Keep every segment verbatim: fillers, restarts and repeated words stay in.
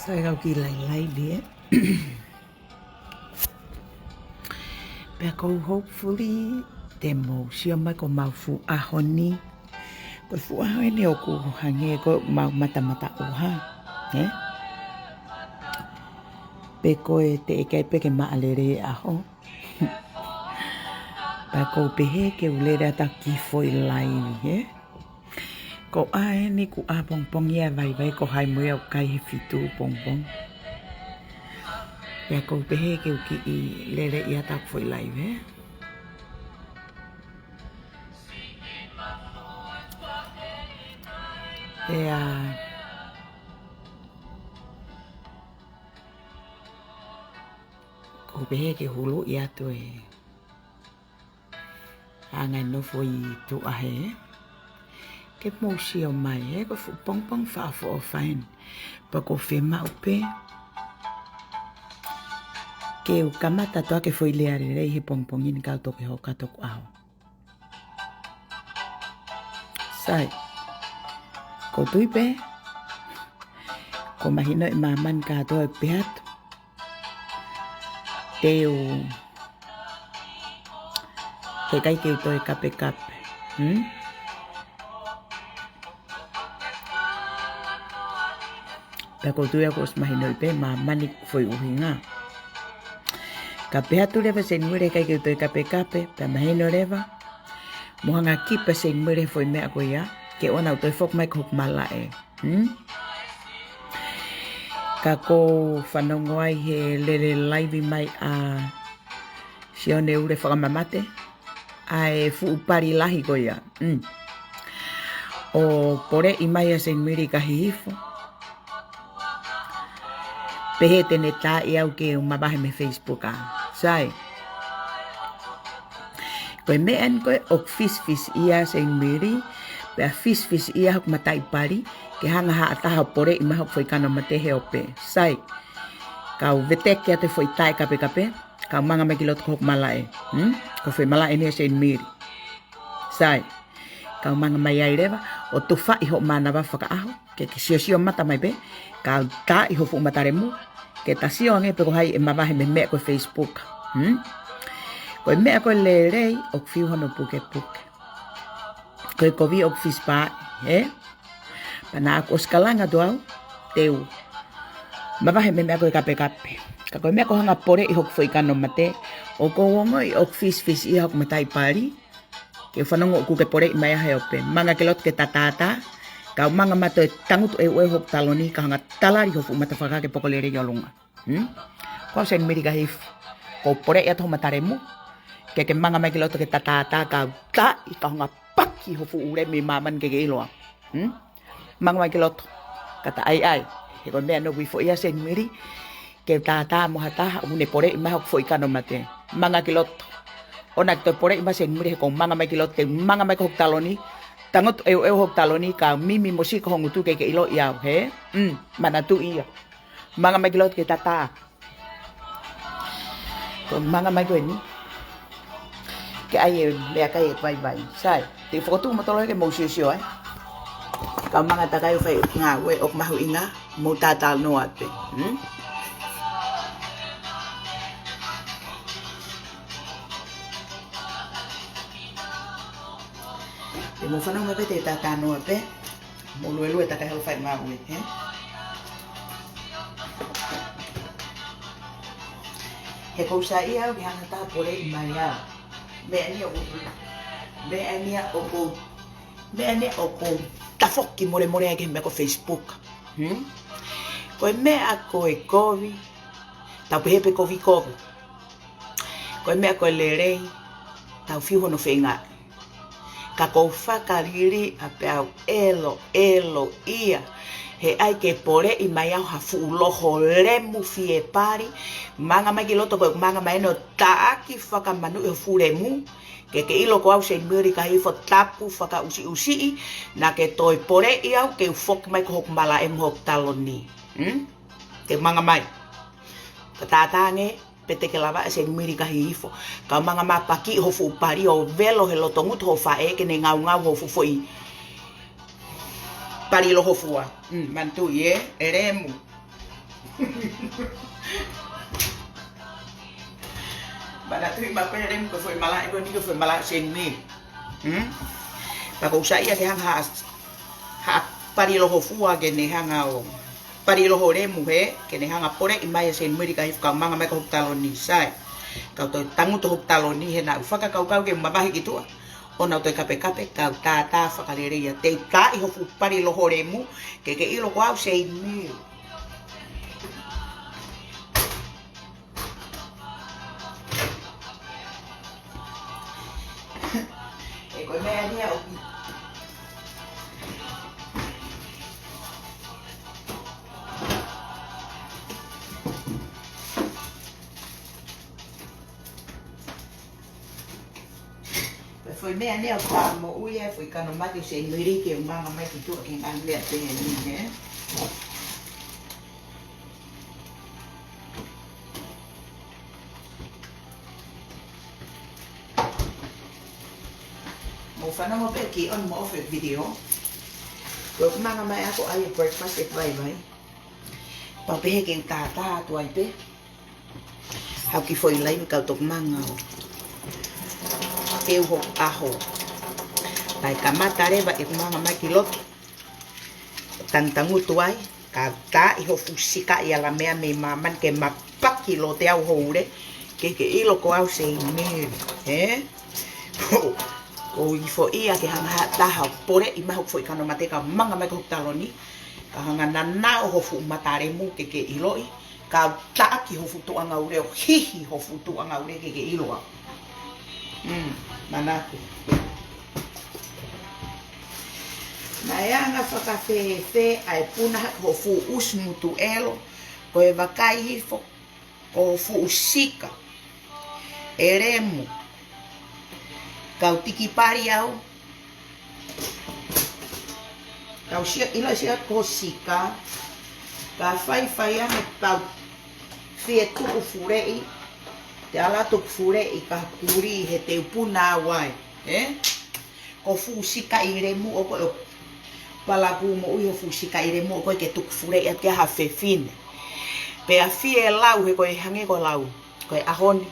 Sai, kau kiʻi lailai ē. Pea ʻoku ou hopefully te mou sio mai ko ʻemau fuʻu ʻaho ni. Ko e fuʻu ʻaho eni ʻoku hangē ko ʻemau matamata ʻuha, ē? Pe ko e teʻeki ai pē ke maʻalele e ʻaho. Pea ʻoku ou pehē ke u lele atu ki he foʻi laivi, ē? Ko ʻeni kuo ʻā pongipongi ia, vaivai ko hai mo ia ʻoku kai he fitu pongipongi. Pea ʻoku ou pehē ke u kiʻi lele atu ki he foʻi laivi, ē? Pea ʻoku ou pehē ke u huluʻi atu e anga e nofo ʻi tuʻa hē. Ke mou sio mai, ē, ko e fuʻu pongipongi fakaʻofoʻofa eni. Pea ʻoku ou fiemaʻu pē ke u kamata atu ʻaki e foʻi lea lelei he pongipongi ni kae toki hoko atu hoku ʻaho. Sai. ʻOku ou tui pē kuo mahino ʻe māmani kātoa ʻeku pehē atu. Te u, heʻikai ke u toe kapekape. Hmm? Pea ʻoku ou tui ʻoku ʻosi mahinoʻi pē ʻe māmani ʻeku foʻi ʻuhinga. Ka pehē atu leva Seinimili heʻikai ke u toe kapekape, pea mahino leva. Mou hanga ʻo kipa Seinimili he foʻi meʻa ko ia, ke ʻoua naʻa toe foki mai ki hoku malaʻe. Hmm? Ka ʻoku ou fanongo ai he lele laivi mai ʻa Sione Ule Fakamamate, ʻa e fuʻu pali lahi ko ia. Hmm. ʻO poleʻi mai ʻa Seinimili ka hihifo. Pehē te ne taaʻi au ke u mavahe mei he Facebook ā. Sai. Ko e meʻa eni ko ē ʻoku fisifisiʻia ʻa Seinimili, pea fisifisiʻia hoku mataʻi pali, ke hanga ʻe ha taha ʻo poleʻi mai hoku foʻi kano mate he ope. Sai. Kau veteki atu e foʻi taʻe kapekape, kau manga mai ki loto ki hoku malaʻe. Hmm? Ko e foʻi malaʻe eni ʻa Seinimili. Sai. Kau manga mai ai leva, ʻo tufaʻi hoʻo mānava fakaʻaho, ke ke siosio mata mai pē, kau taaʻi ho fuʻu mata lemu, ke ta sio ange pe ko hai ʻe mavahe mei he meʻa ko e Facebook. Hmm? Ko e meʻa ko e lelei, ʻoku fiu hono pukepuke. Ko e kovi ʻoku fisipā, ē? Pea naʻá ku ʻosi kalanga atu au, te u mavahe mei he meʻa ko e kapekape. Ka ko e meʻa ko e hanga ʻo poleʻi hoku foʻi kano mate, ʻoku ou ongoʻi ʻoku fisifisiʻia hoku mataʻi pali, ke u fanongo ʻoku ke poleʻi mai au he ope. Manga ki loto ke ta tātā, kau manga mai ʻo tangutu ʻeuʻeu hoku taloni, kau hanga ʻo talali ho fuʻu mata fakahake poko lelei ʻi ʻolunga. Hmm? Ko au Seinimili ka hihifo. Kuo u poleʻi atu ho mata lemu, ke ke manga mai ki loto ke ta tātā, kau taaʻi, kau hanga ʻo paki ho fuʻu lemi ʻi māmani ke ke ʻilo au. Hmm? Manga mai ki loto. Ka ta ʻai ʻai. He ko e meʻa eni ʻoku fiu ai ʻa Seinimili, ke tātā mo ha taha, ʻoku ne poleʻi mai hoku foʻi kano mate. Manga ki loto. ʻOua naʻá ke toe poleʻi mai Seinimili he ʻoku ou manga mai ki loto, te u manga mai ki hoku taloni, tangutu ʻeuʻeu hoku taloni, kau mimi mo siko ho ngutu ke ke ʻiloʻi au, hē? Mm, manatuʻi ia. Manga mai ki loto ke tātā. Ko e manga mai ko eni. Ke ʻai e meʻakai ʻe vaivai. Sai, te u fokotuʻu mo tolo ke mou siosio ai. Kau manga takai ʻo fai ngāue ʻoku mahuʻinga, mou tātānoa pē. Hmm? Te mou fanongo mai pē te tātānoa pē. Mou luelue takai holo fai ngāue, hē? He ʻoku ou saiʻia au ke hanga ʻe ha taha ʻo poleʻi mai au. Meʻa ni ʻoku, meʻa ni ʻoku, meʻa ni ʻoku tafoki molemole ai ki he meʻa ko e Facebook. Hmm? Ko e meʻa ko e kovi, tau pehē pē kovi kovi. Ko e meʻa ko e lelei, tau fiu hono feingaʻi. Ka ʻoku ou fakaliliʻa pē au ʻeloʻelo ia, he ʻai ke poleʻi mai au ha fuʻu loho lemu fie pali, manga mai ki loto ko e manga mai ʻo taʻaki fakamanuʻi ho fuʻu lemu, ke ke ʻilo ko au Seinimili ka hihifo tapu fakaʻusiʻusiʻi, naʻá ke toe poleʻi au ke u foki mai ki hoku malaʻe mo hoku taloni. Hmm? Te u manga mai. Ka tātā ange, pe te ke lava ʻa Seinimili ka hihifo. Kau manga mai ʻo paki ho fuʻu pali ʻo velo he loto ngutu ho faʻē ke ne ngaungau ho fuʻu foʻi pali lohofua. Mm, manatuʻi ē, ʻe lemu. Manatuʻi maʻu pē Lemu ko e foʻi malaʻe ko eni ko e foʻi malaʻe Seini Mili. Hmm? Pea ʻoku ou saiʻia ke hanga ha, ha pali loho fua ke ne hanga ʻo pali loho Lemu hē, ke ne hanga poleʻi mai ʻa Seini Mili ka hifo kau manga mai ko hoku taloni sai. Kau toe tangutu hoku taloni he naʻa ku fakakaukau ke mavahe ki tuʻa. ʻO nau toe kapekape, kau tātā fakalelei ia. Te u taaʻi ho fuʻu pali loho Lemu, ke ke ʻilo ko au Seini Mili. ʻE ko e meʻa ni ʻoku Ko e foʻi meʻa ni ʻoku fakamoʻui ai e foʻi kano mate ʻo Seini Mili ke u manga mai ki tuʻa ki he ngaahi meʻa pehē ni, hē? Mou fanongo pē ki on mo off e video. Ko ʻeku manga mai ʻaʻaku ʻai e breakfast ʻeku vaivai. Pea pehē ke u tātā atu ai pē. Haʻu ki foʻi laivi kau toki manga ʻo teu hoku ʻaho. Pea kamata leva ʻeku manga mai ki loto. Tangutangutu ai, kau taaʻi ho fuʻu sika ʻi ala meʻa mei māmani ke mapaki loto ʻa ho ule, ke ke ʻilo ko au Seini Mili, hē? Ko, ko e foʻi ia ke hanga ha taha ʻo poleʻi mai hoku foʻi kano mate kau manga mai ko hoku taloni, kau hanga nanao ho fuʻu mata Lemu ke ke ʻiloʻi, kau taʻaki ho fuʻu tuʻunga ule ʻo hihi ho fuʻu tuʻunga ule ke ke ʻilo au. Mm, manatu. Naʻe anga fakafēfē ʻa e puna hake ho fuʻu ʻusi ngutu ʻelo, ko e vakai hifo, ko ho fuʻu sika ʻe Lemu. Kau tiki pali au. Kau sio, ʻilo sio ko ho sika. Ka faifai ange pau fie tuku fuleʻi. Te ala tuku fuleʻi ka kulī he te u puna au ai. Ē? Ko ho fuʻu sika ʻi Lemu ʻoku ʻo palakū moʻui ho fuʻu sika ʻi Lemu ʻoku ʻikai ke tuku fuleʻi atu ki ha fefine. Pea fie lau he ko e hangē ko e lau. Ko e ʻaho ni.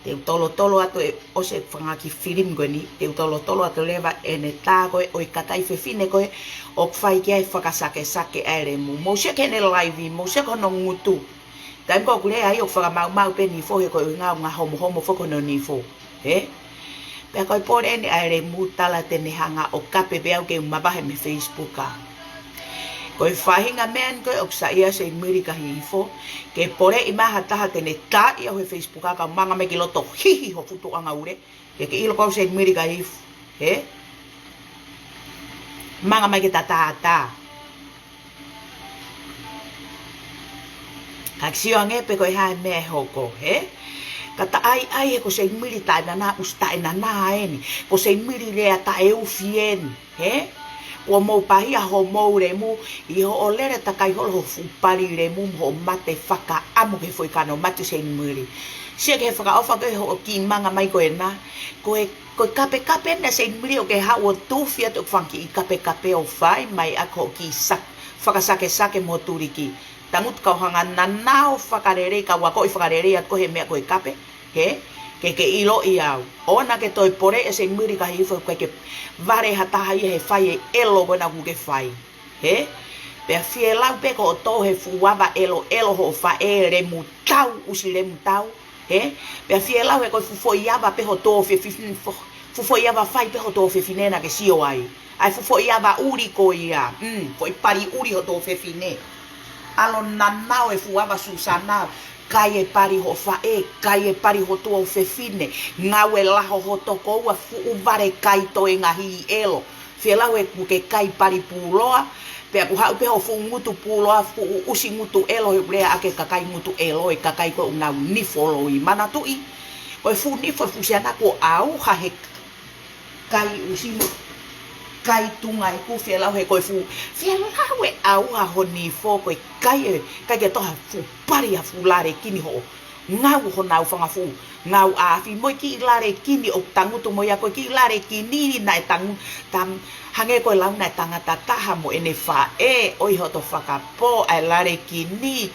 Te u tolotolo atu ʻe ʻosi e fanga kiʻi filimi ko eni. Te u tolotolo atu leva ʻene tā ko ē ʻo e kakai fefine ko ē ʻoku fai ki ai e fakasakesake ʻa e Lemu. Mou sio ki heʻene laivi, mou sio ki hono ngutu. Taimi ko ē ʻoku lea ai ʻoku fakamaumau pē nifo he ko e ʻuhinga ʻoku ngaohomohomo foki hono nifo. Hē? Pea ko e pole eni ʻa e Lemu tala te ne hanga ʻo kape pē au ke u mavahe mei he Facebook ā. Ko e faʻahinga meʻa ni ko ē ʻoku saiʻia Seini Mili ka hifo, ke poleʻi mai ha taha te ne taaʻi au he Facebook ā kau manga mai ki loto hihi ho fuʻu tuʻunga ule, ke ke ʻilo ko au Seini Mili ka hifo. Hē? Manga mai ke ta tātā. Ka ke sio ange pē ko e hā e meʻa ʻe hoko, hē? Ka taʻaiʻai he ko Seini Mili taʻenanā, ʻusi taʻenanā eni. Ko Seini Mili lea taʻeufi eni, hē? Kuo mou pahia homou Lemu, ʻi hoʻo lele takai holo ho fuʻu pali Lemu, mo hoʻo mate fakaʻamu ki he foʻi kano mate Seini Mili. Sio ki he fakaʻofa ko ē hoʻo kiʻi manga mai ko ena, ko e Ko e kapekape ena Seini Mili ʻoku ke haʻu ʻo tufi atu ʻeku fanga kiʻi kapekape ʻo fai mai ʻaki hoʻo kiʻi sak-, fakasakesake mo ho tuliki. Tangutu kau hanga nanao fakalelei, kau akoʻi fakalelei atu ko ē he meʻa ko e kape, hē? Ke ke ʻiloʻi au. ʻOua naʻa ke toe poleʻi ʻa Seini Mili ka hifo ʻoku ʻikai ke vale ha taha ia he fai e ʻelo ko ena ʻoku ke fai. Hē? Pea fie lau pē ko hoʻo tō he fuʻu ava ʻeloʻelo hoʻo faʻē Lemu tau, ʻusi Lemu tau. Hē? Pea fie lau he ko e fuʻu foʻi ava pē hoʻo tuofefine, fo-, fuʻu foʻi ava fai pē hoʻo tuofefine naʻa ke sio ai. ʻA e fuʻu foʻi ava ʻuli ko ia. Mm, foʻi pali ʻuli hoʻo tuofefine. ʻAlu nanao e fuʻu ava Susana. Kai e pali hoʻo faʻē, kai e pali hoʻo tuofefine. Ngāue laho ho tokoua fuʻu vale kai toe ngaahi ʻelo. Fie lau he ʻoku ke kai pali pūloa, pea ʻoku haʻu pē ho fuʻu ngutu pūloa, fuʻu ʻusi ngutu ʻelo he ʻoku lea ʻaki e kakai ngutu ʻelo, e kakai ko ē ʻoku nau nifo loi. Manatuʻi, ko e fuʻu nifo e fuʻu siana kuo ʻauha he kai ʻusi mo kai tunga ʻeku fie lau he ko e fuʻu, fie lau e ʻauha ho nifo ko e kai e, kai ke toha fuʻu pali ʻa fuʻu lale kini hoʻo ngau honau fanga fuʻu ngau afi mo e kiʻi lale kini ʻoku tangutu mo ia, ko e kiʻi lale kini naʻe tangu, tam, hangē ko e lau naʻe tangata taha mo ʻene faʻē, ʻoiauē hoto fakapō ʻa e lale kini.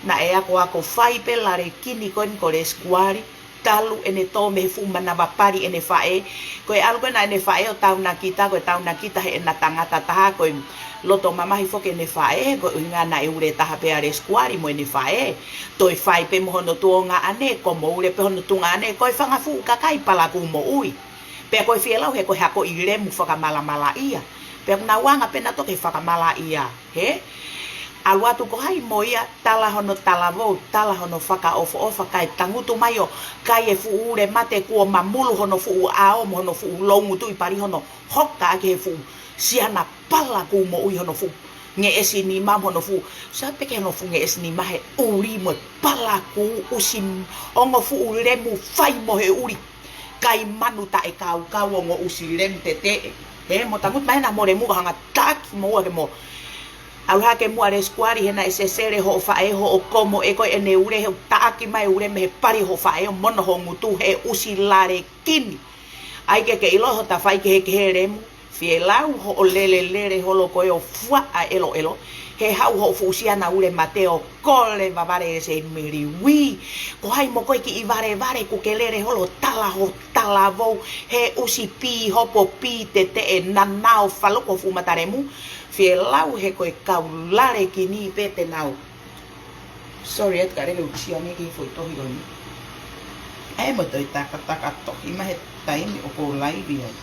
Naʻe akoako fai pē lale kini ko eni ko Lesikuali, talu ʻene tō mei he fuʻu manava pali ʻene faʻē. Ko e ʻalu ko ē naʻe ʻene faʻē ʻo taunakita, ko e taunakita heʻena tangata taha, ko e loto mamahi foki ʻene faʻē, ko e ʻuhinga naʻe ule taha pē ʻa Lesikuali mo ʻene faʻē. Toe fai pē mo hono tuongaʻane, ko mo ule pē hono tuongaʻane, ko e fanga fuʻu kakai palakū moʻui. Pea ko e fielau he ko e hakoʻi lemu fakamalamalaʻia. Pea ʻoku nau anga pē nautolu ke fakamalaʻia, hē? ʻAlu atu ko hai mo ia, tala hono talavou, tala hono fakaʻofoʻofa, kae tangutu mai ʻo kai e fuʻu ule mate kuo mamulu hono fuʻu ʻao mo hono fuʻu loungutuʻi pali hono hoka ʻaki he fuʻu siana palakū moʻui hono fuʻu ngeʻesi nima mo hono fuʻu, sa peke hono fuʻu ngeʻesi nima he ʻuli mo e palakū ʻusi ongo fuʻu lemu fai mo he ʻuli. Kai manu taʻekaukau ongo ʻusi lemu teteʻe. Hē, mo tangutu mai ena mo lemu ka hanga taki mo ua ke mo. ʻAlu hake muʻa Lesikuali he naʻe sesele hoʻo faʻē hoʻo komo ʻe ko ʻene ule he ʻoku taʻaki mai ule mei he pali hoʻo faʻē ʻo mono ho ngutu he ʻusi lale kini. ʻAi ke ke ʻilo hota faikehekehe lemu. Fielau hoʻo lele lele holo ko ē ʻo fuaʻa ʻeloʻelo. He haʻu hoʻo fuʻu siana ule mate ʻo kole vavale e se meliui. Ko hai mo koe kiʻi valevale kuo ke lele holo tala ho talavou. He ʻusi pī hopo pī teteʻe nanao faluko fuʻu mata lemu. Fielau he ko e kau lale kini pē te nau. Sorry, ʻe tuku lelei ʻeku siʻi ange ki he foʻi tohi ko eni. ʻAi mo toe takataka tohi mai he taimi ʻoku ou laivi ai.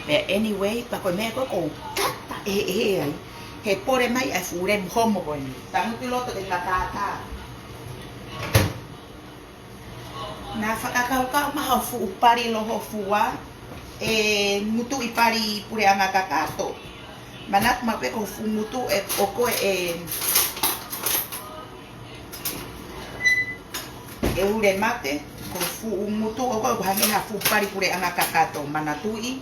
Pea anyway, pea ko e meʻa ko ē ʻoku ou kata ʻeheʻehe ai, he pole mai ʻa e fuʻu lemu homo ko eni. Tangutu ʻi loto ke katātā. Naʻa fakakaukau mai hoʻo fuʻu pali lohofua, ʻe ngutuʻi pali puleʻanga kakato. Manatu maʻu pē ko e fuʻu ngutu ʻe, ʻo ko ē ʻe, ʻe ule mate, ko e fuʻu ngutu ʻo ko ē ʻoku hangē ha fuʻu pali puleʻanga kakato. Manatuʻi.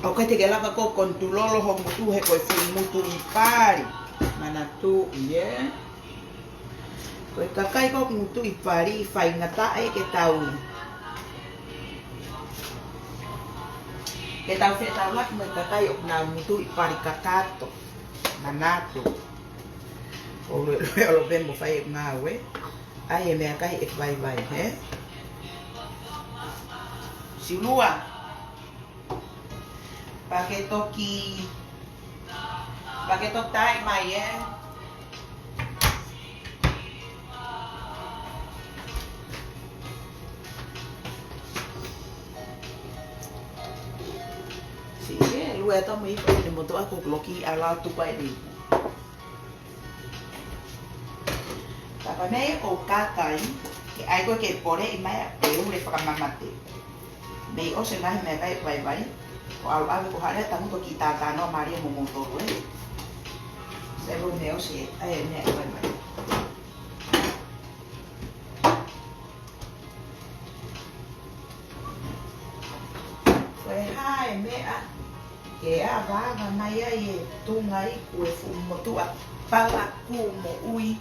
ʻOku ʻikai te ke lava ʻo kontulolo ho ngutu he ko e fuʻu ngutuʻi pali. Manatuʻi, ē? Ko e kakai ʻoku ngutuʻi pali faingataʻa ke tau, ke tau fetaulaki mo e kakai ʻoku nau ngutuʻi pali kakato. Manatu. ʻOku ou lue ʻolo pē mo fai e ngāue. ʻAi e meʻakai ʻeku vaivai, hē? Siulua. Pea ke toki, pea ke toki tai mai, ē? Siʻi, ē, lue atu mo e ipu ʻene motuʻa ko e loki ʻa e lau tuku ai e ipu. Pea ko e meʻa ia ʻoku ou kata ai, ke ʻai ko ē ke poleʻi mai ʻa e ule fakamamate. Mei ʻosi e ngaahi meʻakai vaivai, ko e ʻalu ʻave ko Hale ʻo tangutu ki tātānoa mālie mo moutolu ē. Sai ko e meʻa ʻosi ē, ʻai e meʻa vaivai. Ko e hā e meʻa ke avaava mai ai e tuʻunga iku e fuʻu motuʻa palakū moʻui.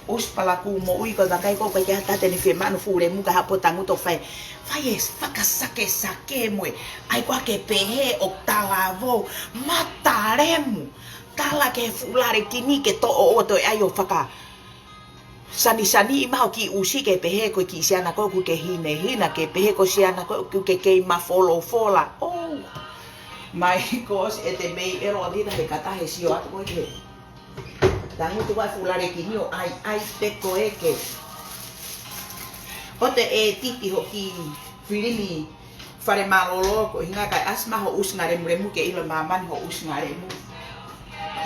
ʻUsi palakū moʻui ko e vakai ko ē ʻoku ʻikai ke ʻi ai ha taha te ne fiemaʻu hono fuʻu lemu ka hapo tangutu ʻo fai, fai e fakasakesake mo e ʻai ko ē ke pehē ʻoku talavou, mata lemu. Tala ki he fuʻu lale kini ke toʻo ʻo toe ʻai ʻo faka sanisaniʻi mai ho kiʻi ʻusi ke pehē ko e kiʻi siana ko ē ʻoku ke hinehina, ke pehē ko e siana ko ē ʻoku ke kei mafolofola. Oh my gosh, ʻe te mei ʻelo ʻaupito he kata he sio atu ko ē ke tangutu ʻa e fuʻu lale kini ʻo ʻai, ʻai pē ko ē ke. ʻO te ʻētiti ho kiʻi filimi fale mālōlō ko e ʻuhinga kae ʻasi mai ho ʻusi ngalemu lemu ke ʻilo ʻe māmani ho ʻusi ngalemu.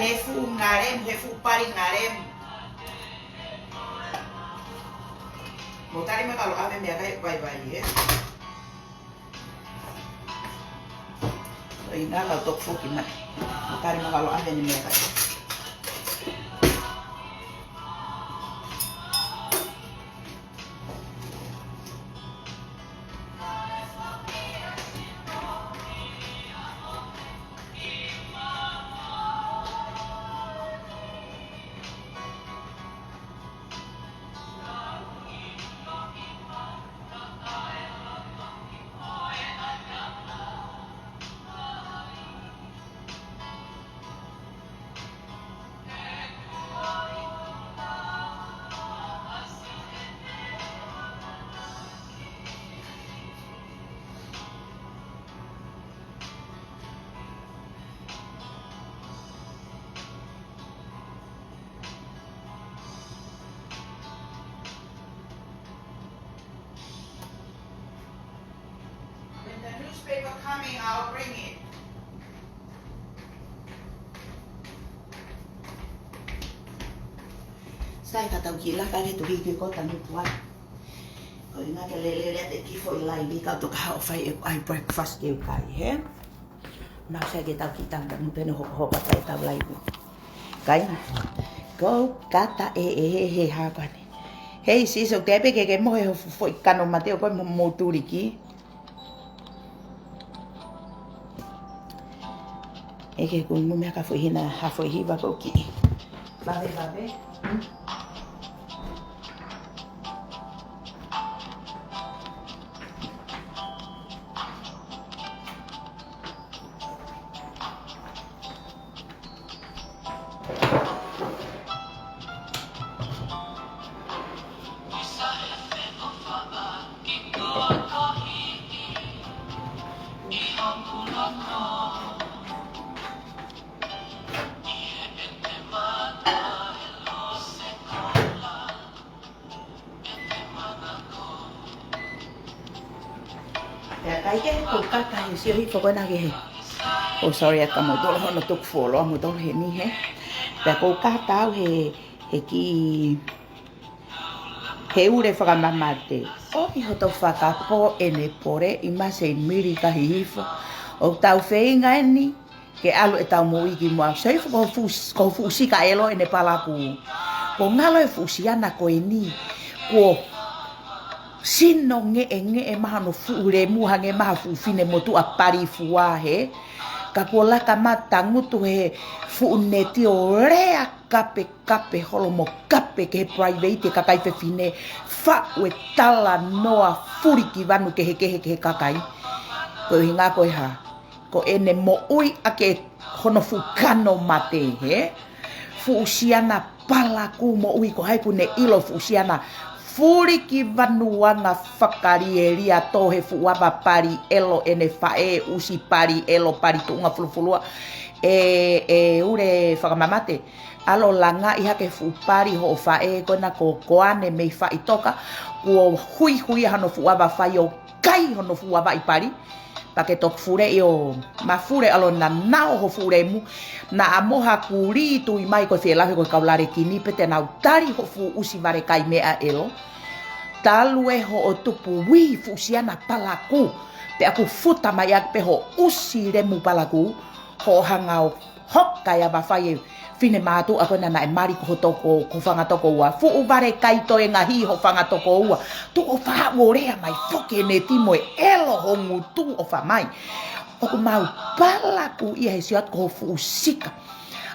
He fuʻu ngalemu, he fuʻu pali ngalemu. Mou tali mai ka ʻoku ʻave meʻakai vaivai, ē? ʻOi, naʻa tau toki foki mai. Mou tali mai ka ʻoku ʻave ʻene meʻakai. With the newspaper coming, I'll bring it. Sai, ka tau kiʻi laka ke tuhi ki ko tangi tuai. Ko e ʻuhinga ke lele lele atu e kiʻi foʻi laivi ka u toki haʻu ʻo fai ʻeku ʻai breakfast ke u kai, hē? Naʻa sai ke tau kiʻi tangi tangi pē ʻene hokohoko atu ʻetau laivi. Kāinga. Ko kata e, e, e, he hā ko eni. Hei, Siso, te pē ke ke mohe ho fo-, foʻi kano mate ʻo ko e mo-, mo tuliki. ʻEke kuo ngu meʻa ka foʻi hina, ha foʻi hiva ko ki. Vave, vave. Hmm? Pea kai ke ko kata he sio hifo ko ena ke he. Oh, sorry, ʻa ka mo tolo hono tuku folo, mo tolo he ni he. Pea ko kata au he, he kiʻi, he ule fakamamate. ʻOi hoto fakapō ʻene pole ʻi mase ʻi mili ka hihifo. ʻOku tau feinga eni, ke ʻalu ʻetau moʻui ki muʻa. Sio hifo ko fuʻu, ko fuʻu sika ʻelo ʻene palaku. Ko ngalo e fuʻu siana ko eni. Kuo sino ngeʻengeʻe mai hono fuʻu lemu hangē mai ha fuʻu finemotuʻa pali fua he. Ka kuo laka mai tangutu he fuʻu neti ʻo lea kapekape holo mo kape ki he private e kakai fefine. Faʻu e talanoa fulikivanu kehekehe ki he kakai. Ko e ʻuhinga ko e hā. Ko ʻene moʻui ʻaki hono fuʻu kano mate, hē? Fuʻu siana palaku moʻui ko hai ʻoku ne ʻilo fuʻu siana fulikivanu anga fakalielia tō he fuʻu ava pali ʻelo ʻene faʻē ʻusi pali ʻelo pali tuʻunga fulufulua. ʻE, ʻe ule fakamamate. ʻAlu ʻo langaʻi hake fuʻu pali hoʻo faʻē ko ena ko Koane mei Faʻitoka. Kuo huihui hano fuʻu ava fai ʻo kai hono fuʻu ava ʻi pali. Pea ke toki fuleʻi ʻo mafule ʻalu ʻo nanao ho fuʻu lemu. Naʻa mo ha kulī tui mai ko e fie lahi ko e kau lale kini pē te nau tali ho fuʻu ʻusi vale kai meʻa ʻelo. Talu e hoʻo tupu ui fuʻu siana palaku. Pea ʻoku futa mai ʻaki pē ho ʻusi lemu palaku. Hoʻo hanga ʻo hoka e ava fai e finemātuʻa ko ena naʻe mali ko ho toko, ko ho fanga tokoua. Fuʻu vale kai toe ngaahi ho fanga tokoua. Tuʻo fā ʻo lea mai foki ʻene timo e ʻelo ho ngutu ʻo fai mai. ʻOku mau palaku ia he sio atu ko ho fuʻu sika.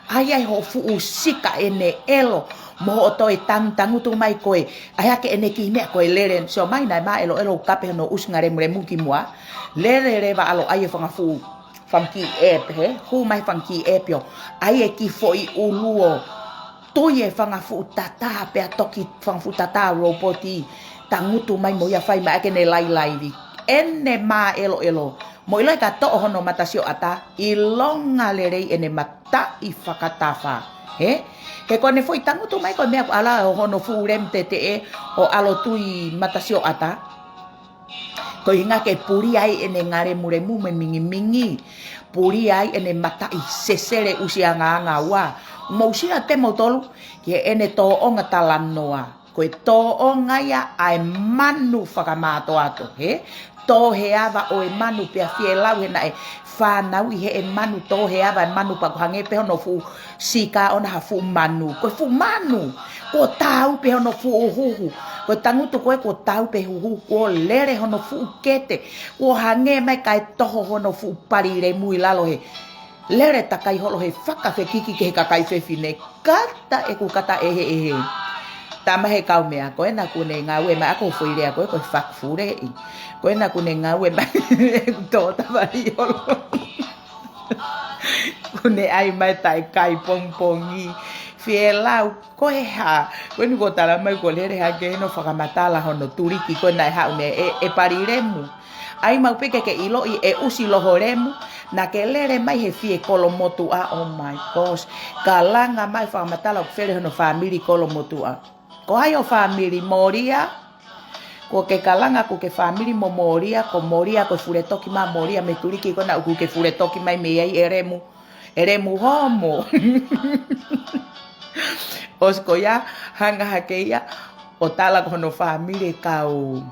ʻAi ai ho fuʻu sika ʻene ʻelo. Mo hoʻo toe tangutangutu mai ko e. ʻAi hake ʻene kiʻi meʻa ko e lele. Sio mai naʻe mā ʻeloʻelo kape hono ʻusi ngaahi lemulemu ki muʻa. Lele leva ʻalu ʻai e fanga fuʻu fanga kiʻi ʻepi, hē? Hū mai fanga kiʻi ʻepi ʻo ʻai e kiʻi foʻi ʻulu ʻo tui e fanga fuʻu tatā, pea toki fanga fuʻu tatā lopoti, tangutu mai mo ia fai mai ʻaki ʻene lailaivi. ʻEne mā ʻeloʻelo. Mo ʻiloʻi ka toʻo hono matasioʻata, ʻilonga lelei ʻene mataʻi fakatafa. Hē? He ko ʻene foʻi tangutu mai ko e meʻa ʻoku ʻalu ʻo hono fuʻu lemu teteʻe ʻo ʻalu ʻo tui matasioʻata. Ko e ʻuhinga ke puli ai ʻene ngaahi lemulemu mo e mingimingi. Puli ai ʻene mataʻi sesele ʻusi angaanga ua. Mou sio atu pē moutolu, ki heʻene tōʻonga talanoa. Ko e tōʻonga ia ʻa e manu fakamātoato, hē? Tō he ava ʻo e manu pea fielau he naʻe fānauʻi he ʻe manu tō he ava ʻe manu pea ko e hangē pē hono fuʻu sika ʻona ha fuʻu manu. Ko e fuʻu manu. Kuo tāupe hono fuʻu huhu. Ko e tangutu ko ē kuo tāupe huhu. Kuo lele hono fuʻu kete. Kuo hangē mai kae toho hono fuʻu pali lemu ʻi lalo he lele takai holo he fakafekiki ki he kakai fefine. Kata ʻeku kata ʻeheʻehe. Tama he kau meʻa ko ena kuo ne ngāue mai ako foʻi lea ko ē ko e fakafuleʻi. Ko ena kuo ne ngāue mai ʻeku tō tavali holo. Kuo ne ʻai mai taʻe kai pongipongi. Fielau ko e hā. Ko eni kuo tala mai kuo lele hake hono fakamatala hono tuliki ko ē naʻe haʻu mei ʻe, ʻe pali lemu. ʻAi maʻu pē ke ke ʻiloʻi ʻe ʻusi loho lemu, naʻa ke lele mai he fie Kolomotuʻa, oh my gosh. Kalanga mai fakamatala ʻoku fele hono fāmili Kolomotuʻa. Ko hai ho fāmili? Molia? Kuo ke kalanga kuo ke fāmili mo Molia, ko Molia ko e fuletoki mai Molia mei tuliki ko ena ʻoku ke fuletoki mai mei ai ʻe lemu, ʻe lemu homo. ʻOsi ko ia, hanga hake ia ʻo tala ko hono fāmili kau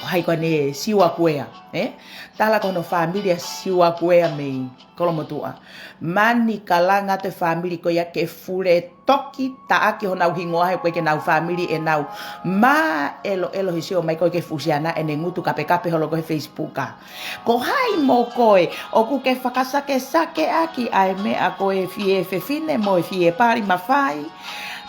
ko hai ko eni Siua Kuea, ē? Tala ko hono fāmili ʻa Siua Kuea mei Kolomotuʻa. Mani kalanga atu e fāmili ko ia ke fuletoki taʻaki honau hingoa he ʻoku ʻikai ke nau fāmili ʻenau. Māʻeloʻelo he sio mai ko ē ki he fuʻu siana ʻene ngutu kapekape holo ko ē he Facebook a. Ko hai mo koe, ʻoku ke fakasakesake ʻaki ʻa e meʻa ko e fie fefine mo e fie pali mafai.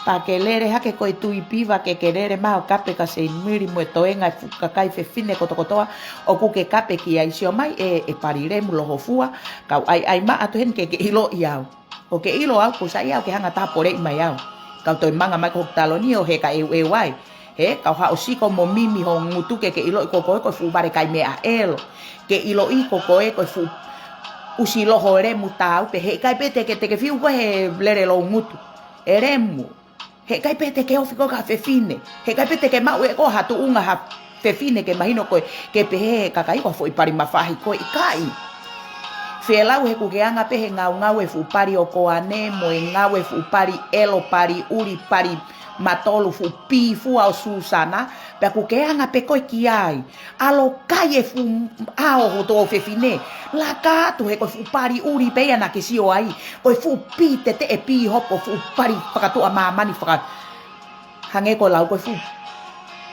Pea ke lele hake ko e tui piva ke ke lele mai ʻo kape ka Seinimili mo e toenga e fuʻu kakai fefine kotokotoa ʻoku ke kape ki ai. Sio mai ē, ʻe pali lemu loho fua, kau ʻaiʻai maʻa atu heni ke ke ʻiloʻi au. ʻO ke ʻilo au, ʻoku sai au ke hanga tapoleʻi mai au. Kau toe manga mai ko hoku taloni ʻo heka ʻeuʻeu ai. Hē, kau haʻu ʻo siko mo mimi ho ngutu ke ke ʻiloʻi ko koe ko e fuʻu vale kai meʻa ʻelo. Ke ʻiloʻi ko koe ko e fuʻu ʻusi loho lemu tāupe he ʻikai pē te ke, te ke fiu koe he lele lou ngutu. ʻE lemu. He ʻikai pē te ke ofi koe ki ha fefine. He ʻikai pē te ke maʻu ʻe koe ha tuʻunga ha fefine ke mahino koe ke pehē he kakai ko ha foʻi pali mafahi koe, ʻikai. Fielau he ʻoku ke anga pē he ngaungau e fuʻu pali ʻo koane mo e ngau e fuʻu pali ʻelo, pali ʻuli, pali matolu, fuʻu pī fua ʻo Susana, pea ʻoku ke anga pē koe ki ai. ʻAlu kai e fuʻu ʻao ho tuofefine. Laka atu he ko e fuʻu pali ʻuli pē ia naʻa ke sio ai. Ko e fuʻu pī teteʻe pī hopo, fuʻu pali fakatuʻa māmani faka-, hangē ko e lau ko e fuʻu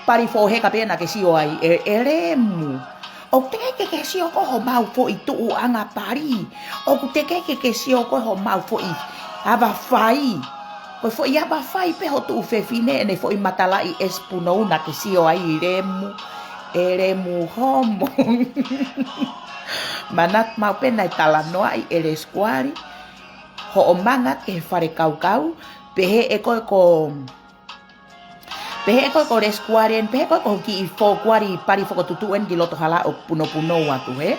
pali foʻoheka pē ia naʻa ke sio ai. ʻE, ʻe lemu. ʻOku teʻeki ke ke sio koe homau foʻi tuʻuʻanga pali. ʻOku teʻeki ke ke sio koe homau foʻi ava fai. Ko e foʻi ava fai pē ho tuofefine ʻene foʻi matalaʻi ʻesi punou naʻa ke sio ai, ʻe lemu, ʻe lemu homo. Manatu maʻu pē naʻe talanoaʻi ʻe Lesikuali hoʻo manga ki he fale kaukau, pehē ʻe koe ko, pehē ʻe koe ko Lesikuali eni, pehē ʻe koe ko e kiʻi foʻi kuali pali fokotuʻutuʻu eni ki loto hala ʻo punopunou atu, hē?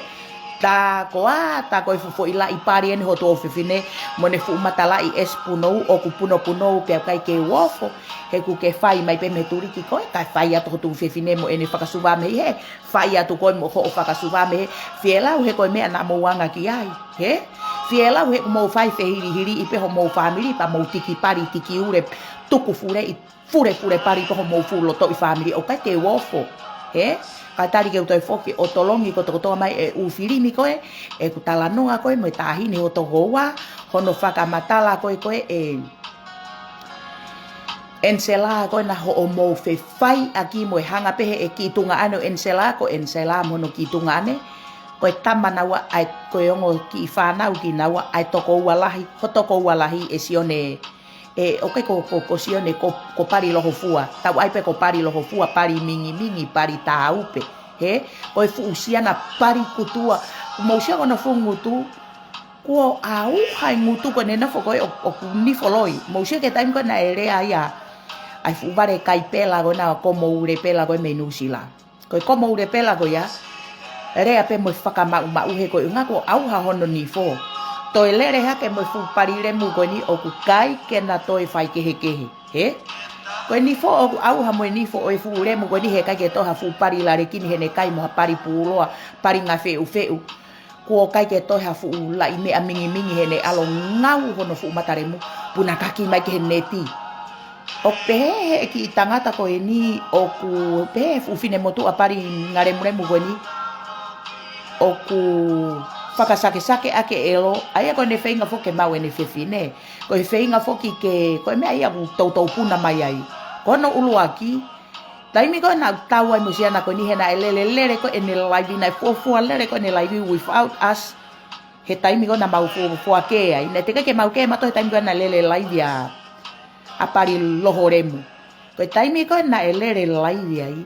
Tā ko ā, tā ko e fuʻu foʻi laʻi pali eni ho tuofefine mo ʻene fuʻu matalaʻi ʻesi punou ʻoku punopunou pea ʻikai ke u ofo. He ʻoku ke fai mai pē mei he tuliki ko ē, kae fai atu ho tuofefine mo ʻene fakasuva mei hē. Fai atu koe mo hoʻo fakasuva mei hē. Fielau he ko e meʻa naʻa mou anga ki ai, hē? Fielau he ʻoku mou fai fehilihiliʻi pē homou fāmili pea mou tiki pali, tiki ule, tuku fuleʻi, fule fule pali pē homou fuʻu lotoʻi fāmili, ʻoku ʻikai te u ofo, hē? Kae tali ke u toe foki ʻo tolongi kotokotoa mai e ʻū filimi ko ē, ʻeku talanoa ko ē mo e taʻahine hoto houa, hono fakamatala ko ē ko ē ʻe Enisela ko ena hoʻomou fefaiʻaki mo e hanga pē he kiʻi tuongaʻane ʻo Enisela, ko Enisela mo hono kiʻi tuongaʻane, ko e tama naua ʻa e, ko e ongo kiʻi fānau kinaua ʻa e tokoua lahi, ho tokoua lahi ʻe Sione, ē, ʻoku ʻikai ko, ko, ko Sione, ko, ko Pali Lohofua. Tau ʻai pē ko Pali Lohofua, Pali Mingimingi, Pali Tāupe. Hē, ko e fuʻu siana pali kutua. Mou sio ko hono fuʻu ngutu. Kuo ʻauha e ngutu ko ʻene nofo ko ē ʻo, ʻoku nifo loi. Mou sio ki he taimi ko ē naʻe lea ai ʻa e fuʻu vale kai pela ko ena, Komoure pela ko ē mei Nuʻusila. Ko e Komoure pela ko ia, lea pē mo e fakamaʻumaʻu he ko e ʻuhinga kuo ʻauha hono nifo. Toe lele hake mo e fuʻu pali lemu ko eni ʻoku ʻikai ke na toe faikehekehe. Hē? Ko e nifo ʻoku ʻauha mo e nifo ʻo e fuʻu lemu ko eni he ʻikai ke toe ha fuʻu pali lalekini heʻene kai mo ha pali pūloa, pali ngafeufeu. Kuo ʻikai ke toe ha fuʻu laʻi meʻa mingimingi heʻene ʻalu ʻo ngau hono fuʻu mata lemu, puna kaki mai ki he neti. ʻOku pehē he kiʻi tangata ko eni, ʻoku pehē he fuʻu finemotuʻa pali ngalemulemu ko eni, ʻoku fakasakesake ʻaki e ʻelo, ʻa ia ko ʻene feinga foki ke maʻu ʻene fefine. Ko e feinga foki ke, ko e meʻa ia ʻoku toutou puna mai ai. Ko hono ʻuluaki, taimi ko ē naʻa ku tau ai mo e siana ko eni he naʻe lele lele ko ē ʻene laivi, naʻe fuofua lele ko ē ʻene laivi without us. He taimi ko ē naʻa mau fuofua kē ai, naʻe teʻeki ke mau kē mautolu he taimi ko ē naʻe lele laivi ʻa, ʻa pali loholemu. Ko e taimi ko ē naʻe lele laivi ai,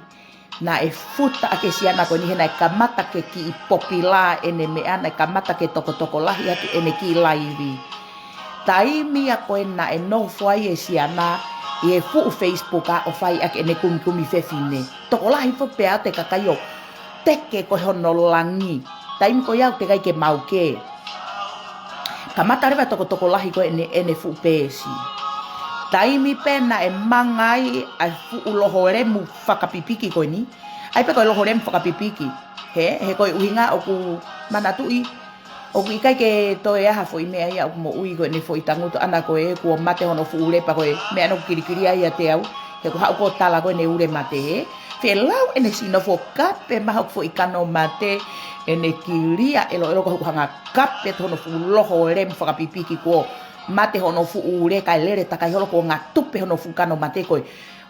naʻe futa ʻaki e siana ko eni he naʻe kamata ke kiʻi popilā ʻene meʻa, naʻe kamata ke tokotokolahi atu ʻene kiʻi laivi. Taimi ia ko ē naʻe nofo ai e siana ʻi he fuʻu Facebook ʻo fai ʻaki ʻene kumikumi fefine. Tokolahi foki pē ʻa e kakai ʻo teke ko hono langi. Taimi ko ia ʻoku teʻeki ai ke mau kē. Kamata leva tokotokolahi ko ē ʻene, ʻene fuʻu peesi. Taimi pē naʻe manga ai ʻa e fuʻu loholemu fakapipiki ko eni. ʻAi pē ko e loholemu fakapipiki. He, he ko e ʻuhinga ʻoku manatuʻi, ʻoku ʻikai ke toe ʻi ai ha foʻi meʻa ia ʻoku moʻui ko ʻene foʻi tangutu ʻana ko ē kuo mate hono fuʻu ule pea ko e meʻa naʻa ku kilikili ai ʻiate au. He kuo haʻu ko ē ʻo tala ko ʻene ule mate he. Felau ʻene siʻi nofo kape mai hoku foʻi kano mate, ʻene kilia ʻeloʻelo ko hoku hanga kape atu hono fuʻu loholemu fakapipiki kuo mate hono fuʻu ule kae lele takai holo kuo ngatupe hono fuʻu kano mate ko ē.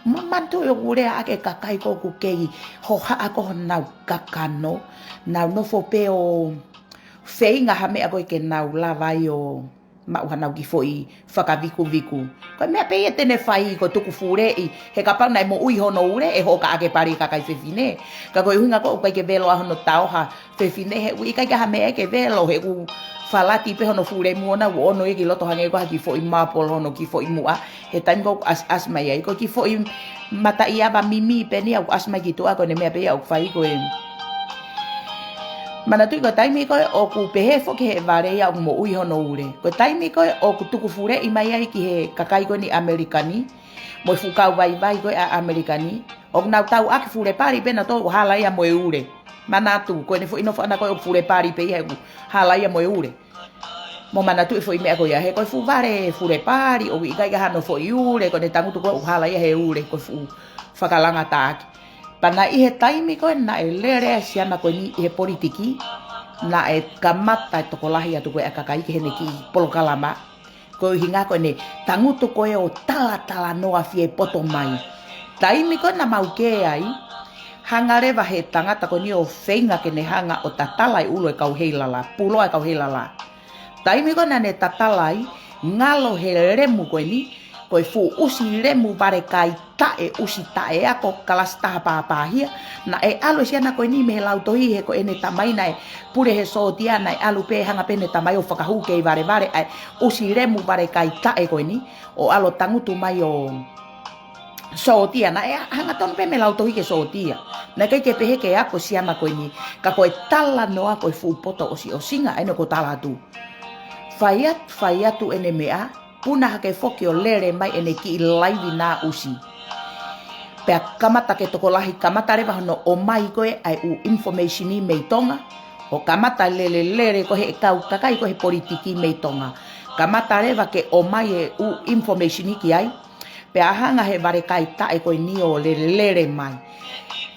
Ma-, manatuʻi ʻoku lea ʻaki e kakai ko ē ʻoku kei hohaʻa ko ē honau kakano, nau nofo pē ʻo feinga ha meʻa ko ē ke nau lava ai ʻo maʻu hanau kiʻi foʻi fakavikuviku. Ko e meʻa pē ia te ne fai ko e tuku fuleʻi, he kapau naʻe moʻui hono ule ʻe hoka ʻaki e pali kakai fefine. Ka ko e ʻuhinga ko ē ʻoku ʻikai ke velo ʻa hono taoha fefine he ʻoku ʻikai ke ʻi ai ha meʻa ke velo he ʻoku falati pē hono fuʻu lemu ʻona ʻoku ʻono ia ki loto hangē ko ha kiʻi foʻi maple hono kiʻi foʻi muʻa. He taimi ko ē ʻoku ʻasi, ʻasi mai ai ko e kiʻi foʻi mataʻi ava mimi pē eni ʻoku ʻasi mai ki tuʻa ko ʻene meʻa pē ia ʻoku fai ko ē. Manatuʻi ko e taimi ko ē ʻoku pehē foki he vale ia ʻoku moʻui hono ule. Ko e taimi ko ē ʻoku tuku fuleʻi mai ai ki he kakai ko eni ʻAmelika ni, mo e fuʻu kau vaivai ko ē ʻa ʻAmelika ni, ʻoku nau tau ʻaki fule pali pē nautolu ʻoku hala ia mo e ule. Manatu, ko ʻene foʻi nofo ʻana ko ē ʻoku fule pali pē ia he ʻoku hala ia mo e ule. Mou manatuʻi e foʻi meʻa ko ia, he ko e fuʻu vale fule pali, ʻoku ʻikai ke ʻi ai hano foʻi ule, ko ʻene tangutu ko ē ʻoku hala ia he ule, ko e fuʻu fakalanga taʻaki. Pea naʻe ʻi he taimi ko ē naʻe lele ai e siana ko eni ʻi he politiki, naʻe kamata e tokolahi atu ko ē ʻa e kakai ki heʻene kiʻi polokalama. Ko e ʻuhinga ko ʻene tangutu ko ē ʻo talatalanoa fie poto mai. Taimi ko ē naʻa mau kē ai, hanga leva he tangata ko eni ʻo feinga ke ne hanga ʻo tatala e ʻulu e kau heilala, puloa e kau heilala. Taimi ko ē naʻa ne tatala ai, ngalo he lemu ko eni, ko e fuʻu ʻusi lemu vale kai taʻe, ʻusi taʻe ako, kalasi taha pāpāhia. Naʻe ʻalu e siana ko eni mei he lautohi he ko ʻene tamai naʻe pule he sōtia, naʻe ʻalu pē hanga pē ʻene tamai ʻo fakahū kei valevale ʻa e ʻusi lemu vale kai taʻe ko eni, ʻo ʻalu ʻo tangutu mai ʻo sōtia, naʻe hangatonu pē mei he lautohi ke sōtia. Naʻe ʻikai ke pehē ke ako e siana ko eni, ka ko e talanoa ko e fuʻu poto ʻosiʻosinga ʻa eni ʻoku ou tala atu. Fai at-, fai atu ʻene meʻa, puna hake foki ʻo lele mai ʻene kiʻi laivi naʻusi. Pea kamata ke tokolahi, kamata leva hono ʻomai ko ē ʻa e ʻū information mei Tonga, ʻo kamata lele lele ko ē he kau kakai ko ē he politiki mei Tonga. Kamata leva ke ʻomai e ʻū information ki ai, pea hanga he vale kai taʻe ko eni ʻo lele lele mai.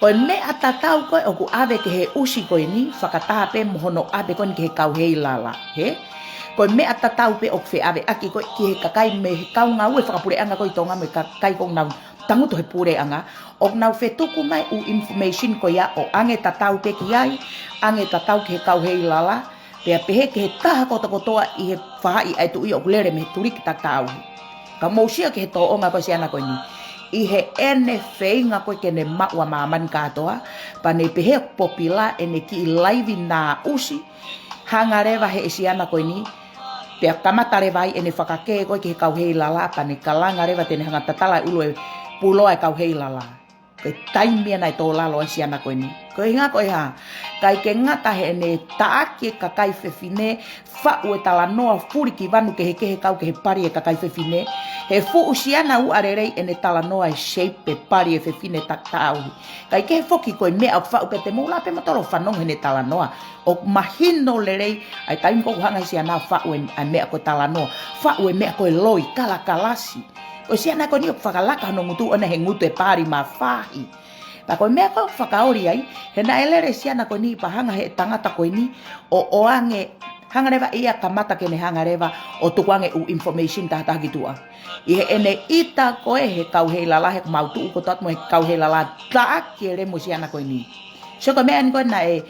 Ko e meʻa tatau ko ē ʻoku ʻave ki he ʻusi ko eni, fakataha pē mo hono ʻave ko eni ki he kau heilala, he? Ko e meʻa tatau pē ʻoku feʻaveʻaki ko ē ki he kakai mei he kau ngāue fakapuleʻanga ko ē ʻi Tonga mo e kakai ʻoku nau tangutu he puleʻanga, ʻoku nau fetuku mai ʻū information ko ia ʻo ʻange tatau pē ki ai, ʻange tatau ki he kau heilala, pea pehē ki he taha kotokotoa ʻi he faʻahi ʻa e tuʻi ʻoku lele mei he tuliki takitaha ʻuhi. Ka mou sio ki he tōʻonga ko ē siana ko eni. ʻI heʻene feinga ko ē ke ne maʻu ʻa māmani kātoa, pea ne pehē ʻoku popilā ʻene kiʻi laivi naʻusi, hanga leva he siana ko eni, pea kamata leva ai ʻene fakakē ko ē ki he kau heilala, pea ne kalanga leva te ne hanga tatala e ʻulu e puloa e kau heilala. Ko e taimi ia naʻe tō lalo ai e siana ko eni. Ko e ʻuhinga ko e hā, ʻikai ke ngata heʻene taʻaki e kakai fefine, faʻu e talanoa fuli ki vanu kehekehe kau ki he pali e kakai fefine. He fuʻu siana uʻa lelei ʻene talanoa e shape e pali e fefine takitaha ʻuhi. ʻIkai ke foki ko e meʻa ʻoku faʻu pē te mou lava pē mautolu ʻo fanongo heʻene talanoa. ʻOku mahino lelei, ʻa e taimi ko ē ʻoku hanga he siana ʻo faʻu e, ʻa e meʻa ko e talanoa. Faʻu e meʻa ko e loi, kalakalasi. Ko e siana ko eni ʻoku fakalaka hono ngutu ʻona he ngutu e pali mafahi. Pea ko e meʻa ko ē ʻoku fakaoli ai, he naʻe lele siana ko eni pea hanga he tangata ko eni ʻo ʻoange, hanga leva ia kamata ke ne hanga leva ʻo tukuange ʻū information tahataha ki tuʻa. ʻI heʻene ʻita ko ē he kau heilala, he mau tuʻu kotoa atu mo e kau heilala, taʻaki e lemu e siana ko eni. Sio ko e meʻa eni ko ē naʻe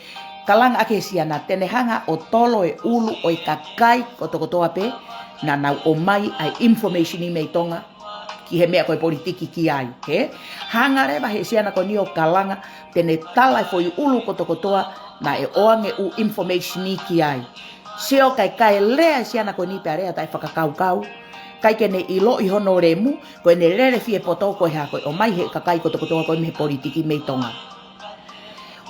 kalanga ʻaki he siana, te ne hanga ʻo tolo e ʻulu ʻo e kakai kotokotoa pē naʻa nau ʻomai ʻa e information ʻi mei Tonga ki he meʻa ko e politiki ki ai, he? Hanga leva he siana ko eni ʻo kalanga, te ne tala e foʻi ʻulu kotokotoa naʻe ʻoange ʻū information ki ai. Sio kae, kae lea e siana ko eni pea lea taʻefakakaukau. ʻIkai ke ne ʻiloʻi hono lemu, ko ʻene lele fie poto ko e hā, ko e ʻomai he kakai kotokotoa ko ē mei he politiki mei Tonga.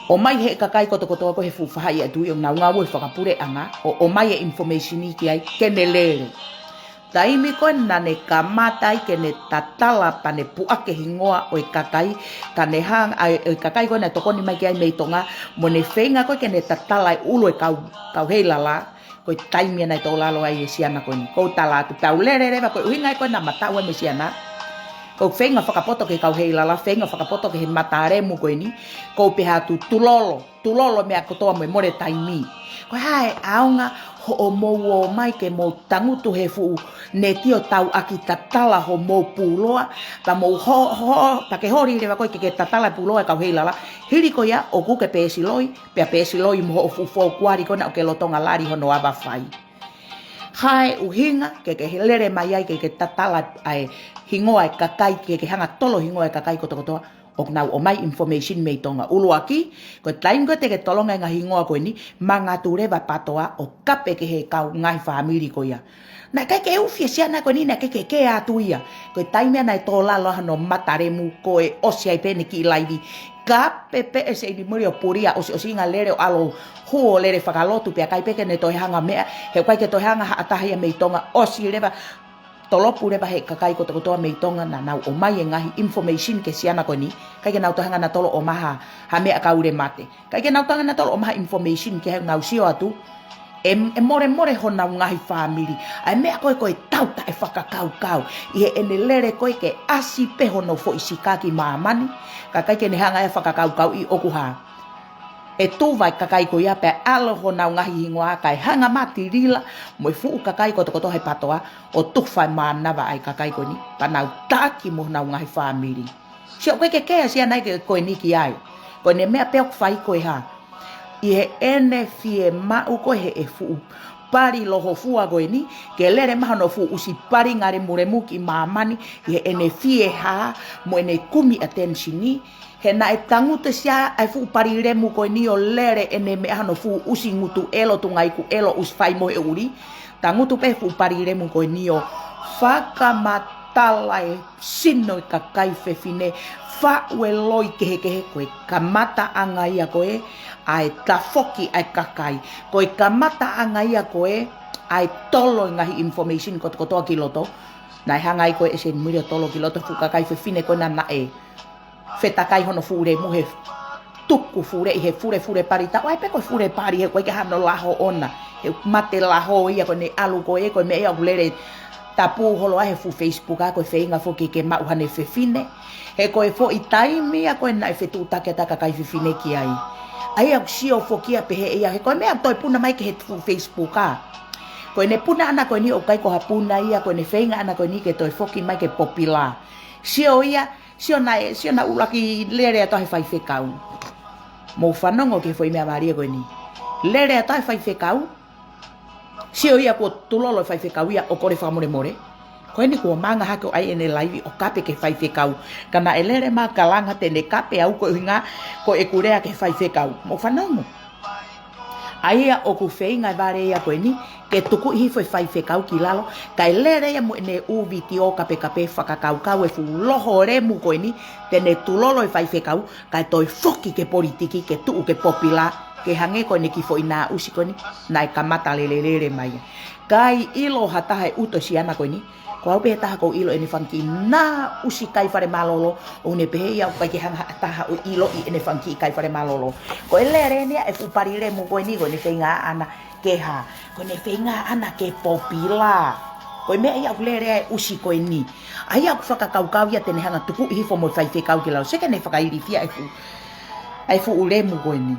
ʻOmai he kakai kotokotoa ko ē he fuʻu faʻahi ʻa e tuʻi ʻoku nau ngāue fakapuleʻanga, ʻo ʻomai e information ki ai ke ne lele. Taimi ko ē naʻa ne kamata ai ke ne tatala pea ne puʻaki e hingoa ʻo e kakai, ka ne hanga, ʻa e, ʻo e kakai ko ē naʻe tokoni mai ki ai mei Tonga, mo ne feinga ko ē ke ne tatala e ʻulu e kau, kau heilala, ko e taimi ia naʻe tō lalo ai e siana ko eni. Ko u tala atu, tau lele leva ko e ʻuhinga ia ko ē naʻa ma tau ai mo e siana. Ko u feinga fakapoto ki he kau heilala, feinga fakapoto ki he mata lemu ko eni. Ko u pehē atu tulolo, tulolo meʻa kotoa mo e mole taimi. Ko e hā e ʻaonga hoʻomou ō mai ke mou tangutu he fuʻu neti ʻo tauʻaki tatala hoʻomou puloa, pea mou ho, ho, pea ke holi leva ko ē ke, ke tatala e puloa e kau heilala. Hili ko ia ʻoku ke pēsiloi, pea pēsiloi mo hoʻo fuʻu fōkuali ko ena ʻoku ke lolotonga lali hono ava fai. Hā e ʻuhinga ke ke lele mai ai ke ke tatala ʻa e hingoa e kakai, ke ke hanga tolo hingoa e kakai kotokotoa ʻoku nau ʻomai information mei Tonga. ʻUluaki, ko e taimi ko ē te ke tolonga e ngaahi hingoa ko eni, mangatu leva PATOA ʻo kape ki he kau ngaahi fāmili ko ia. Naʻe ʻikai ke ufi e siana ko eni, naʻe ʻikai ke kē atu ia. Ko e taimi ia naʻe tō lalo ai hono mata lemu, ko e ʻosi ai pē ʻene kiʻi laivi. Kape pē ʻe Seinimuli ʻo pulia ʻosiʻosinga, lele ʻo ʻalu hū ʻo lele fakalotu, pea ʻikai pē ke ne toe hanga meʻa, he ʻikai ke toe hanga ha taha ia mei Tonga, ʻosi leva, tolopu leva he kakai kotokotoa mei Tonga naʻa nau ʻomai e ngaahi information ki he siana ko eni, ʻikai ke nau toe hanga nautolu ʻo ʻomai ha, ha meʻa kau le mate. ʻIkai ke nau toe hanga nautolu ʻo ʻomai ha information ki ai, nau sio atu, ʻe, ʻe molemole honau ngaahi fāmili. ʻA e meʻa ko ē ko e tau taʻefakakaukau. ʻI heʻene lele ko ē ke ʻasi pē hono foʻi sika ki māmani, ka ʻikai ke ne hanga ʻe ia ʻo fakakaukauʻi ʻoku hā. ʻE tuva e kakai ko ia pea ʻalu honau ngaahi hingoa kae hanga mai ʻa Tilila mo e fuʻu kakai kotokotoa he PATOA ʻo tufa e mānava ʻa e kakai ko eni, pea nau taʻaki mo honau ngaahi fāmili. Sio, ʻoku ʻikai ke kē e siana ia ko eni ki ai. Ko ʻene meʻa pē ʻoku fai ko e hā. ʻI heʻene fiemaʻu ko ē he ʻe fuʻu pali lohofua ko eni, ke lele mai hono fuʻu ʻusi pali ngale mulemu ki māmani, ʻi heʻene fie hā mo ʻene kumi attention, he naʻe tangutu ʻa e fuʻu pali lemu ko eni ʻo lele ʻene meʻa hono fuʻu ʻusi ngutu ʻelo, tunga iku ʻelo, ʻusi fai mo e ʻuli. Tangutu pē fuʻu pali lemu ko eni ʻo fakamatala e sino e kakai fefine, faʻu e loi kehekehe, ko e kamataʻanga ia ko ē ʻa e tafoki ʻa e kakai. Ko e kamataʻanga ia ko ē ʻa e tolo e ngaahi information kotokotoa ki loto. Naʻe hanga ai ko ē ʻe Seinimuli ʻo tolo ki loto fuʻu kakai fefine ko ena naʻe fetakai hono fuʻu lemu he tuku fuleʻi he fulefule pali taʻu ai pē ko e fule pali he ʻoku ʻikai ke hano laho ʻona. He mate laho ia ko ʻene ʻalu ko ē ko e meʻa ia ʻoku lele tapu holo ai he fuʻu Facebook ʻa ko e feinga foki ke maʻu haʻane fefine. He ko e foʻi taimi ia ko ē naʻe fetuʻutaki atu ʻa e kakai fefine ki ai. ʻA ia ʻoku sio foki ia pehē ia he ko e meʻa toe puna mai ki he fuʻu Facebook ʻa. Ko ʻene puna ʻana ko eni ʻoku ʻikai ko ha puna ia, ko ʻene feinga ʻana ko eni ke toe foki mai ke popila. Sio ia, sio naʻe, sio naʻe ʻuluaki lele atu ʻa e faifekau. Mou fanongo ki he foʻi meʻa mālie ko eni. Lele atu ʻa e faifekau. Sio ia kuo tulolo e faifekau ia ʻo kole fakamolemole. Ko eni kuo manga hake ʻo ʻai ʻene laivi ʻo kape ki he faifekau. Ka naʻe lele mai ʻo kalanga te ne kape au ko e ʻuhinga ko ʻeku lea ki he faifekau. Mou fanongo. ʻA ia ʻoku feinga e vale ia ko eni ke tukuʻi hifo e faifekau ki lalo, kae lele ia mo ʻene ʻū vitiō kapekape fakakaukau e fuʻu loho lemu ko eni, te ne tulolo e faifekau, kae toe foki ki he politiki ke tuʻu ke popila, ke hangē ko ʻene kiʻi foʻi naʻusi ko eni, naʻe kamata lelelele mai ia. ʻIkai ʻilo ha taha e ʻuto e siana ko eni, ko au pē taha ʻoku ou ʻilo ʻene fanga kiʻi naʻusi kai fale mālōlō, ʻoku ne pehē ia ʻoku ʻikai ke hanga ha taha ʻo ʻiloʻi ʻene fanga kiʻi kai fale mālōlō. Ko e lele eni ia e fuʻu pali lemu ko eni ko ʻene feinga ʻana ke hā, ko ʻene feinga ʻana ke popila. Ko e meʻa ia ʻoku lele ai e ʻusi ko eni. ʻA ia ʻoku fakakaukau ia te ne hanga ʻo tukuʻi hifo mo e faifekau ki lalo. Sio ki heʻene fakailifia e fuʻu, ʻa e fuʻu lemu ko eni.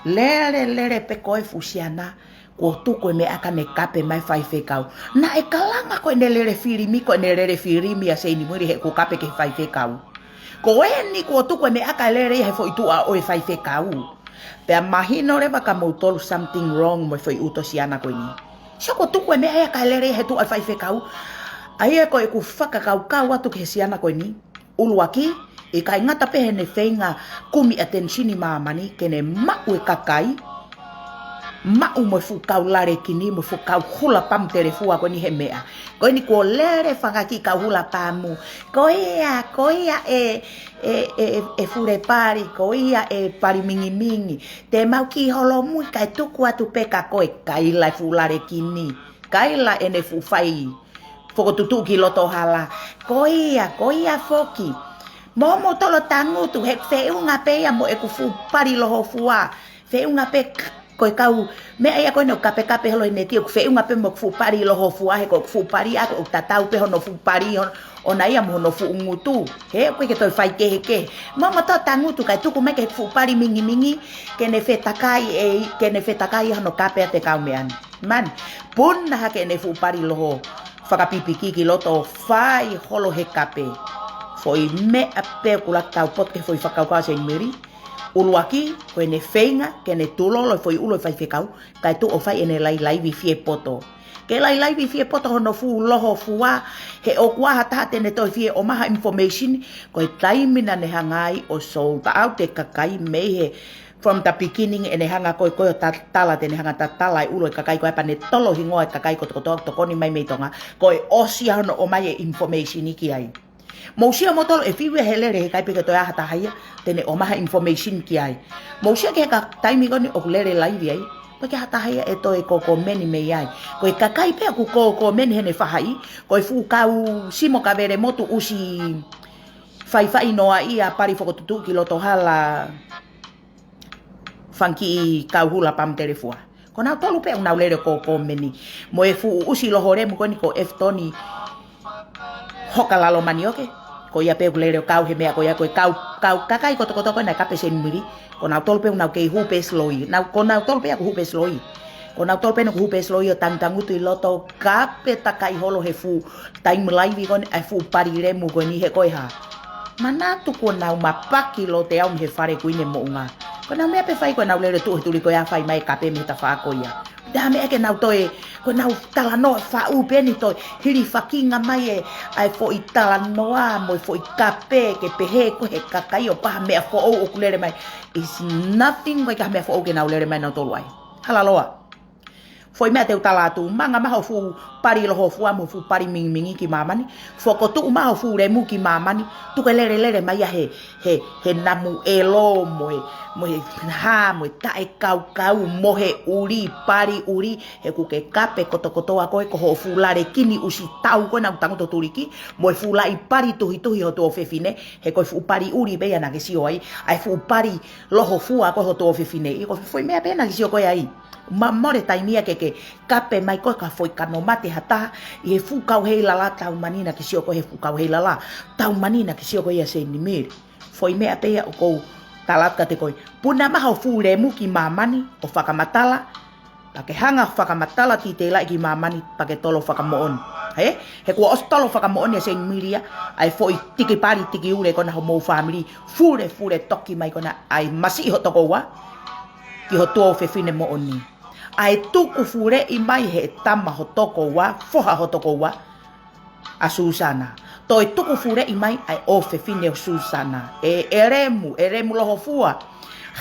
Lele, lele pē ko e fuʻu siana. Kuo tuku e meʻa ka ne kape mai faifekau. Naʻe kalanga ko ʻene lele filimi, ko ʻene lele filimi ʻa Seini Mili he ʻoku kape ki he faifekau. Ko eni kuo tuku e meʻa ka lele ia he foʻi tuʻa ʻo e faifekau. Pea mahino leva kia moutolu something wrong mo e foʻi ʻuto siana ko eni. Sio kuo tuku e meʻa ia ka lele ia he tuʻa faifekau. ʻA ia ko ʻeku fakakaukau atu ki he siana ko eni. ʻUluaki, ʻikai ngata pē heʻene feinga kumi attention ʻi māmani, ke ne maʻu e kakai, maʻu mo e fuʻu kau lalekini, mo e fuʻu kau hula pamu telefua ko eni he meʻa. Ko eni kuo lele fanga kiʻi kau hula pamu. Ko ia, ko ia e, e, e, e fule pali, ko ia e pali mingimingi. Te mau kiʻi holomui kae tuku atu pē kia koe, kaila e fuʻu lalekini. Kaila ʻene fuʻu fai fokotuʻutuʻu ki loto hala. Ko ia, ko ia foki. Momoutolu ʻo tangutu, he feʻunga pē ia mo ʻeku fuʻu pali lohofua. Feʻunga pē k-, ko e kau, meʻa ia ko eni ʻoku kapekape holo he neti, ʻoku feʻunga pē mo ʻeku fuʻu pali lohofua, he ko ʻeku fuʻu pali ʻaʻaku, ʻoku tatau pē hono fuʻu pali, hon-, ʻona ia mo hono fuʻu ngutu. He ʻoku ʻikai ke toe faikehekehe. Momoutolu ʻo tangutu, kae tuku mai ki he fuʻu pali mingimingi, ke ne fetakai e, ke ne fetakai hono kape ʻa e kau meʻa ni. Mani, puna hake ʻene fuʻu pali loho fakapipiki ki loto, fai holo he kape. Foʻi meʻa pē ʻoku laka tau poto ki he foʻi fakakaukau ʻa Seini Mili. ʻUluaki, ko ʻene feinga ke ne tulolo e foʻi ʻulu ʻo e faifekau, kae tuʻu ʻo fai ʻene lailaivi fie poto. Ke lailaivi fie poto hono fuʻu lohofua, he ʻoku ʻi ai ha taha te ne toe fie ʻomai ha information, ko e taimi naʻa ne hanga ai ʻo sold out e kakai mei he from the beginning, ʻene hanga ko ē ko ē ʻo ta-, tala, te ne hanga tatala e ʻulu e kakai ko ē pea ne tolo hingoa e kakai kotokotoa ʻoku tokoni mai mei Tonga, ko e ʻosi ia hono ʻomai e information ki ai. Mou sio moutolu e fiu ia he lele he ʻikai pē ke toe ʻi ai ha taha ia te ne ʻomai ha information ki ai. Mou sio ki he ka taimi ko eni ʻoku lele laivi ai, pea ʻikai ha taha ia ʻe toe ko komeni mei ai. Ko e kakai pē ʻoku ko komeni heʻene faʻahi, ko e fuʻu kau simo kavele motu ʻusi faifai noa ia pali fokotuʻutuʻu ki loto hala. Fanga kiʻi kau hula pamu telefua. Ko nautolu pē ʻoku nau lele ko komeni. Mo e fuʻu ʻusi loho lemu ko eni ko Eftoni Hokalalomanioke. Ko ia pē ʻoku lele ʻo kau he meʻa ko ia ko e kau, kau kakai kotokotoa ko ē naʻe kape Seini Mili. Ko nautolu pē ʻoku nau kei hū pē siloi. Nau, ko nautolu pē ʻoku hū pē siloi. Ko nautolu pē ʻoku hū pē siloi ʻo tangutangutu ʻi loto kape takai holo he fuʻu taimi laivi ko eni, ʻa e fuʻu pali lemu ko eni he ko e hā. Manatu kuo nau mapaki lote au mei he fale kuini moʻunga. Ko ʻenau meʻa pē fai ko ʻenau lele tuʻu he tuli ko ia fai mai kape mei he tafaʻaki ko ia. Pea meʻa ke nau toe, ko ʻenau talanoa faʻu pē eni toe hilifakinga mai e, ʻa e foʻi talanoa mo e foʻi kape ke pehē ko e he kakai ʻoku ʻi ai ha meʻa foʻou ʻoku lele mai. It's nothing, ʻoku ʻikai ha meʻa foʻou ke nau lele mai nautolu ai. Hala loa. Foʻi meʻa te u tala atu, manga mai hoʻo fuʻu pali lohofua mo e fuʻu pali mingimingi ki māmani. Fokotuʻu mai hoʻo fuʻu lemu ki māmani. Tuku e lelelele mai ia he, he, he namu ʻelo mo e, mo e hā, mo e taʻekaukau, mo e ʻuli, pali ʻuli. He ʻoku ke kape kotokotoa koe ko hoʻo fuʻu lalekini ʻusi tau ko ē naʻa ku tangutu tuliki, mo e fuʻu laʻi pali tuhituhi hoʻo tuofefine, he ko e fuʻu pali ʻuli pē ia naʻa ke sio ai, ʻa e fuʻu pali lohofua ko ē hoʻo tuofefine, ʻi ko e foʻi meʻa pē naʻa ke sio koe ai. Mamole taimi ia ke ke kape mai koe ka foʻi kano mate ha taha, ʻi he fuʻu kau heilala tau mani naʻa ke sio koe he fuʻu kau heilala, tau mani naʻa ke sio koe ia Seini Mili. Foʻi meʻa pē ia ʻoku ou tala atu kiate koe. Puna mai hoʻo fuʻu lemu ki māmani ʻo fakamatala, pea ke hanga ʻo fakamatala titeilaʻi ki māmani pea ke tolo fakamoʻoni. He? He kuo ʻosi tolo fakamoʻoni ʻa Seini Mili ia, ʻa e foʻi tiki pali tiki ʻuli ko ena homou fāmili, fule fule toki mai ko ena ʻa e masiʻi hoʻo tokoua, ki hoʻo tuofefine moʻoni. ʻA e tuku fuleʻi mai he tama hoʻo tokoua, foha hoʻo tokoua, ʻa Susana. Toe tuku fuleʻi mai ʻa e ʻofefine ʻo Susana. ʻE, ʻe lemu, ʻe lemu lohofua.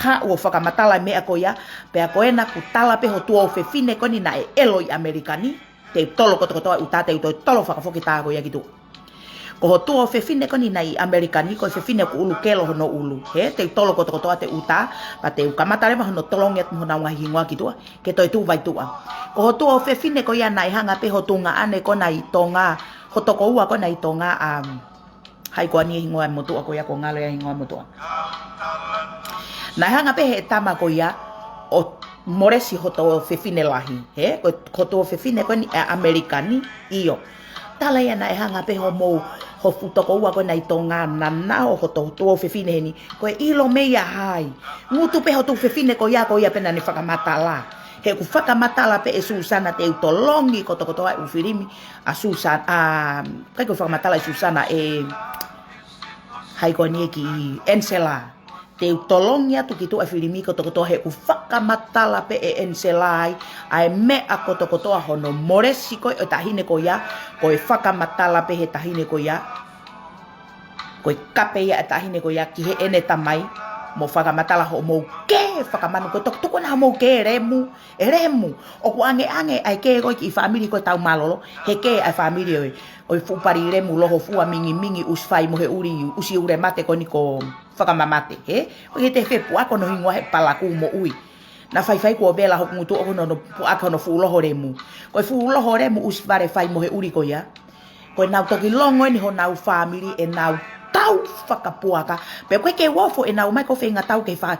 Haʻu ʻo fakamatala e meʻa ko ia, pea ko ena ʻoku tala pē hoʻo tuofefine ko eni naʻe ʻelo ʻi ʻAmelika ni, te u tolo kotokotoa ʻuta te u toe tolo fakafoki tā ko ia ki tuʻa. Ko hoʻo tuofefine ko eni naʻe ʻi ʻAmelika ni, ko e fefine ʻoku ʻulu kelo hono ʻulu. He, te u tolo kotokotoa te ʻuta, pea te u kamata leva hono tolongi atu mo honau ngaahi hingoa ki tuʻa. Ke toe tuʻu vai tuʻa. Ko hoʻo tuofefine ko ia naʻe hanga pē hoʻo tuongaʻane ko ena ʻi Tonga, hoʻo tokoua ko ena ʻi Tonga, um, hai ko eni e hingoa e motuʻa ko ia ko ngalo e hingoa e motuʻa. Naʻe hanga pē he tama ko ia ʻo molesi hoʻo tuofefine lahi. He, ko, ko hoʻo tuofefine ko eni ʻa ʻAmelika ni, ʻio. Tala ia naʻe hanga pē hoʻomou, ho fuʻu tokoua ko ena ʻi Tonga naʻa nau hoto tuofefine heni. Ko e ʻilo mei a hai. Ngutu pē ho tuofefine ko ia, ko ia pē naʻa ne fakamatala. He ʻoku fakamatala pē ʻe Susana te u tolongi kotokotoa e ʻū filimi ʻa Susana, ʻa, ʻikai ko e fakamatala ʻe Susana, ʻe hai ko eni e kiʻi Ensela. Te u tolongi atu ki tuʻa e filimi kotokotoa he ʻoku fakamatala pē ʻe Ensela ai ʻa e meʻa kotokotoa hono molesi ko ē ʻo e taʻahine ko ia, ko e fakamatala pē he taʻahine ko ia, ko e kape ia e taʻahine ko ia ki heʻene tamai, mo fakamatala hoʻomou kē fakamanu, ko e toki tuku ena hoʻomou kē lemu, ʻe lemu, ʻoku ʻangeʻange ʻa e kē ko ē kiʻi fāmili ko ē tau mālōlō, he kē ʻa e fāmili ʻo e, ʻo e fuʻu pali lemu, loho fua, mingimingi, ʻusi fai mo he ʻuli, ʻusi ʻule mate ko eni ko Fakamamate, hē? ʻOku ʻikai te u fepuʻaki hono hingoa he palakū moʻui. Naʻa faifai kuo vela hoku ngutu ʻoku hono puʻaki hono fuʻu loho lemu. Ko e fuʻu loho lemu ʻusi vale fai mo he ʻuli ko ia. Ko ʻenau toki longo eni honau fāmili ʻenau tau fakapuaka. Pea ʻoku ʻikai ke u ofo ʻenau ō mai ko e feingatau ki he fā-,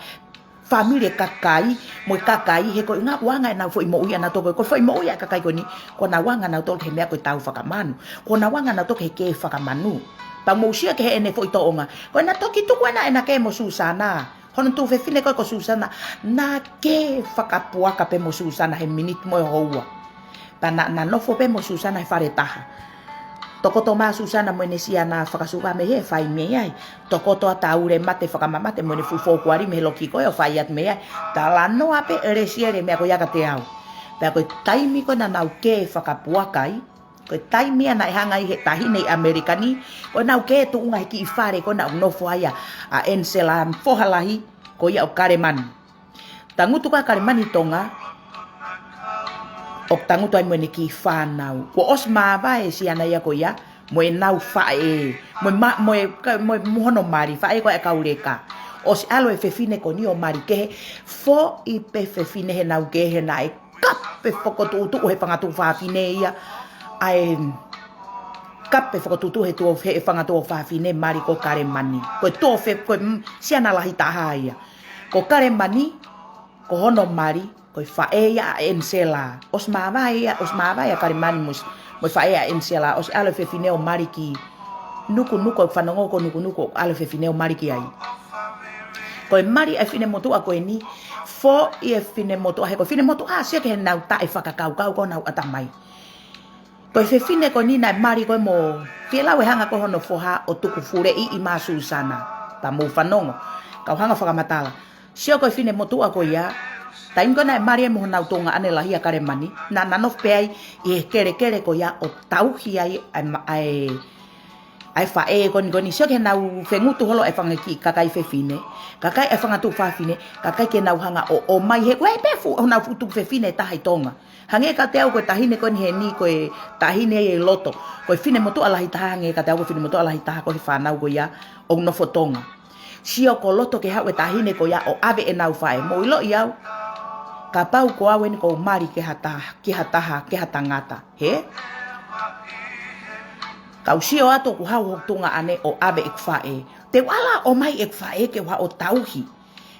fāmili e kakai, mo e kakai, he ko e ʻuhinga ʻoku anga ʻenau foʻi moʻui ʻanautolu ko ē, ko e foʻi moʻui ʻa e kakai ko eni, ko ʻenau anga ʻanautolu ki he meʻa ko e tau fakamanu. Ko ʻenau anga ʻanautolu ki he kē fakamanu. Pea mou sio ki heʻene foʻi tōʻonga. Ko ʻena toki tuku ena ʻena kē mo Susana. Hono tuofefine ko ē ko Susana, naʻa kē fakapuaka pē mo Susana he miniti mo e houa. Pea naʻa na nofo pē mo Susana he fale taha. Tokoto mai ʻa Susana mo ʻene siana fakasuka mei he fai mei ai. Tokoto ʻa e tau ʻule mate fakamamate mo ʻene fuʻu fōkuali mei he loki ko ē ʻo fai atu mei ai. Talanoa pē ʻe Lesiele meʻa ko ia kiate au. Pea ko e taimi ko ē naʻa nau kē fakapuaka ai, ko e taimi ia naʻe hanga ai he taʻahine ʻi ʻAmelika ni, ko ʻenau kē tuʻunga he kiʻi fale ko ē naʻa nau nofo ai ʻa, ʻa Ensela mo e foha lahi, ko ia ʻo Kalemani. Tangutu ko ē ʻa Kalemani ʻi Tonga, ʻo tangutu ai mo ʻene kiʻi fānau. Kuo ʻosi māvae e siana ia ko ia, mo ʻenau faʻē, mo e ma-, mo e ka-, mo e mo hono mali, faʻē ko ē ʻa e kau leka. ʻOsi ʻalu e fefine ko eni ʻo mali kehe, foʻi pē fefine heʻenau kē he naʻe kape fokotuʻutuʻu he fanga tuofāfine ia. ʻA e kape fokotuʻutuʻu he tuo-, he fanga tuofāfine mali ko Kalemani. Ko e tuofe-, ko e, mm, siana lahi taha ia. Ko Kalemani, ko hono mali, ko e faʻē ia ʻa Ensela. ʻOsi māvae ia, ʻosi māvae ʻa Kalemani mo s-, mo e faʻē ʻa Ensela, ʻosi ʻalu e fefine ʻo mali ki Nukunuku, ʻoku fanongo ko Nukunuku, ʻalu e fefine ʻo mali ki ai. Ko e mali ʻa e finemotuʻa ko eni, foʻi e finemotuʻa, he ko e finemotuʻa, sio ki heʻenau taʻefakakaukau ko ʻenau ʻatamai. Ko e fefine ko eni naʻe mali ko ē mo, fielau e hanga ko ē hono foha ʻo tuku fuleʻi ʻi Māsūsana. Pea mou fanongo, kau hanga fakamatala. Sio ko e finemotuʻa ko ia, taimi ko ē naʻe mali ai mo honau tuongaʻane lahi ʻa Kalemani, naʻa na nofo pē ai ʻi he kelekele ko ia ʻo tauhi ai ʻa e ma-, ʻa e ʻa e faʻē ko eni ko eni, sio ki heʻenau fengutu holo e fanga kiʻi kakai fefine, kakai e fanga tuofāfine, kakai ke nau hanga ʻo, ʻomai he, ko e pē fuʻu, honau fuʻu tuofefine taha ʻi Tonga. Hangē kiate au ko e taʻahine ko eni heni ko e taʻahine ʻi loto. Ko e finemotuʻa lahi taha, hangē kiate au ko e finemotuʻa lahi taha ko e fānau ko ia ʻoku nofo Tonga. Sio ko loto ke haʻu e taʻahine ko ia ʻo ʻave ʻenau faʻē. Mou ʻiloʻi au, kapau ko au eni ʻoku ou mali ki ha taha, ki ha taha, ki ha tangata. Hē? Kau sio atu ʻoku haʻu hoku tuongaʻane ʻo ʻave ʻeku faʻē. Te u ala ʻomai ʻeku faʻē ke u haʻu ʻo tauhi.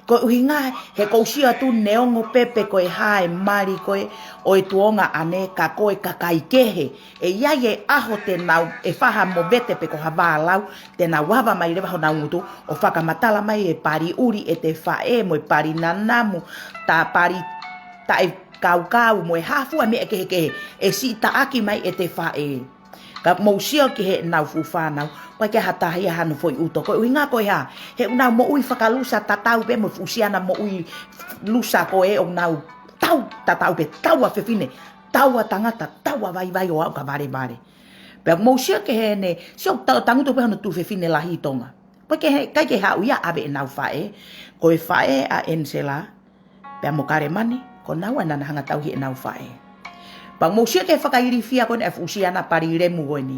Ko e ʻuhinga he ʻoku ou sio atu neongo pē pe ko e hā e mali ko ē ʻo e tuongaʻane ka ko e kakai kehe. ʻE ʻi ai e ʻaho te nau ʻe fai ha movete pe ko ha vālau, te nau ava mai leva honau ngutu ʻo fakamatala mai e pali ʻuli ʻete faʻē mo e pali nanamu, tā pali taʻe kaukau mo e hā fua meʻa kehekehe, ʻe siʻi taʻaki mai ʻete faʻē. Ka mou sio ki heʻenau fuʻu fānau, ʻoku ʻikai ke ha taha ia hano foʻi ʻuto. Ko e ʻuhinga ko e hā, he ʻoku nau moʻui fakalusa tatau pē mo e fuʻu siana moʻui lusa ko ē ʻoku nau tau, tatau pē, taua fefine, taua tangata, taua vaivai ʻo aʻu ka valevale. Pea mou sio ki heʻene, sio ta-, tangutu pē hono tuofefine lahi ʻi Tonga. ʻOku ʻikai ke he, ʻikai ke haʻu ia ʻave ʻenau faʻē, ko e faʻē ʻa Ensela, pea mo Kalemani, ko naua naʻa na hanga tauhi ʻenau faʻē. Pea mou sio ki he fakailifia ko eni ʻa e fuʻu siana pali lemu ko eni.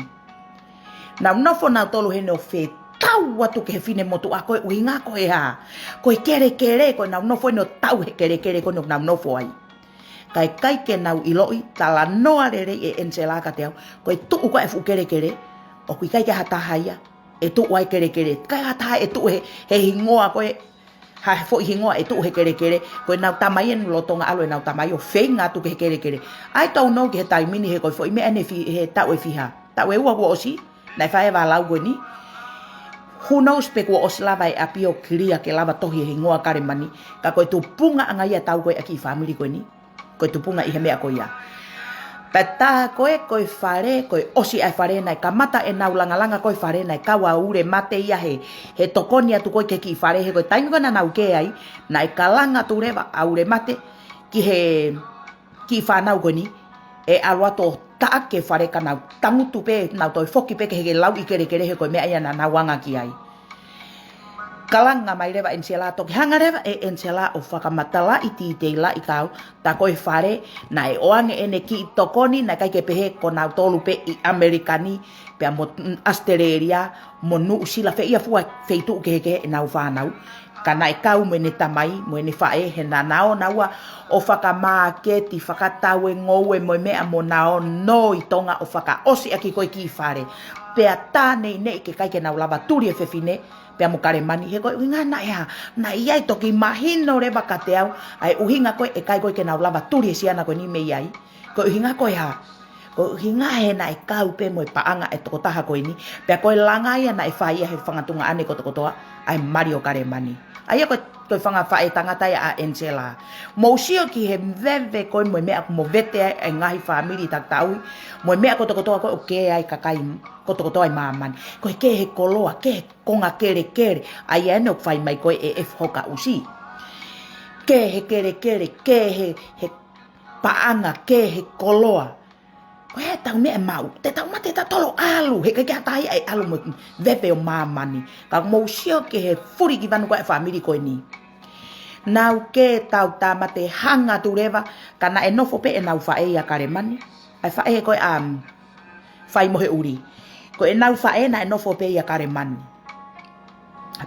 Nau nofo nautolu heni ʻo fetau atu ki he finemotuʻa ko e ʻuhinga ko e hā. Ko e kelekele, ko ʻenau nofo heni ʻo tau he kelekele ko eni ʻoku nau nofo ai. Kae ʻikai ke nau ʻiloʻi, talanoa lelei ʻe Ensela kiate au, ko e tuʻu ko ē e fuʻu kelekele, ʻoku ʻikai ke ha taha ia ʻe tuʻu ai e kelekele. ʻIkai ha taha ʻe tuʻu he, he hingoa ko ē, ha foʻi hingoa ʻe tuʻu he kelekele, ko ʻenau tamai eni lolotonga ʻalu ʻenau tamai ʻo feinga atu ki he kelekele. I don't know ki he taimi ni he ko e foʻi meʻa eni fi-, he taʻu ʻe fiha. Taʻu ʻe ua kuo ʻosi, naʻe fai e vālau ko eni. Who knows pe kuo ʻosi lava e ʻapi ʻo kilia ke lava tohi e hingoa Kalemani. Ka ko e tupungaʻanga ia ʻetau ko ē ʻa e kiʻi fāmili ko eni. Ko e tupunga ʻi he meʻa ko ia. Pea tā ko ē, ko e fale, ko e ʻosi ʻa e fale naʻe kamata ʻenau langalanga ko e fale naʻe kau ʻa Ulemate ia he, he tokoni atu ko ē ki he kiʻi fale he ko e taimi ko ē naʻa nau kē ai, naʻe kalanga atu leva ʻa Ulemate ki he kiʻi fānau ko eni, ʻe ʻalu atu ʻo taʻaki e fale ka nau tangutu pē, nau toe foki pē ki he lauʻi kelekele he ko e meʻa ia naʻa nau anga ki ai. Kalanga mai leva ʻEnisela, toki hanga leva ʻe ʻEnisela ʻo fakamatalaʻi titeila ʻi kau, tā ko e fale, naʻe ʻoange ʻene kiʻi tokoni, naʻe ʻikai ke pehē ko nautolu pē ʻi ʻAmelika ni, pea mo, mm, ʻAositelēlia, mo Nuʻusila, fē ia fua feituʻu kehekehe ʻenau fānau. Ka naʻe kau mo ʻene tamai, mo ʻene faʻē, he naʻa nau ō naua ʻo fakamāketi, fakatau e ngoue mo e meʻa mo nau nō ʻi Tonga ʻo fakaʻosi ʻaki ko e kiʻi fale. Pea tā neʻineʻi ke ʻikai ke nau lava tuli e fefine, pea mo Kalemani, he ko e ʻuhinga naʻe hā, naʻe ʻi ai toki mahino leva kiate au, ʻa e ʻuhinga ko ē ʻikai ko ē ke nau lava tuli e siana ko eni mei ai. Ko e ʻuhinga ko e hā, ko e ʻuhinga he naʻe kau pē mo e paʻanga e tokotaha ko eni, pea ko e langa ia naʻe fai ia he fanga tuongaʻane kotokotoa, ʻa e mali ʻo Kalemani. ʻA ia ko e, ko e fanga faʻētangata ia ʻa ʻEnisela. Mou sio ki he veve ko ē mo e meʻa kuo mo vete ai e ngaahi fāmili takitaha, mo e meʻa kotokotoa ko ē ʻoku kē ai e kakai kotokotoa ʻi māmani. Ko e kē he koloa, kē he konga kelekele, ʻa ia ʻeni ʻoku fai mai ko ē ʻe F. Hoka ʻUsi. Kē he kelekele, kē he, he paʻanga, kē he koloa. Ko e hā ʻetau meʻa ʻe maʻu, te tau mate tautolu ʻo ʻalu, he ʻikai ke ʻi ai ha taha ia ʻe ʻalu mo e veve ʻo māmani. Ka mou sio ki he fulikivanu ko ē ʻa e fāmili ko eni. Nau kē tautama te hanga atu leva, ka naʻe nofo pē ʻenau faʻē ʻia Kalemani. ʻA e faʻē ko ē ʻa, mm, Faimoheʻuli. Ko ʻenau faʻē naʻe nofo pē ʻia Kalemani.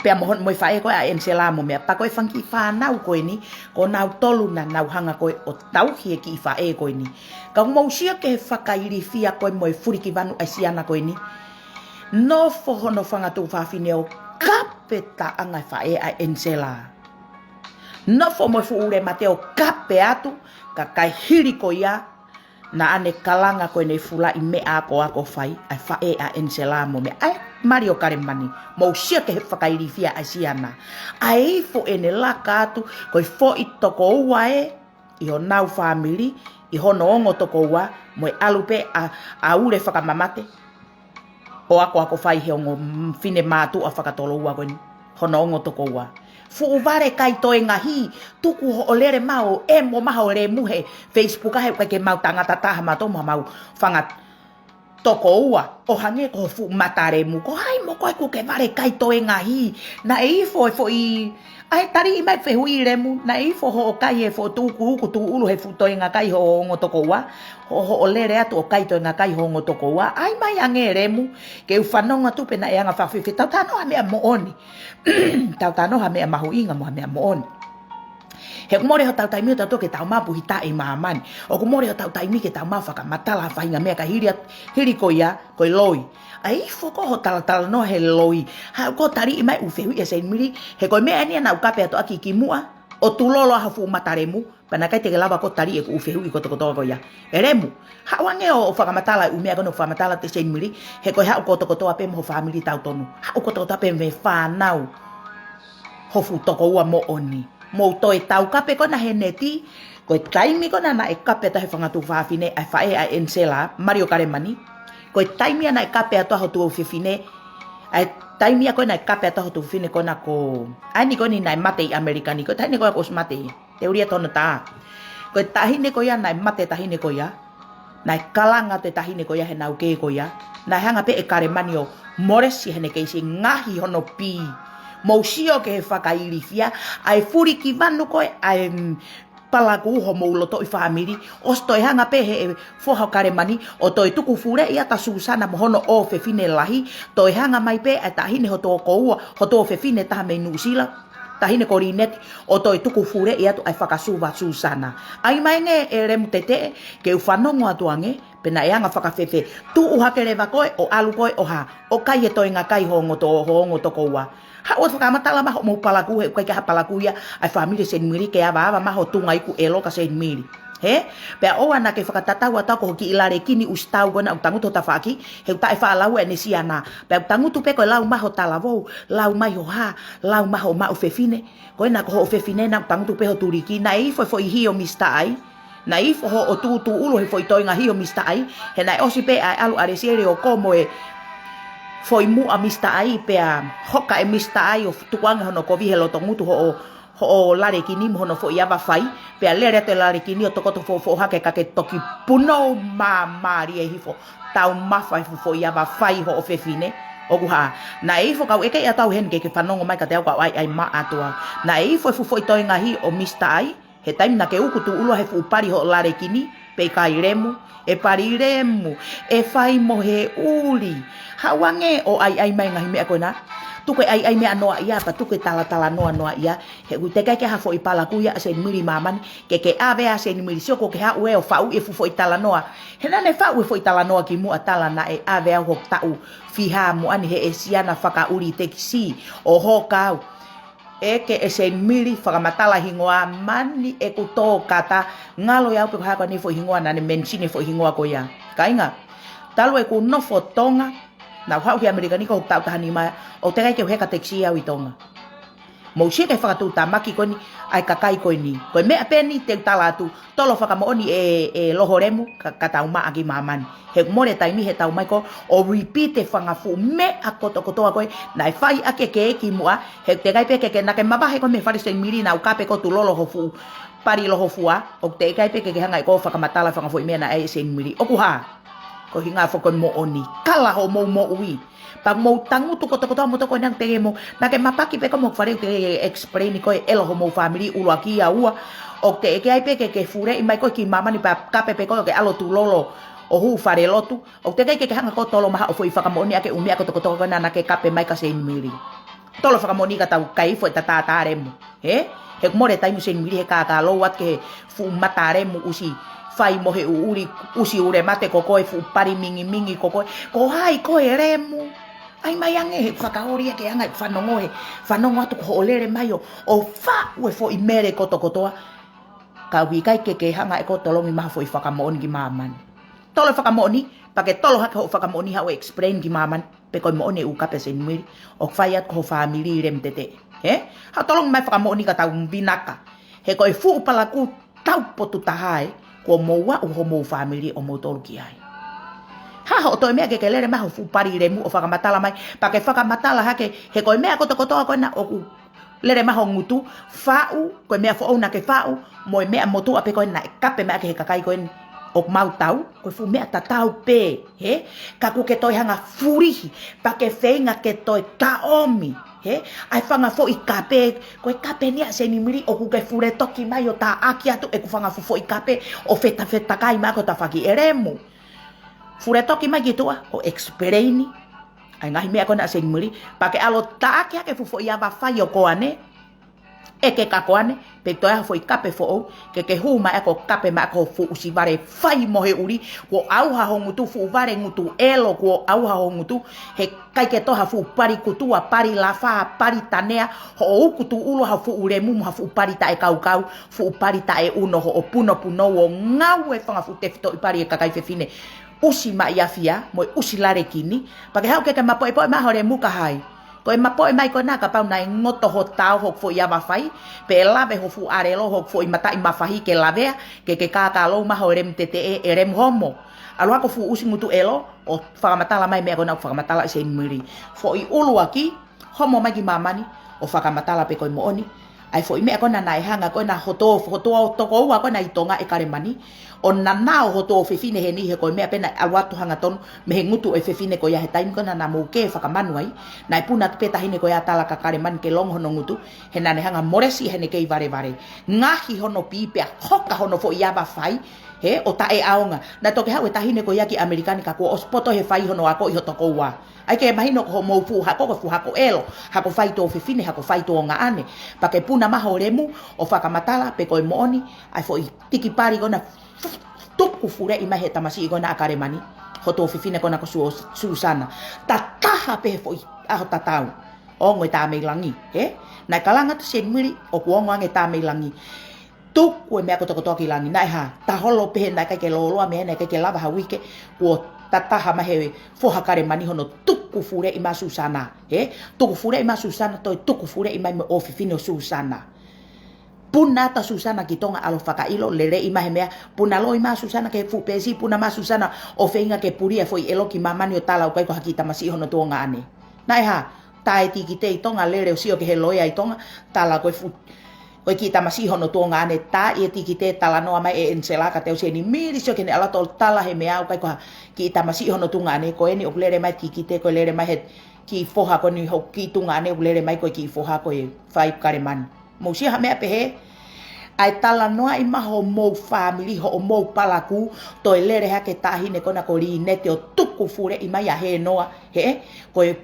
Pea mo hon-, mo e faʻē ko ē ʻa ʻEnisela mo meʻa, pea ko e fanga kiʻi fānau ko eni, ko nautolu naʻa nau hanga ko ē ʻo tauhi e kiʻi faʻē ko eni. Ka mou sio ki he fakailifia ko ē mo e fulikivanu ʻa e siana ko eni. Nofo hono fanga tuofāfine ʻo kape taʻanga e faʻē ʻa ʻEnisela. Nofo mo e fuʻu Ulemate ʻo kape atu, ka ko e hili ko ia, naʻa ne kalanga ko ʻene fulaʻi meʻa akoako ʻo fai, ʻa e faʻē ʻa ʻEnisela mo meʻa, ʻa e mali ʻo Kalemani, mou sio ki he fakailifia ʻa e siana. ʻA e ifo ʻene laka atu, ko e foʻi tokoua ē, ʻi honau fāmili, ʻi hono ongo tokoua, mo e ʻalu pē ʻa, ʻa Ule fakamamate. ʻO akoako ʻo fai he ongo m-, fefine mātuʻa fakatoloua ko eni, hono ongo tokoua. Fuʻu vale kai toenga hī, tuku hoʻo lele mai ʻo ʻemo mai hoʻo lemu he Facebook ʻa e ʻikai ke mau tangata taha mautolu mo mau fanga tokoua, ʻo hangē ko ho fuʻu mata lemu. Ko hai mo koe kuo ke vale kai toenga hī, naʻe ifo e foʻi ʻa e taliʻi mai fehuʻi lemu, naʻe ifo hoʻo kai e foʻi tuʻukuʻuku tuʻulu he fuʻu toenga kai hoʻo ongo tokoua, hoʻo, hoʻo lele atu ʻo kai toenga kai hoʻo ongo tokoua, ʻai mai ange lemu, ke u fanongo atu pe naʻe anga fakafefe, tau talanoa ha meʻa moʻoni. Tau talanoa ha meʻa mahuʻinga mo ha meʻa moʻoni. He ʻoku mole hotau taimi ʻo tautolu ke tau mapuhi taʻe ʻi māmani. ʻOku mole hotau taimi ke tau mafakamatala ha faʻahinga meʻa ka hili at-, hili ko ia, ko e loi. ʻAi foki hoʻo talatalanoa he loi. Haʻu koe ʻo taliʻi mai ʻū fehuʻi ʻa Seinimili, he ko e meʻa eni naʻa ku kape atu ʻaki kimuʻa, ʻo tulolo ʻa ho fuʻu mata lemu, pea naʻe ʻikai te ke lava koe ʻo taliʻi ʻeku ʻū fehuʻi kotokotoa ko ia. ʻE lemu, haʻu ange ʻo fakamatala ʻū meʻa ko ena ʻoku fakamatala ʻe Seinimili, he ko e haʻu kotokotoa pē mo ho fāmili tautolu. Haʻu kotokotoa pē mo e fānau ho fuʻu tokoua moʻoni. Mou toe taukape ko ena he neti, ko e taimi ko ena naʻe kape atu ʻe he fanga tuofāfine ʻa e faʻē ʻa ʻEnisela, mali ʻo Kalemani. Ko e taimi ia naʻe kape atu ai ho tuofefine, ʻa e taimi ia ko ē naʻe kape atu ai ho tuofefine ko ena ko, ʻa eni ko eni naʻe mate ʻi ʻAmelika ni, ko e taʻahine ko ē kuo ʻosi mate ia. Te u lea atu hono tā. Ko e taʻahine ko ia naʻe mate taʻahine ko ia. Naʻe kalanga atu e taʻahine ko ia he naʻa ku kē ko ia. Naʻe hanga pē ʻe Kalemani ʻo molesi heʻene keisi, ngaohi hono pī. Mou sio ki he fakailifia, ʻa e fulikivanu ko ē, ʻa e, mm, palakū homou lotoʻi fāmili, ʻosi toe hanga pē ʻe he foha ʻo Kalemani, ʻo toe tuku fuleʻi atu ʻa Susana mo hono ʻofefine lahi, toe hanga mai pē ʻa e taʻahine ho tokoua, ho tuofefine taha mei Nuʻusila, taʻahine ko Lineti, ʻo toe tuku fuleʻi atu ʻa e fakasuva ʻa Susana. ʻAi mai ange ʻe lemu teteʻe, ke u fanongo atu ange, pe naʻe anga fakafefe, tuʻu hake leva koe, ʻo ʻalu koe ʻo hā, ʻo kai e toenga kai ho ongo to-, ho ongo tokoua. Haʻu ʻo fakamatala mai hoʻomou palakū he ʻoku ʻikai ke ʻi ai ha palakū ia ʻa e fāmili Seinimili ke avaava mai ho tuʻunga iku ʻelo kia Seinimili. He? Pea ʻoua naʻa ke fakatatau atu au ko ho kiʻi lale kini ʻusi tau ko ena ʻoku tangutu ho tafaʻaki, he ʻoku taʻe faʻa lau ʻene siana. Pea ʻoku tangutu pē ko e lau mai ho talavou, lau mai ho hā, lau mai ho maʻu fefine. Ko ena ko hoʻo fefine naʻa ʻoku tangutu pē ho tuliki, naʻe ifo e foʻi hio Mista Ai. Naʻe ifo hoʻo tūtūʻulu he foʻi toenga hio Mista Ai. He naʻe ʻosi pē ʻa e ʻalu ʻa Lesieli ʻo kō mo e foʻi muʻa Mista Ai pea hoka e Mista Ai ʻo tukuange hono kovi he loto ngutu hoʻo hoʻo lale kini mo hono foʻi ava fai, pea lele atu e lale kini ʻo tokoto foʻofoʻo hake ka ke toki punou māmālie hifo. Taumafa e fuʻu foʻi ava fai hoʻo fefine. ʻOku hā, naʻe ifo kau ʻeke ia tau heni ke ke fanongo mai ka te au kau ʻaiʻai maʻa atu au. Naʻe ifo e fuʻu foʻi toenga hio Mista Ai, he taimi naʻa ke uku tūʻulua he fuʻu pali hoʻo lale kini, pea ʻikai lemu, ʻe pali lemu, ʻe fai mo he ʻuli. Haʻu ange ʻo ʻaiʻai mai ngaahi meʻa ko ena. Tuku e ʻaiʻai meʻa noa ia, pea tuku e talatala noa noa ia. He ʻoku teʻeki ai ke ʻi ai ha foʻi palakū ia ʻa Seinimili ʻi māmani, ke ke ʻave ʻa Seinimili sio ko ke haʻu ē ʻo faʻu e fuʻu foʻi talanoa. He naʻa ne faʻu e foʻi talanoa kimuʻa tala naʻe ʻave au hoku taʻu fiha muʻa ni he ʻe siana fakaʻuli tekisi ʻo hoka au. ʻEke ʻe Seinimili fakamatala hingoa mani ʻeku tō kata ngalo ia upe ko hā ko eni foʻi hingoa naʻa ne mention e foʻi hingoa ko ia. Kāinga, talu ʻeku nofo Tonga, naʻa ku haʻu ki ʻAmelika ni ko hoku taʻu taha nima, ʻoku teʻeki ai ke u heka tekisi au ʻi Tonga. Mou sio ki he fakatuʻutāmaki ko eni ʻa e kakai ko eni. Ko e meʻa pē eni te u tala atu, tolo fakamoʻoni ʻe, ʻe Loho Lemu, ka, ka tau maʻa ki māmani. He ʻoku mole taimi he tau mai ko ē ʻo repeat e fanga fuʻu meʻa kotokotoa ko ē naʻe fai ʻaki e kē kimuʻa, he ʻoku teʻeki ai pē ke, ke naʻa ke mavahe ko ē mei he fale Seinimili naʻa ku kape ko ē ʻo tulolo ho fuʻu pali lohofua, ʻoku teʻeki ai pē ke ke hanga ʻe koe ʻo fakamatala fanga foʻi meʻa naʻe ʻai ʻe Seinimili. ʻOku hā, ko e hinga foki ko e moʻoni, kala hoʻomou moʻui. Pea mou tangutu kotokotoa mo toko ena te ke mo, naʻa ke mapaki pē ko ē mo fale te ke explain ko ē ʻelo homou family ʻuluaki ia ua. ʻOku teʻeki ai pē ke ke fuleʻi mai ko ē ki māmani pea kape pē ko ē ke ʻalu ʻo tulolo ʻo hū falelotu. ʻOku teʻeki ai ke ke hanga ko ē ʻo tolo mai haʻo foʻi fakamoʻoni ʻaki e ʻū meʻa kotokotoa ko ena naʻa ke kape mai kia Seinimili. Tolo fakamoʻoni ka tau kai foʻi tatātā lemu. He? He ʻoku mole taimi Seinimili he kākā lou atu ki he fuʻu mata lemu ʻusi fai mo he ʻuʻuli ʻusi ule mate ko koe fuʻu pali mingimingi ko koe. Ko hai koe lemu? ʻAi mai ange he fakaoli ia ke hanga ʻe fanongo he fanongo atu ko hoʻo lele mai ʻo, ʻo faʻu e foʻi mele kotokotoa. Ka ʻoku ʻikai ke ke hanga ʻe koe ʻo tolongi mai ha foʻi fakamoʻoni ki māmani. Tolo fakamoʻoni, pea ke tolo hake hoʻo fakamoʻoni haʻu ʻo explain ki māmani pe ko e moʻoni e ʻū kape ʻa Seinimili, ʻoku fai atu ko ho family lemu teteʻe. He? Haʻu tolongi mai fakamoʻoni ka tau vinaka. He ko e fuʻu palakū taupotu taha ē, kuo mou aʻu homou family ʻo mou tolu ki ai. Hā hoʻo toe meʻa ke ke lele mai ho fuʻu pali lemu ʻo fakamatala mai, pea ke fakamatala hake, he ko e meʻa kotokotoa ko ena ʻoku lele mai ho ngutu, faʻu, ko e meʻa foʻou naʻa ke faʻu, mo e meʻa motuʻa pē ko ē naʻe kape mai ʻaki he kakai ko eni ʻoku mau tau, ko e fuʻu meʻa tatau pē, he? Ka ʻoku ke toe hanga fulihi, pea ke feinga ke toe taʻomi, he? ʻAi fanga foʻi kape, ko e kape ni ʻa Seinimili ʻoku ke fule toki mai ʻo taʻaki atu ʻeku fanga fuʻu foʻi kape ʻo fetafetakai mai ko e tafaʻaki ʻe lemu. Fule toki mai ki tuʻa ʻo explain ʻa e ngaahi meʻa ko ena ʻa Seinimili, pea ke ʻalu ʻo taʻaki hake fuʻu foʻi ava fai ʻo koane, ʻeke ka koane, pe toe ʻai ha foʻi kape foʻou, ke ke hū mai ʻo kape mai ko ho fuʻu ʻusi vale fai mo he ʻuli, kuo ʻauha ho ngutu fuʻu vale ngutu ʻelo, kuo ʻauha ho ngutu, he ʻikai ke toe ha fuʻu pali kutua, pali lafa, pali tanea, hoʻo uku tūʻulu ha fuʻu lemu mo ha fuʻu pali taʻekaukau, fuʻu pali taʻeʻuno hoʻo punopunou ʻo ngaue fanga fuʻu tefitoʻi pali e kakai fefine. ʻUsi maʻi afia, mo e ʻusi lale kini, pea ke haʻu ke ke mapoʻepoʻe mai ho lemu ka hai. Ko e mapoʻe mai ko ena kapau naʻe ngoto ho tao hoku foʻi ava fai, pe ʻe lave ho fuʻu ʻalelo hoku foʻi mataʻi mafahi ke lavea, ke ke kākā lou mai ho lemu teteʻe ʻe lemu homo. ʻAlu hake ho fuʻu ʻusi ngutu ʻelo, ʻo fakamatala mai meʻa ko ena ʻoku fakamatala ʻe Seinimili. Foʻi ʻuluaki, homo mai ki māmani, ʻo fakamatala pe ko e moʻoni. ʻAi foʻi meʻa ko ena naʻe hanga ko ena ho tuʻu, ho tuʻu toko ua ko ena ʻi Tonga ʻe Kalemani. ʻO nana ʻo ho tuʻu fefine heni he ko e meʻa pē naʻe ʻalu atu hangatonu mei he ngutu e fefine ko ia he taimi ko ena naʻa mou kē fakamanu ai. Naʻe puna atu pē taʻahine ko ia ʻa Tala ka Kalemani ke longo hono ngutu. He naʻa ne hanga molesi heʻene kei valevale. Ngahi hono pī pea hoka hono foʻi ava fai. He ʻo taʻeʻaonga. Naʻe toki haʻu e taʻahine ko ia ki ʻAmelika ni ka kuo ʻosi poto he fai hono ako ʻi ho toko ua. ʻAi ke mahino ko hoʻomou fuʻu hako, ko e fuʻu hako ʻelo, hako fai tuʻu fefine, hako fai tuʻu ongo ʻane. Pea ke puna mai ho lemu, ʻo fakamatala, pe ko e moʻoni, ʻai foʻi tiki pali ko ena tuku fuleʻi mai he tamasiʻi ko ena ʻa Kalemani, ho tuʻu fefine ko ena ko Su-, Susana. Tataha pē he foʻi ʻaho tatau. Ongo e tā mei langi, he? Naʻe kalanga atu Seinimili, ʻoku ongo ange e tā mei langi. Tuku e meʻa kotokotoa ki langi. Naʻe hā, tā holo pē he naʻe ʻikai ke lōloa meʻa, naʻe ʻikai ke lava ha uike, kuo tataha mai he foha Kalemani hono tuku fuleʻi mai ʻa Susana. He? Tuku fuleʻi mai ʻa Susana, toe tuku fuleʻi mai mo e ʻofefine ʻo Susana. Puna atu ʻa Susana ki Tonga, ʻalu ʻo fakaʻilo, leleʻi mai he meʻa, puna loi mai ʻa Susana ki he fuʻu peesi, puna mai ʻa Susana ʻo feinga ke pulia e foʻi ʻelo ki māmani ʻo tala ʻoku ʻikai ko ha kiʻi tamasiʻi hono tuongaʻane. Naʻe hā, tā e tikite ʻi Tonga, lele ʻo sio ki he loea ʻi Tonga, tala ko e fu-, ko e kiʻi tamasiʻi hono tuongaʻane, tā e tikite, talanoa mai ʻe Ensela kiate au, Seinimili, sio ki heʻene ʻalu atu ʻo tala he meʻa ʻoku ʻikai ko ha kiʻi tamasiʻi hono tuongaʻane, ko eni ʻoku lele mai e tikite, ko e lele mai he kiʻi foha ko eni hoku kiʻi tuongaʻane, ʻoku lele mai ko e kiʻi foha ko e fai Kalemani. Mou sio ha meʻa pehē, ʻa e talanoaʻi mai hoʻomou fāmili, hoʻomou palakū, toe lele hake e taʻahine ko ena ko Lineti ʻo tuku fuleʻi mai ʻa Henoa, he, ko e,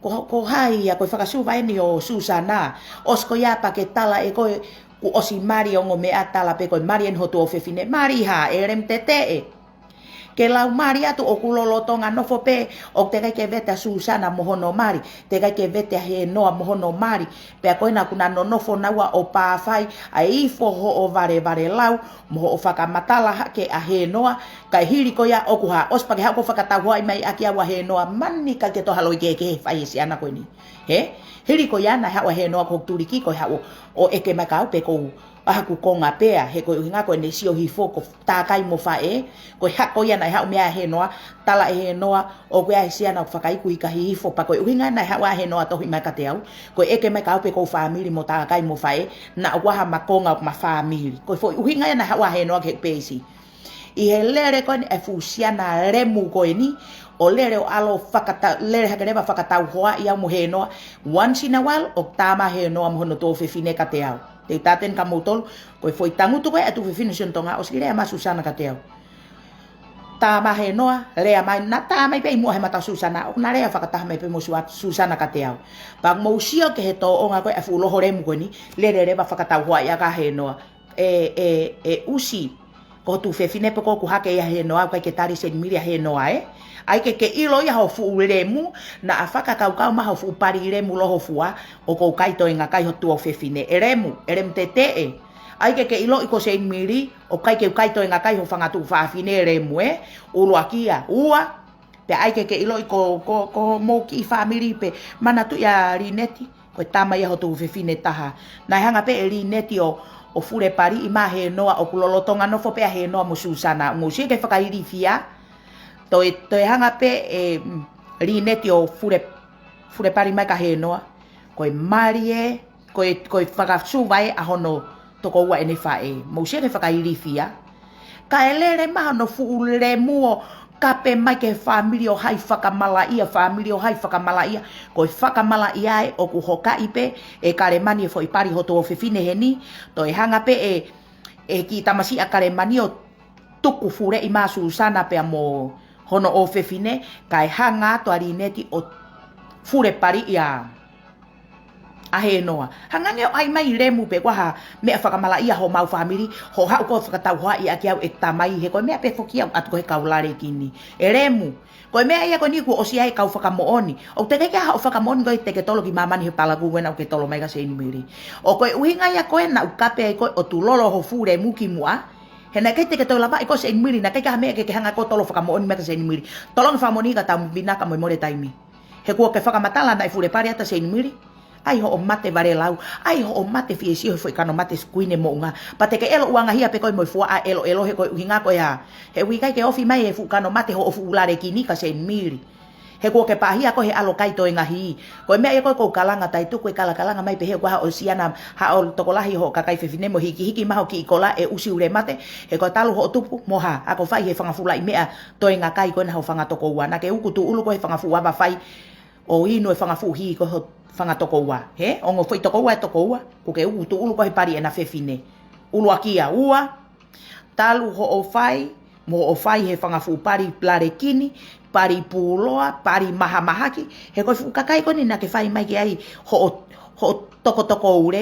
ko, ko hai ia, ko e fakasuva eni ʻo Susana. ʻOsi ko ia pea ke tala ʻe koe, kuo ʻosi mali, ongo meʻa, tala pē ko e mali eni hoʻo tuofefine, mali hā, ʻe Lemu Teteʻe. Ke lau mali atu ʻoku lolotonga nofo pē, ʻoku teʻeki ai ke vete ʻa Susana mo hono mali, teʻeki ai ke vete ʻa Henoa mo hono mali, pea ko ena kuo na nonofo naua ʻo pāfai, ʻa e ifo hoʻo valevale lau, mo hoʻo fakamatala hake ʻa Henoa, kae hili ko ia ʻoku hā, ʻosi pea ke haʻu ʻo fakatauhoaʻi mai ʻaki au ʻa Henoa, mani ʻikai ke toe ha loi kehekehe fai e siana ko eni. He? Hili ko ia naʻe haʻu ʻa Henoa ko hoku tuliki, ko e haʻu ʻo ʻeke mai kia au pe ʻoku ʻi ai haku konga pea, he ko e ʻuhinga ko ʻene sio hifo ko e tākai mo faʻē, ko e hā ko ia naʻe haʻu meʻa ʻa Henoa, tala ʻe Henoa, ʻoku ʻi ai e siana ʻoku fakaiku ʻi he kahi ifo, pea ko e ʻuhinga naʻe haʻu ʻa Henoa ʻo tohi mai kiate au, ko e ʻeke mai kia au pe ko e fāmili mo tākai mo faʻē, naʻa ʻoku ʻi ai hama konga ʻo hama fāmili. Ko e foʻi ʻuhinga ia naʻe haʻu ʻa Henoa ki he peesi. ʻI he lele ko eni e fuʻu siana Lemu ko eni, ʻo lele ʻo ʻalu ʻo fakata-, lele hake leva ʻo fakatauhoaʻi au mo Henoa, once in a while, ʻoku tā mai ʻa Henoa mo hono tuofefine kiate au. Te u tā atu eni kia moutolu, ko e foʻi tangutu ko ē ʻa e tuofefine ʻo Sione Tonga, ʻosi lea mai ʻa Susana kiate au. Tā mai ʻa Henoa, lea mai, na tā mai pē ʻi muʻa he mata ʻo Susana, ʻo na lea fakataha mai pē mo Sua-, Susana kiate au. Pea mou sio ki he tōʻonga ko ē ʻa e fuʻu loho Lemu ko eni, lele leva ʻo fakatauhoaʻi ʻaki ʻa Henoa. ʻE, ʻe, ʻe ʻusi, ko e tuofefine pē ko ē ʻoku hake ia ʻa Henoa, ʻoku ʻikai ke tali ʻe Seinimili ʻa Henoa, ē? ʻAi ke ke ʻilo ia hoʻo fuʻu Lemu, naʻa fakakaukau mai hoʻo fuʻu pali Lemu loho fua, ʻoku ʻikai toenga kai hoʻo tuofefine. ʻE Lemu, ʻe Lemu Teteʻe. ʻAi ke ke ʻiloʻi ko Seinimili, ʻoku ʻikai ke u kai toenga kai hoʻo fanga tuofefine Lemu, ē? ʻUluaki ia, ua, pea ʻai ke ke ʻiloʻi ko, ko, ko hoʻomou kiʻi fāmili pē, manatuʻi ʻa Lineti, ko e tama ia hoʻo tuofefine ʻe taha. Naʻe hanga pē ʻe Lineti ʻo, ʻo fulepaliʻi mai ʻa Henoa, ʻoku lolotonga nofo pē ʻa Henoa mo Susana. Mou sio ki he fakailifia, toe, toe hanga pē ʻe, mm, Lineti ʻo fule, fulepali mai kia Henoa. Ko e mali ē, ko e, ko e fakasuva ē ʻa hono tokoua ʻene faʻē. Mou sio ki he fakailifia. Kae lele mai hono fuʻu Lemu ʻo kape mai ki he fāmili ʻo hai fakamalaʻia, fāmili ʻo hai fakamalaʻia. Ko e fakamalaʻia ē ʻoku hokaʻi pē ʻe Kalemani e foʻi pali hoʻo tuofefine heni. Toe hanga pē ʻe, ʻe he kiʻi tamasiʻi ʻa Kalemani ʻo tuku fuleʻi mai ʻa Susana pea mo hono ʻofefine, kae hanga atu ʻa Lineti ʻo fulepaliʻi ʻa ʻa Henoa. Hanga ange ʻo ʻai mai ʻe Lemu pe ko e hā e meʻa fakamalaʻia homau fāmili, hoʻo haʻu koe ʻo fakatauhoaʻi ʻaki au ʻe tamai, he ko e meʻa pē foki ia ʻoku ʻatu ko ē he kau Lalekini. ʻE Lemu, ko e meʻa ia ko eni kuo ʻosi ʻi ai e kau fakamoʻoni. ʻOku teʻeki ai ke ʻi ai haʻo fakamoʻoni ko ē ʻe teketolo ki māmani he palakū ko ena ʻoku ke tolo mai kia Seinimili. ʻO ko e ʻuhinga ia ko ē naʻa ku kape ai koe ʻo tulolo hoʻo fuʻu Lemu ki muʻa. He naʻe ʻikai te ke toe lavaʻi koe ʻe Seinimili, naʻe ʻikai ke ʻi ai ha meʻa ke ke hanga koe ʻo tolo fakamoʻoni mai kia Seinimili. Tolongi fakamoʻoni ka tau vinaka mo e mole taimi. He kuo ke fakamatala naʻe fulepali atu ʻa Seinimili. ʻAi hoʻo mate valelau, ʻai hoʻo mate fie sio he foʻi kano mate Kuini Moʻunga. Pea te ke ʻelo uangahia pē koe mo e fuaʻa ʻeloʻelo he ko e ʻuhinga ko e hā. He ʻoku ʻikai ke ofi mai e fuʻu kano mate hoʻo fuʻu Lalekini kia Seinimili. He kuo ke pāhia koe he ʻalu ʻo kai toenga hī. Ko e meʻa ia ko ē ʻoku ou kalanga taʻetuku e kalakalanga mai pē he ʻoku ʻi ai haʻo siana, haʻo tokolahi hoʻo kakai fefine mo hikihiki mai hoʻo kiʻi kola ʻe ʻusi ule mate. He ko e talu hoʻo tupu mo hā, ako fai he fanga fuʻu laʻi meʻa toenga kai ko ena hoʻo fanga tokoua. Naʻa ke uku tūʻulu koe he fanga fuʻu ava fai ʻo inu e fanga fuʻu hī ko ē hoʻo fanga tokoua. He? Ongo foʻi tokoua ʻe tokoua, kuo ke uku tūʻulu koe he pali ʻena fefine. ʻUluaki ia, ua, talu hoʻo fai, mo hoʻo fai he fanga fuʻu pali Lalekini, pali pūloa, pali mahamahaki, he ko e fuʻu kakai ko eni naʻa ke fai mai ki ai hoʻo, hoʻo tokotokoua,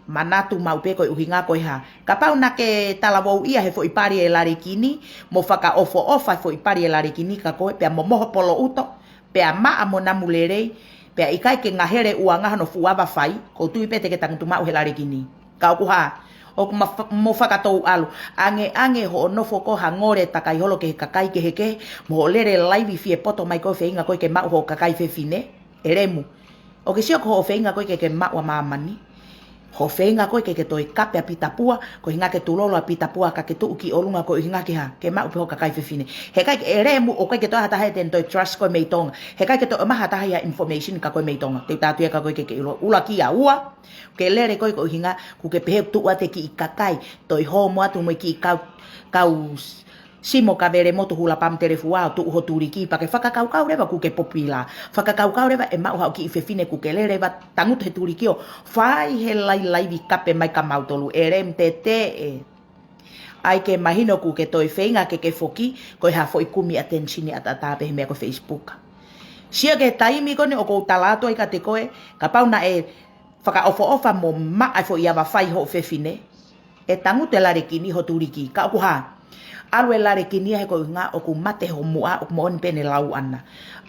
manatu maʻu pē ko e ʻuhinga ko e hā. Kapau naʻa ke talavou ia he foʻi pali ʻe Lalekini, mo fakaʻofoʻofa e foʻi pali ʻe Lalekini kia koe, pea momoho poloʻuto, pea maʻa mo namu lelei, pea ʻikai ke ngahele uanga hono fuʻu ava fai, ʻoku ou tui pē te ke tangutu maʻu he Lalekini. Ka ʻoku hā, ʻOku ma fa-, mo fakatou ʻalu. Ange, ange hoʻo nofo ko ha ngole takai holo ki he kakai kehekehe, mo hoʻo lele laivi fie poto mai ko e feinga ko ē ke maʻu hoʻo kakai fefine. ʻE Lemu. ʻOku ke sio ko hoʻo feinga ko ē ke ke maʻu ʻa māmani. Hoʻo feinga ko ē ke ke toe kape ʻa Pita Pua, ko e ʻuhinga ke tulolo ʻa Pita Pua ka ke tuʻu ki ʻolunga ko e ʻuhinga ke hā, ke maʻu pē hoʻo kakai fefine. He ʻikai ke, ʻe Lemu, ʻoku ʻikai ke toe ʻi ai ha taha ʻe te ne toe trust koe mei Tonga. He ʻikai ke toe ʻomai ha taha ia information kia koe mei Tonga. Te u tala atu ia kia koe ke ke ʻilo. ʻUluaki ia, ua. Ke lele koe ko e ʻuhinga, ʻoku ke pehē tuʻu atu e kiʻi kakai, toe hōmo atu mo e kiʻi kau, kau s-, simo kavele motu hula pamu telefua ʻo tuʻu ho tuliki, pea ke fakakaukau leva ʻoku ke popila. Fakakaukau leva ʻe maʻu haʻo kiʻi fefine ʻoku ke lele leva tangutu he tuliki ʻo fai he laivi kape mai kia mautolu. ʻE Lemu, teteʻe. ʻAi ke mahino ʻoku ke toe feinga ke ke foki, ko e hā, foʻi kumi attention ʻataʻatā pē he meʻa ko e Facebook. Sio ki he taimi ko eni ʻoku ou tala atu ai kiate koe, kapau naʻe fakaʻofoʻofa mo maʻa e foʻi ava fai hoʻo fefine, ʻe tangutu e lalekini ho tuliki, ka ʻoku hā. ʻAlu e lalekini ia he ko e ʻuhinga ʻoku mate ho muʻa, ʻoku moʻoni pē ʻene lau ʻana.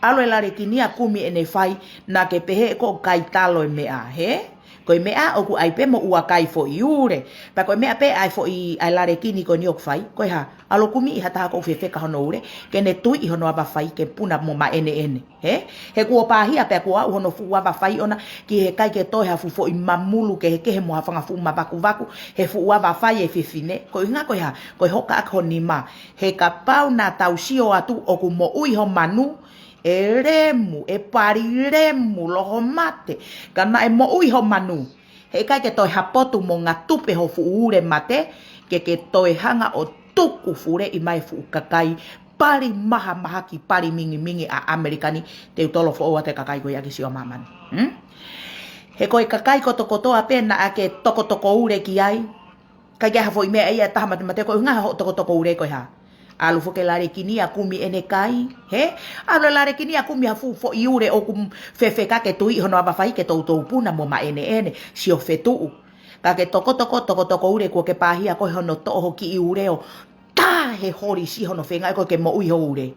ʻAlu e lalekini ia kumi ʻene fai, naʻa ke pehē ko e kai talo e meʻa, hē? Ko e meʻa ʻoku ʻai pē mo ʻoua kai foʻi ule. Pea ko e meʻa pē ʻa e foʻi ʻa e lalekini ko eni ʻoku fai, ko e hā, ʻalu ʻo kumi ʻi ha taha ʻoku fefeka hono ule, ke ne tuiʻi hono ava fai ke puna mo maʻeneʻene. Hē? He kuo pāhia pea kuo aʻu hono fuʻu ava fai ʻona ki he ʻikai ke toe ha fuʻu foʻi mamulu kehekehe mo ha fanga fuʻu mavakuvaku he fuʻu ava fai e fefine. Ko e ʻuhinga ko e hā, ko e hoka ʻaki ho nima. He kapau naʻa tau sio atu ʻoku moʻui ho manu, ʻe Lemu, ʻe Pali Lemu, loho mate. Ka naʻe moʻui ho manu. He ʻikai ke toe ha potu mo ngatupe ho fuʻu ule mate, ke ke toe hanga ʻo tuku fuleʻi mai fuʻu kakai pali mahamahaki, pali mingimingi ʻa ʻAmelika ni, te u tolo foʻou atu e kakai ko ia ke sio ʻa māmani. Hmm? He ko e kakai kotokotoa pē naʻa ke tokotoko ule ki ai, ʻikai ke ha foʻi meʻa ia ʻe taha matemate, ko e ʻuhinga hoʻo tokotoko ule ko e hā. ʻAlu foki e lalekini ia kumi ʻene kai, hē? ʻAlu e lalekini ia kumi ha fuʻu foʻi ule ʻoku m-, fefeka ke tuiʻi hono ava fai ke toutou puna mo maʻeneʻene, sio fetuʻu. Ka ke tokotoko, tokotoko ule kuo ke pāhia koe hono toʻo ho kiʻi ule ʻo tā he holisi hono feinga ʻe koe ke moʻui ho ule.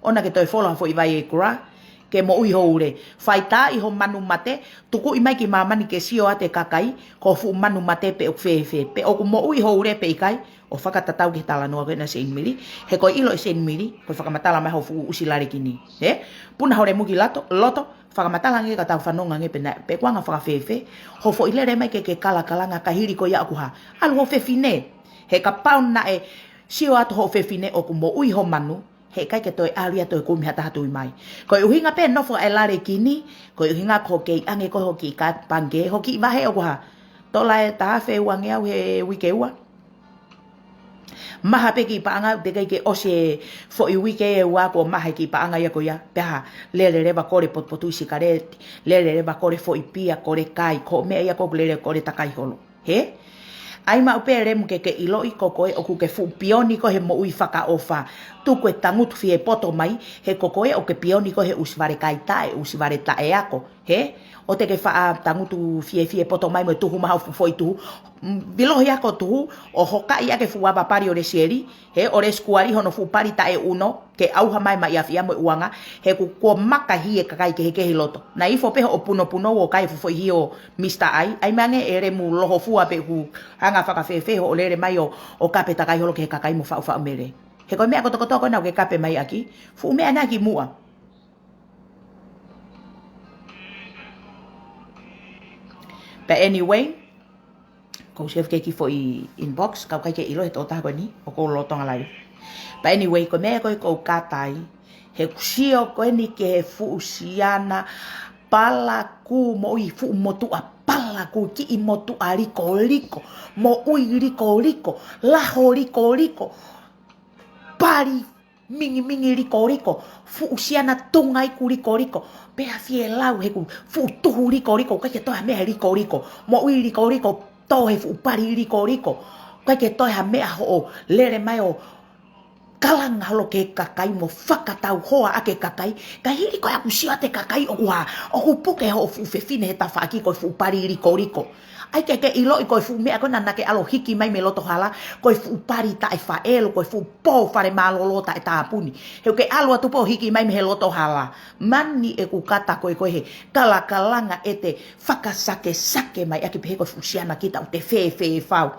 ʻOua naʻa ke toe folo ha foʻi Viagra, ke moʻui ho ule. Fai tā ʻi ho manu mate, tukuʻi mai ki māmani ke sio atu e kakai, ko ho fuʻu manu mate pe ʻoku fēfē, pe ʻoku moʻui ho ule pe ʻikai, ʻo fakatatau ki he talanoa ko ena Seinimili, he ko e ʻilo ʻe Seinimili, ko e fakamatala mai ho fuʻu ʻusi lalekini. Hē? Puna ho lemu ki lato, loto, fakamatala ange ka tau fanongo ange pē naʻe, pe ko e anga fakafēfē, ho foʻi lele mai ke ke kalakalanga ka hili ko ia ʻoku hā. ʻAlu ho fefine. He kapau naʻe, sio atu ho fefine ʻoku moʻui ho manu, he ʻikai ke toe ʻalu ia toe kumi ha taha tui mai. Ko e ʻuhinga pē nofo e lalekini, ko e ʻuhinga ko e kei ʻange ko e ho kiʻi ka pangikē, ho kiʻi vahe ʻoku hā. Tola e taha afe uangeau he uike ua. Maha pē kiʻi paʻanga ʻoku teʻeki ke ʻosi e foʻi uike ʻe ua kuo maha e kiʻi paʻanga ia ko ia. Pea hā, lele leva kole potupotuʻi sikaleti, lele leva kole foʻi pia, kole kai, ko e meʻa ia ʻoku lele kole takai holo. Hē? ʻAi maʻu pē Lemu ke ke ʻiloʻi ko koe ʻoku ke fuʻu pioni koe he moʻui fakaʻofa. Tuku e tangutu fie poto mai, he ko koe ʻoku ke pioni koe he ʻusi vale kai taʻe, ʻusi vale taʻe ako. Hē? ʻOua te ke faʻa tangutu fiefie poto mai mo e tuhu mai ho fuʻu foʻi tuhu. Mm, vilohi ʻa e ako tuhu, ʻo hokaʻi ʻaki e fuʻu ava pali ʻo Lesieli, hē, ʻo Lesikuali hono fuʻu pali taʻe uno, ke ʻauha mai mai ʻa e afi ia mo e uanga, he ʻoku, kuo maka hē e kakai kehekehe ʻi loto. Naʻe ifo pē hoʻo punopuno ʻo kai e fuʻu foʻi hio Mista Ai, ʻai mai ange ʻe Lemu loho fua pe ʻoku hanga fakafēfē hoʻo lele mai ʻo, ʻo kape takai holo ki he kakai mo faʻufaʻu mele. He ko e meʻa kotokotoa ko ena ʻoku ke kape mai ʻaki, fuʻu meʻa naʻe ki muʻa. But anyway, kou save ki he kiʻi foʻi inbox, kau ʻikai ke ʻilo he tokotaha ko eni, ʻoku ou lolotonga live. But anyway, ko e meʻa ko ē kou kata ai, he ʻoku sio ko eni ki he fuʻu siana palakū, moʻui fuʻu motuʻa palakū, kiʻi motuʻa likoliko, moʻui likoliko, laho likoliko, pali mingimingi likoliko, fuʻu siana tunga iku likoliko, pea fie lau he ʻoku fuʻu tuhu likoliko, ʻikai ke toe ha meʻa he likoliko, moʻui likoliko, tō he fuʻu pali likoliko, ʻikai ke toe ha meʻa hoʻo lele mai ʻo kalanga holo ki he kakai mo fakatau hoa ʻaki e kakai, ka hili ko ē ʻoku sio atu e kakai ʻoku hā, ʻoku puke hoʻo fuʻu fefine he tafaʻaki ko e fuʻu pali likoliko. ʻAi ke ke ʻiloʻi ko e fuʻu meʻa ko ena naʻa ke ʻalu ʻo hiki mai mei loto hala, ko e fuʻu pali taʻe faʻelo, ko e fuʻu pō fale mālōlō taʻe tāpuni. He ʻoku ke ʻalu atu pē ʻo hiki mai mei he loto hala. Mani ʻeku kata ko ē ko e he kalakalanga ʻete fakasakesake mai ʻaki pehē ko e fuʻu siana kita ʻoku te fēfē fau.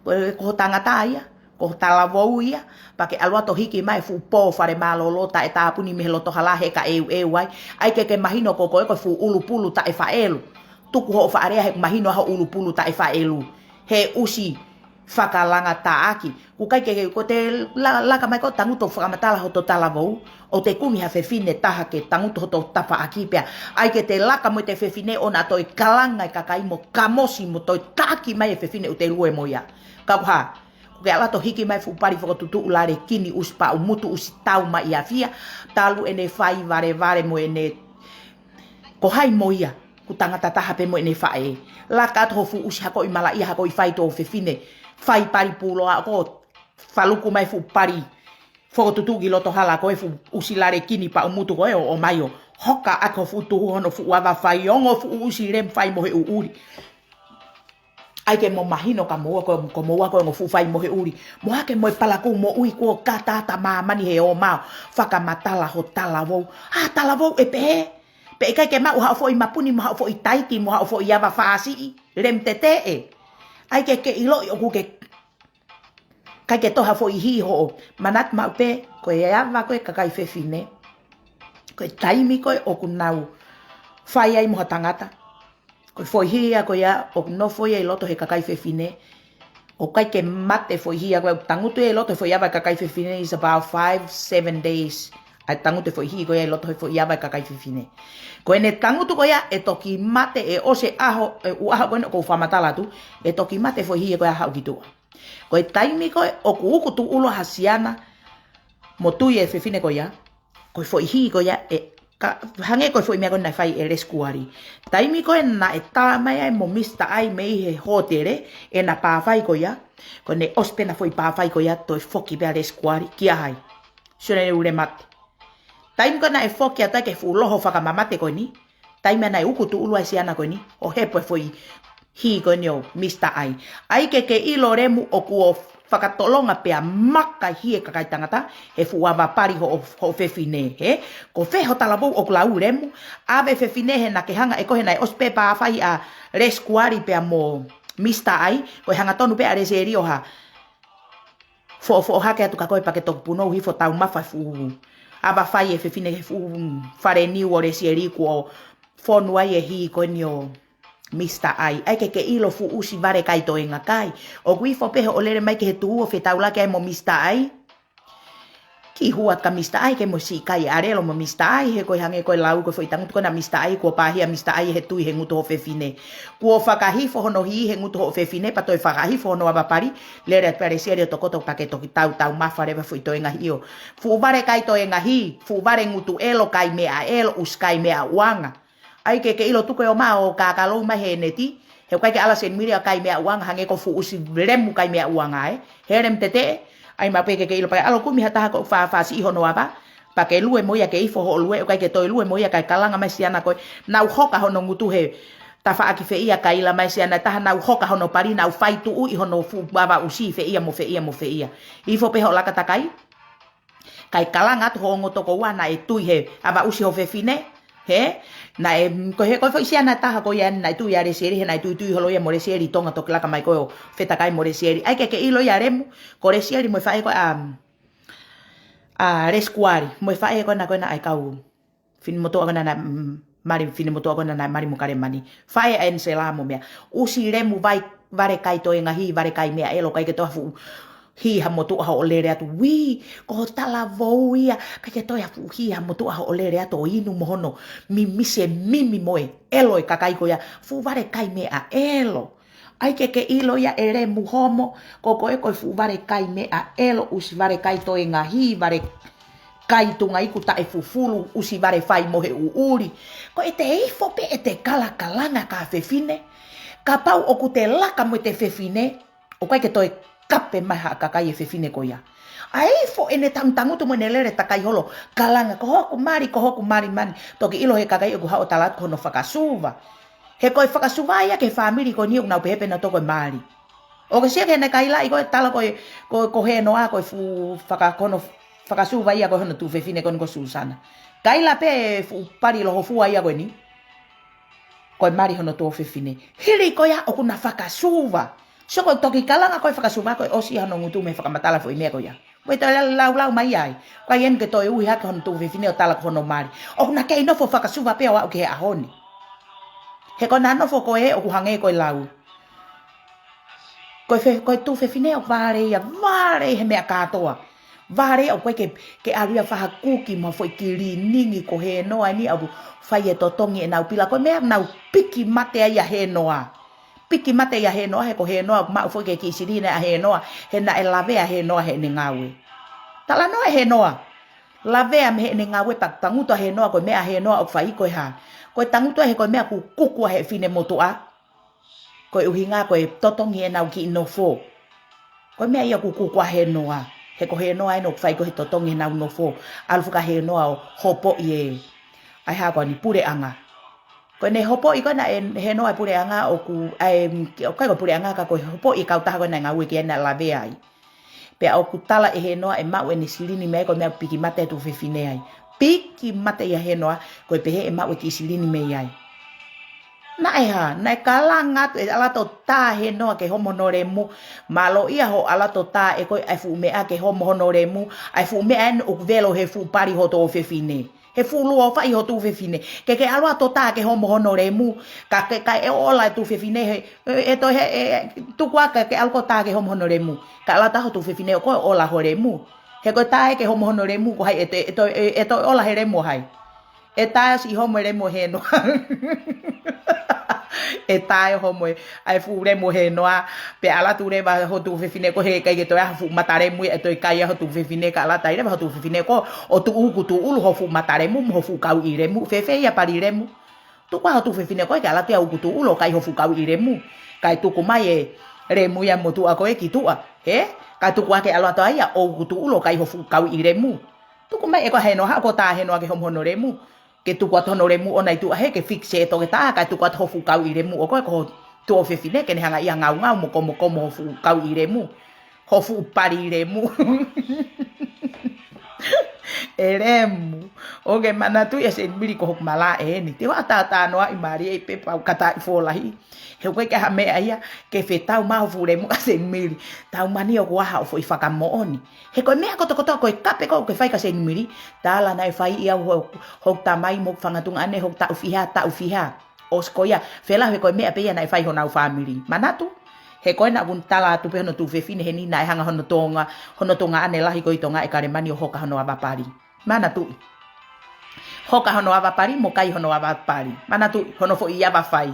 Ko e, ko ho tangata ia, ko ho talavou ia, pea ke ʻalu atu ʻo hiki mai e fuʻu pō fale mālōlō taʻetāpuni mei he loto hala he ka ʻeuʻeu ai. ʻAi ke ke mahino ko koe ko e fuʻu ʻulupulu taʻefaʻelu. Tuku hoʻo faʻa lea he mahino hoʻo ʻulupulu taʻefaʻelu. He ʻusi fakalanga taʻaki. ʻOku ʻikai ke, ko ʻete la-, laka mai ko e tangutu ʻo fakamatala hoto talavou, ʻo te kumi ha fefine taha ke tangutu hoto tafaʻaki pea ʻai ke te laka mo ʻete fefine ʻo na toe kalanga e kakai mo kamosi mo toe taʻaki mai e fefine ʻoku te lue mo ia. Ka ko e hā, ʻoku ke ʻalu atu ʻo hiki mai e fuʻu pali fokotuʻutuʻu lale kini ʻusi paʻumutu ʻusi tau mai ʻa fia, talu ʻene fai valevale mo ʻene, ko hai mo ia, ʻoku tangata taha pē mo ʻene faʻē. Laka atu ho fuʻu ʻusi hakoʻi malaʻia hakoʻi fai tuʻo fefine, fai pali puloa ko faluku mai fuʻu pali fokotuʻutuʻu ki loto hala ko e fuʻu ʻusi lale kini paʻumutu ko e ʻo, ʻomai ʻo hoka ʻaki ho fuʻu tuhu hono fuʻu ava fai ongo fuʻu ʻusi lemu fai mo he ʻuʻuli. ʻAi ke mo mahino ka moua ko, ko moua ko e ongo fuʻu fai mo he ʻuli. Mo hake mo e palakū moʻui kuo kātata māmani he ō mai ʻo fakamatala ho talavou. ʻA talavou ʻe pehē. Pea ʻikai ke maʻu haʻo foʻi mapuni mo haʻo foʻi taiti mo haʻo foʻi ava fāsiʻi. Lem teteʻe. ʻAi ke ke ʻiloʻi ʻoku ke ʻikai ke toe ha foʻi hī hoʻo. Manatu maʻu pē, ko e ava ko e kakai fefine. Ko e taimi ko e ʻoku nau fai ai mo ha tangata. Ko e foʻi hī ia ko ia ʻoku nofo ia ʻi loto he kakai fefine. ʻOku ʻikai ke mate foʻi hī ia ko e tangutu ia ʻi loto he foʻi ava kakai fefine is about five, seven days. ʻA e tangutu e foʻi hī ko ia ʻi loto he foʻi ava kakai fefine. Ko ʻene tangutu ko ia ʻe toki mate ʻe ʻosi e ʻaho, e ʻū ʻaho ko ena ʻoku ou fakamatala atu, ʻe toki mate foʻi hī ko ia haʻu ki tuʻa. Ko e taimi ko e ʻoku uku tuʻulo ha siana mo tui e fefine ko ia, ko e foʻi hī ko ia ʻe ka, hangē ko e foʻi meʻa ko ena naʻe fai ʻe Lesikuali. Taimi ko ē naʻe tā mai ai mo Mista ʻAi mei he hōtele, ʻena pāfai ko ia, ko ʻene ʻosi pē ʻena foʻi pāfai ko ia toe foki pē ʻa Lesikuali, kia hai. Sio ʻene ule mate. Taimi ko ē naʻe foki atu ai ki he fuʻu loho fakamamate ko eni, taimi naʻe uku tuʻulo ai e siana ko eni, ʻo hepo e foʻi hī ko eni ʻo Mista ʻAi. ʻAi ke ke ʻilo Lemu ʻoku ou fakatolonga pea maka hī e kakai tangata, he fuʻu ava pali hoʻo, hoʻo fefine, he? Ko fē ho talavou ʻoku lau Lemu, ʻave fefine he naʻa ke hanga ʻe koe he naʻe ʻosi pē pāfai ʻa Lesikuali pea mo Mista ʻAi, ko e hangatonu pē ʻa Lesieli ʻo ha foʻofoʻo hake atu ka ko e pea ke toki punou hifo taumafa fuʻu ava fai e fefine he fuʻu fale niu ʻo Lesieli kuo fonu ai e hī ko eni ʻo Mista ʻAi. ʻAi ke ke ʻilo fuʻu ʻusi vale kai toenga kai. ʻOku ifo pē hoʻo lele mai ki he tuʻu ʻo fetaulaki ai mo Mista ʻAi. Ki hua ka Mista ʻAi ke mo siʻi kai ʻalelo mo Mista ʻAi he ko e hangē ko e lau ko e foʻi tangutu ko ena Mista ʻAi kuo pāhia Mista ʻAi he tui he ngutu hoʻo fefine. Kuo fakahifo hono hī he ngutu hoʻo fefine pea toe fakahifo hono ava pali, lele atu pē ʻa Lesieli ʻo tokoto pea ke toki tau taumafa leva foʻi toenga hī ʻo. Fuʻu vale kai toenga hī, fuʻu vale ngutu ʻelo kai meʻa ʻelo ʻusi kai meʻa ʻuanga. ʻAi ke ke ʻilo tuku e ō mai ʻo kakalou mai he neti, he ʻoku ʻikai ke ʻalu ʻa Seni Mili ʻo kai meʻa ʻuanga hangē ko fuʻu ʻusi Lemu kai meʻa ʻuanga ē. He Lem teteʻe, ʻai maʻu pē ke ke ʻilo pea ʻalu ʻo kumi ha taha ko e fāfāsiʻi hono ava, pea ke lue mo ia ke ifo hoʻo lue, ʻoku ʻikai ke toe lue mo ia kae kalanga mai siana ko ē, naʻu hoka hono ngutu he tafaʻaki fē ia kaila mai siana taha naʻu hoka hono pali naʻu fai tuʻu ʻi hono fuʻu ava ʻusi fē ia mo fē ia mo fē ia. Ifo pē hoʻo laka takai, kae kalanga atu ho ongo tokoua naʻe tui he ava ʻusi ho fefine, he? Naʻe, ko he, ko e foʻi siana taha ko ia naʻe tui ʻa Lesieli, he naʻe tuitui holo ia mo Lesieli ʻi Tonga toki laka mai ko ē ʻo fetakai mo Lesieli. ʻAi ke ke ʻilo ia Lemu, ko Lesieli mo e faʻē ko ē ʻa, ʻa Lesikuali, mo e faʻē ko ena ko ena ʻa e kau finemotuʻa ko ena naʻe, mm, mali, finemotuʻa ko ena naʻe mali mo Kalemani. Faʻē ʻa ʻEnisela mo meʻa. ʻUsi Lemu vai, vale kai toenga hī, vale kai meʻa ʻelo, ʻikai ke toe ha fuʻu hī ha motuʻa hoʻo lele atu. Uī, ko ho talavou ia, ʻikai ke toe ha fuʻu hī ha motuʻa hoʻo lele atu ʻo inu mo hono mimisi e mimi mo e ʻelo e kakai ko ia. Fuʻu vale kai meʻa ʻelo. ʻAi ke ke ʻilo ia ʻe Lemu homo, ko koe ko e fuʻu vale kai meʻa ʻelo ʻusi vale kai toenga hī, vale kai tunga iku taʻefufulu, ʻusi vale fai mo he ʻuʻuli. Ko ʻete ifo pē ʻete kalakalanga ka fefine. Kapau ʻoku te laka mo ʻete fefine, ʻoku ʻikai ke toe kape mai ha kakai e fefine ko ia. ʻAi ifo ʻene tangutangutu mo ʻene lele takai holo, kalanga, ko hoku mali, ko hoku mali mani. Toki ʻilo he kakai ʻoku haʻu ʻo tala atu ko hono fakasuva. He ko e fakasuva ia ki he fāmili ko eni ʻoku nau pehē pē nautolu ko e mali. ʻOku ke sio ki heʻene kailaʻi ko e tala ko e, ko, ko Henoa ko e fuʻu faka-, ko hono fakasuva ia ko hono tuofefine ko eni ko Susana. Kaila pē fuʻu pali lohofua ia ko eni. Ko e mali hono tuofefine. Hili ko ia ʻoku na fakasuva. Sio ko e toki kalanga ko e fakasuva ko e ʻosi ia hono ngutu mei he fakamatala foʻi meʻa ko ia. Ko e toe laulau mai ai. Ko ai eni ke toe ui hake hono tuofefine ʻo tala ko hono mali. ʻOku na kei nofo fakasuva pē ʻo aʻu ki he ʻaho ni. He ko na nofo ko ē ʻoku hangē ko e lau. Ko e fe-, ko e tuofefine ʻoku vale ia, vale he meʻa kātoa. Vale ʻoku ʻikai ke, ke ʻalu ia ʻo fai ha kuki mo ha foʻi kiliningi ko Hēnoa eni ʻoku fai e totongi ʻenau pila. Ko e meʻa nau piki mate ai ʻa Hēnoa. Piki mate ia Hēnoa, he ko Hēnoa, maʻu foki e kiʻi silini ʻa Hēnoa, he naʻe lavea Hēnoa heʻene ngāue. Talanoa ʻe Hēnoa. Lavea mei heʻene ngāue pea tangutu ʻa Hēnoa, ko e meʻa ʻa Hēnoa ʻoku fai ko e hā. Ko e tangutu he ko e meʻa kukuku ʻa e finemotuʻa. Ko e ʻuhinga ko e totongi ʻenau kiʻi nofo. Ko e meʻa ia kukuku ʻa Hēnoa. He ko Hēnoa eni ʻoku fai ko e he totongi ʻenau nofo. ʻAlu faka Hēnoa ʻo hopoʻi e. ʻAi hā ko eni puleʻanga. Ko ʻene hopoʻi ko ena ʻe Hēnoa e puleʻanga ʻoku, ʻa e, ʻoku ʻikai ko e puleʻanga ka ko e hopoʻi e kautaha ko ena ʻe ngāue ki ai naʻe lavea ai. Pea ʻoku tala ʻe Hēnoa ʻe maʻu ʻene silini mei ai ko e meʻa piki mate e tuofefine ai. Piki mate ia Hēnoa, ko e pehē ʻe maʻu e kiʻi silini mei ai. Naʻe hā, naʻe kalanga atu ʻe ʻalu atu ʻo tā Hēnoa ke homo hono lemu, mālō ia hoʻo ʻalu atu ʻo tā ʻe koe ʻa e fuʻu meʻa ke homo hono lemu, ʻa e fuʻu meʻa eni ʻoku velo he fuʻu pali ho tuofefine. He fuʻu lua ʻo fai ho tuofefine. Ke ke ʻalu atu ʻo tā ke homo hono lemu. Ka ke, ka ʻe ola e tuofefine he, ʻe, ʻe toe he, ʻe, ʻe, tuku ā ke, ke ʻalu koe ʻo tā ke homo hono lemu. Ka ʻalu atu ho tuofefine ʻoku ola ho lemu. He ko e tā ē ke homo hono lemu ko hai ʻe toe, ʻe toe, ʻe, ʻe toe ola he lemu ʻo hai. ʻE tā ʻosi homo e lemu ʻo Hēnoa. ʻE tā ʻe homo e, ʻa e fuʻu lemu ʻo Hēnoa. Pea ʻalu atu leva ho tuofefine ko e he ʻikai ke toe ʻi ai ha fuʻu mata lemu ia ʻe toe kai ai ho tuofefine ka ʻalu atu ai leva ho tuofefine ko ē ʻo tuʻu ʻuku tuʻulu ho fuʻu mata lemu, mo ho fuʻu kauʻi lemu, fēfē ia pali lemu. Tuku ā ho tuofefine ko ē ke ʻalu atu ia ʻuku tuʻulu ʻo kai ho fuʻu kauʻi lemu. Kae tuku mai e lemu ia motuʻa ko ē ki tuʻa. He? Kae tuku ā ke ʻalu atu ai ia ʻo ʻuku tuʻulu ʻo kai ho fuʻu kauʻi lemu. Tuku mai ʻe koe Hēnoa, haʻu koe ʻo tā Hēnoa ke homo hono lemu. Ke tuku atu hono lemu ʻona ʻi tuʻa he ke fix e toketā, kae tuku atu ho fuʻu kauʻi lemu ʻo koe ko ho tuofefine ke ne hanga ia ʻo ngaungau mo komokomo ho fuʻu kauʻi lemu. Ho fuʻu pali lemu. ʻE lemu. ʻOku ke manatuʻi ʻa Seinimili ko hoku malaʻe eni. Te u ʻatā talanoaʻi mālie ʻi pē pau kata ʻi fōlahi. He ʻoku ʻikai ke ʻi ai ha meʻa ia, ke fetau mai ho fuʻu lemu ʻa Seinimili. Tau mani ʻoku ʻi ai haʻo foʻi fakamoʻoni. He ko e meʻa kotokotoa ko e kape ko ē ʻoku ke fai kia Seinimili. Tala naʻe fai ia ho, hoku tamai mo hoku fanga tuongaʻane, hoku taʻu fiha, taʻu fiha. ʻOsi ko ia, felau he ko e meʻa pē ia naʻe fai honau fāmili. Manatu, he ko ena ʻoku ne tala atu pē hono tuofefine heni naʻe hanga hono tuonga, hono tuongaʻane lahi ko ē ʻi Tonga ʻe Kalemani ʻo hoka hono ava pali. Manatuʻi. Hoka hono ava pali, mo kai hono ava pali. Manatuʻi, hono foʻi ava fai.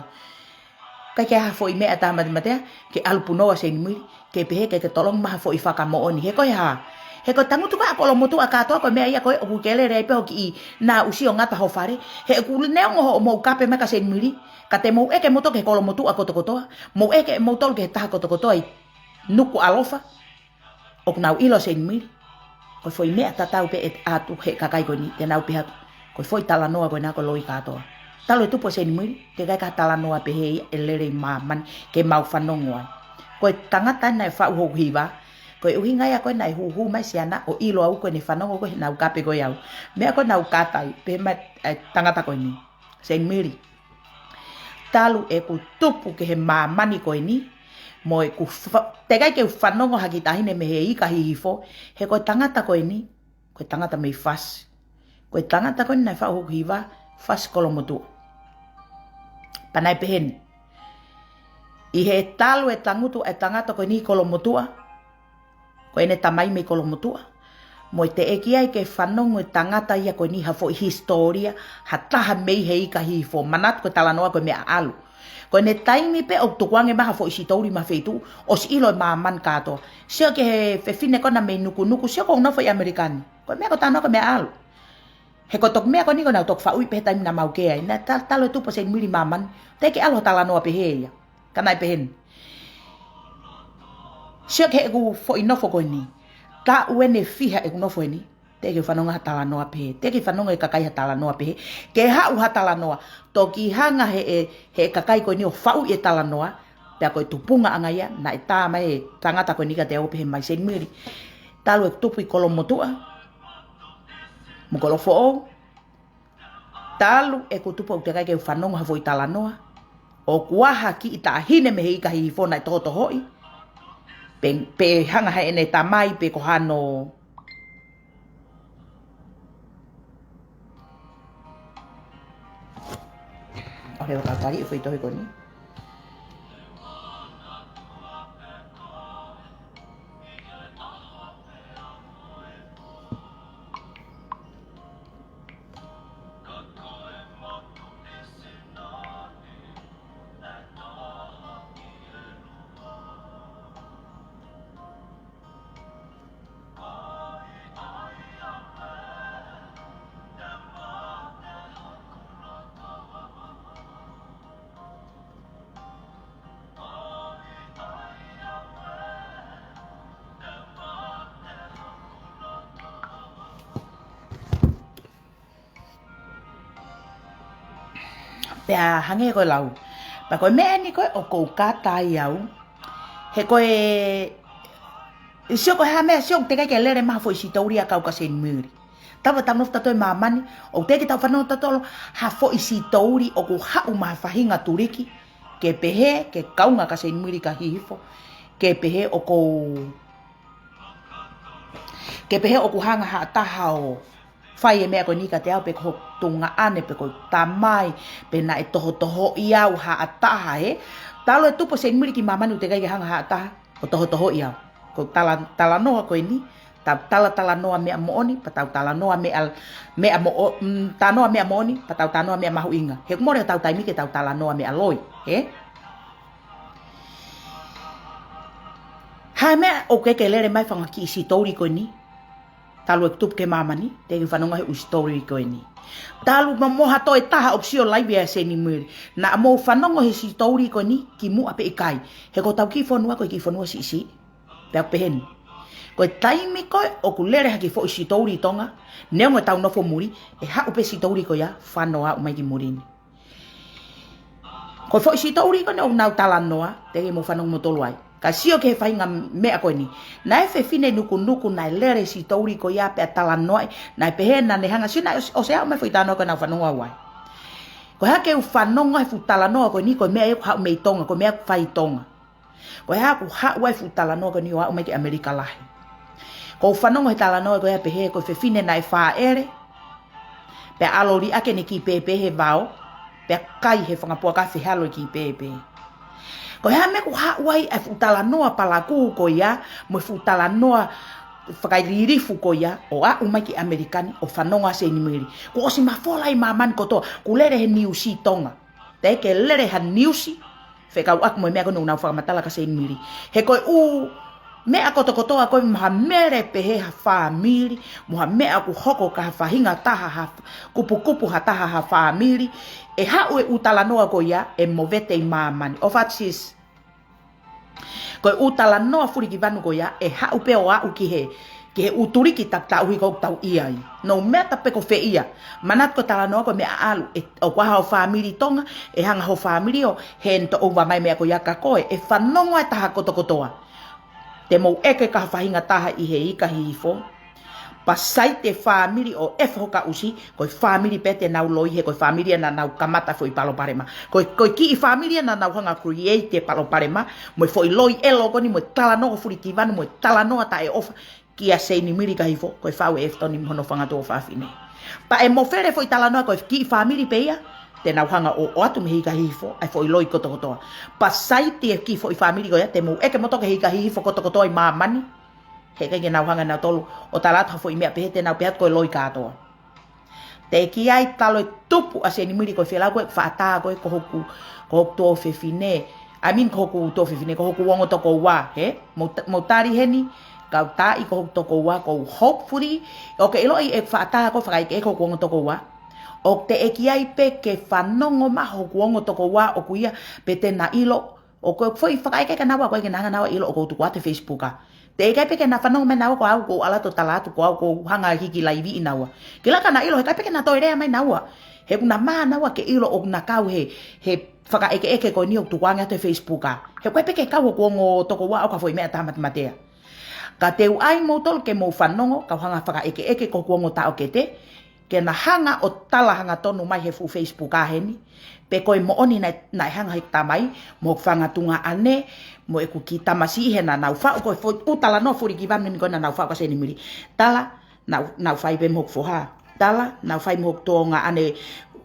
ʻIkai ke ʻi ai ha foʻi meʻa ʻe taha matematea, ke ʻalu punou ʻa Seinimili, ke pehē ke ke tolongi mai ha foʻi fakamoʻoni. He ko e hā. He ko e tangutu ko ē ʻa Kolomotuʻa kātoa ko e meʻa ia ko ē ʻoku ke lele ai pē ho kiʻi naʻa usi ʻo ngata ho fale. He ʻoku neongo hoʻomou kape mai kia Seinimili. Ka te mou ʻeke moutolu ki he Kolomotuʻa kotokotoa. Mou ʻeke moutolu ki he taha kotokotoa ʻi Nukuʻalofa. ʻOku nau ʻilo Seinimili. Ko e foʻi meʻa tatau pē ʻe ʻatu he kakai ko eni, te nau pehē atu. Ko e foʻi talanoa ko ena ko e loi kātoa. Talu e tupu ʻo Seinimili, teʻeki ai ke ʻi ai ha talanoa pehē ia ʻe lele ʻi māmani, ke mau fanongo ai. Ko e tangata naʻe faʻu hoku hiva, ko e ʻuhinga ia ko ē naʻe huhu mai siana ʻo ʻilo au ko ʻene fanongo ko ē heʻenau kape ko ē au. Meʻa ko ē naʻa ku kātaki, pehē mai e tangata ko eni. Seinimili. Talu ʻeku tupu ki he māmani ko eni, mo ʻeku fa-, teʻeki ai ke u fanongo ha kiʻi taʻahine mei he ika Hihifo, he ko e tangata ko eni, ko e tangata mei Fasi. Ko e tangata ko eni naʻe faʻu hoku hiva, Fasi Kolomotuʻa. Pea naʻe pehē ni. ʻI he talu e tangutu e tangata ko eni Kolomotuʻa, ko ʻene tamai mei Kolomotuʻa. Mo e teʻeki ai ke fanongo e tangata ia ko eni ha foʻi hisitōlia, ha taha mei he ika Hihifo, manatu ko e talanoa ko e meʻa ʻalu. Ko ʻene taimi pē ʻoku tukuange mai ha foʻi sitouli mei ha feituʻu, ʻosi ʻilo ʻe māmani kātoa. Sio ki he fefine ko ena mei Nukunuku, sio ko ʻene nofo ʻi ʻAmelika ni. Ko e meʻa ko e talanoa ko e meʻa ʻalu. He ko e toki meʻa ko eni ko ʻenau toki faʻu pē he taimi naʻa mau kē ai. Naʻe ta-, talu e tupu ʻo Seinimili ʻi māmani. Teʻeki ke ʻalu ha talanoa pehē ia. Ka naʻe pehē ni. Sio ki heʻeku foʻi nofo ko eni. Taʻu ʻeni ʻe fiha ʻeku nofo ʻeni. Teʻeki ke u fanongo ha talanoa pehē. Teʻeki ke fanongo e kakai ha talanoa pehē. Ke haʻu ha talanoa. Toki hanga he, he, he kakai ko eni ʻo faʻu e talanoa. Pea ko e tupuʻanga ia, naʻe tā mai e tangata ko eni kiate au ʻo pehē mai Seinimili. Talu ʻeku tupu ʻi Kolomotuʻa. Mo Kolofoʻou. Talu ʻeku tupu ʻoku teʻeki ai ke u fanongo ha foʻi talanoa. ʻOku ʻi ai ha kiʻi taʻahine mei he ika Hihifo naʻe tohotohoʻi. Pe, pe hanga heʻene tamai pe ko hano. ʻOku ou tali e foʻi tohi ko eni. Pea hangē ko e lau. Pea ko e meʻa eni ko ē ʻoku ou kātaki au. He ko e, ʻe sio ko e hā meʻa, sio ʻoku teʻeki ke lele mai ha foʻi sitouli ʻa e kau kia Seinimili. Talu ʻetau nofo tautolu ʻi māmani, ʻoku teʻeki ke tau fanongo tautolu ha foʻi sitouli ʻoku haʻu mei ha faʻahinga tuliki, ke pehē, ke kaunga kia Seinimili kia Hihifo, ke pehē ʻoku ou Ke pehē ʻoku hanga ha taha ʻo fai e meʻa ko eni kiate au pe ko hoku tuongaʻane pe ko e tamai pe naʻe tohotohoʻi au ha taha, ē. Talu e tupu ʻa Seinimili ki māmani ʻoku teʻeki ai ke hanga ha taha ʻo tohotohoʻi au. Ko e tala, talanoa ko eni, tau talatalanoa meʻa moʻoni, pea tau talanoa meʻa, meʻa moʻo-, mm, talanoa meʻa moʻoni, pea tau talanoa meʻa mahuʻinga. He ʻoku mole hotau taimi ke tau talanoa meʻa loi, ē. Hā e meʻa ʻoku teʻeki ke lele mai ha fanga kiʻi sitouli ko eni. Talu e tupu ki māmani, teʻeki fanongo he ʻū sitouli ko eni. Talu mo, mo ha toe taha ʻoku sio laivi ʻa Seinimili. Naʻa mou fanongo he sitouli ko eni, kimuʻa pe ʻikai. He ko hotau kiʻi fonua ko e kiʻi fonua siʻisiʻi. Pea pehē ni. Ko e taimi ko ē ʻoku lele ha kiʻi foʻi sitouli ʻi Tonga, neongo ʻetau nofo muli, ʻe haʻu pē sitouli ko ia, fanongo ʻo aʻu mai ki muli ni. Ko e foʻi sitouli ko eni ʻoku nau talanoa, teʻeki mou fanongo moutolu ai. Ka sio ki he faʻahinga meʻa ko eni. Naʻe fefine nukunuku naʻe lele sitouli ko ia pea talanoaʻi, naʻe pehē naʻa ne hanga sio naʻe ʻosi, ʻosi aʻu mai foʻi talanoa ko ē naʻa ku fanongo au ai. Ko e hā ke u fanongo he fuʻu talanoa ko eni ko e meʻa ia ʻoku haʻu mei Tonga, ko e meʻa ʻoku fai ʻi Tonga. Ko e hā ʻoku haʻu ai fuʻu talanoa ko eni ʻo aʻu mai ki ʻAmelika lahi. Ko u fanongo he talanoa ko ia pehē ko e fefine naʻe fāʻele, pea ʻalu ʻo liʻaki ʻene kiʻi pēpē he vao, pea kai he fanga puaka fehalo e kiʻi pēpē. Ko e hā meʻa ʻoku haʻu ai e fuʻu talanoa palakū ko ia, mo e fuʻu talanoa fakaililifu ko ia, ʻo aʻu mai ki ʻAmelika ni, ʻo fanongo ʻa Seinimili. Kuo ʻosi mafola ʻi māmani kotoa, kuo lele he niusi Tonga. Teʻeki ke lele ha niusi, fekauʻaki mo e meʻa ko eni ʻoku nau fakamatala kia Seinimili. He ko e ʻū meʻa kotokotoa ko ē mo ha mele pehē ha fāmili, mo ha meʻa ʻoku hoko ki ha faʻahinga taha ha kupukupu ha taha ha fāmili, ʻe haʻu e ʻū talanoa ko ia, ʻe movete ʻi māmani. ʻO fātsis. Ko e ʻū talanoa fulikivanu ko ia, ʻe haʻu pē ʻo aʻu ki he, ki he ʻū tuliki takitaha ʻuhi ko ē ʻoku tau ʻi ai. No matter pe ko fē ia. Manatu ko e talanoa ko e meʻa ʻalu, ʻe, ʻoku ʻi ai ho fāmili Tonga, ʻe hanga ho fāmili ʻo hand over mai e meʻa ko ia kia koe, ʻe fanongo e taha kotokotoa. Te mou ʻeke ki ha faʻahinga taha ʻi he ika Hihifo. Pea sai e fāmili ʻo ʻEfo Hokausi, ko e fāmili pē te nau loi he ko e fāmili ia naʻa nau kamata e foʻi palopalema. Ko e, ko e kiʻi fāmili ia naʻa nau hanga create e palopalema, mo e foʻi loi ʻelo ko eni, mo e talanoa fulikivanu, mo e talanoa taʻeʻofa kia Seinimili kia Hihifo, ko e faʻu ʻe Efitoni mo hono fanga tuofāfine. Pea ʻe mofele e foʻi talanoa ko e kiʻi fāmili pē ia, te nau hanga ʻo, ʻoatu mei he ika Hihifo, ʻa e foʻi loi kotokotoa. Pea sai e kiʻi foʻi fāmili ko ia, te mou ʻeke moutolu ki he ika Hihifo kotokotoa ʻi māmani, heʻikai ke nau hanga nautolu ʻo tala atu ha foʻi meʻa pehē te nau pehē atu ko e loi kātoa. Teʻeki ai talu e tupu ʻa Seinimili ko e felau ko ē, faʻa tā ko ē ko hoku, ko hoku tuofefine. I mean ko hoku tuofefine, ko hoku ongo tokoua, hē? Mou ta-, mou tali heni, kau taaʻi ko hoku tokoua, ko hopefully, ʻoku ke ʻiloʻi e faʻa tā ko ē fakaʻekeʻeke ko hoku ongo tokoua. ʻOku teʻeki ai pē ke fanongo mai hoku ongo tokoua ʻoku ʻi ai, pe te na ʻilo, ʻoku ou foʻi fakaʻekeʻeke kia naua, ʻoku ʻikai ke na hanga naua ʻo ʻilo ʻoku ou tuku atu he Facebook ā. Teʻeki ai pē ke na fanongo mai naua ko au ʻoku ou ʻalu atu ʻo tala atu ko au ʻoku ou hanga hiki laiviʻi naua. Ke laka na ʻilo, heʻikai pē ke na toe lea mai naua. He ʻoku na mā naua ke ʻilo ʻoku na kau he, he fakaʻekeʻeke ko eni ʻoku tukuange atu he Facebook ā. He ʻoku ʻikai pē ke kau hoku ongo tokoua ʻo ka foʻi meʻa taha matematea. Ka te u ʻai moutolu ke mou fanongo, kau hanga fakaʻekeʻeke ko hoku ongo taʻokete. Ke na hanga ʻo tala hangatonu mai he fuʻu Facebook ʻa heni, pe ko e moʻoni naʻe, naʻe hanga he tamai, mo hoku fanga tuongaʻane, mo ʻeku kiʻi tamasiʻi he naʻa nau faʻu, ko e foʻi ʻū talanoa fulikivanu ni ko ē naʻa nau faʻu kia Seinimili. Tala, naʻa, naʻa nau fai pē mo hoku foha. Tala, naʻa nau fai mo hoku tuongaʻane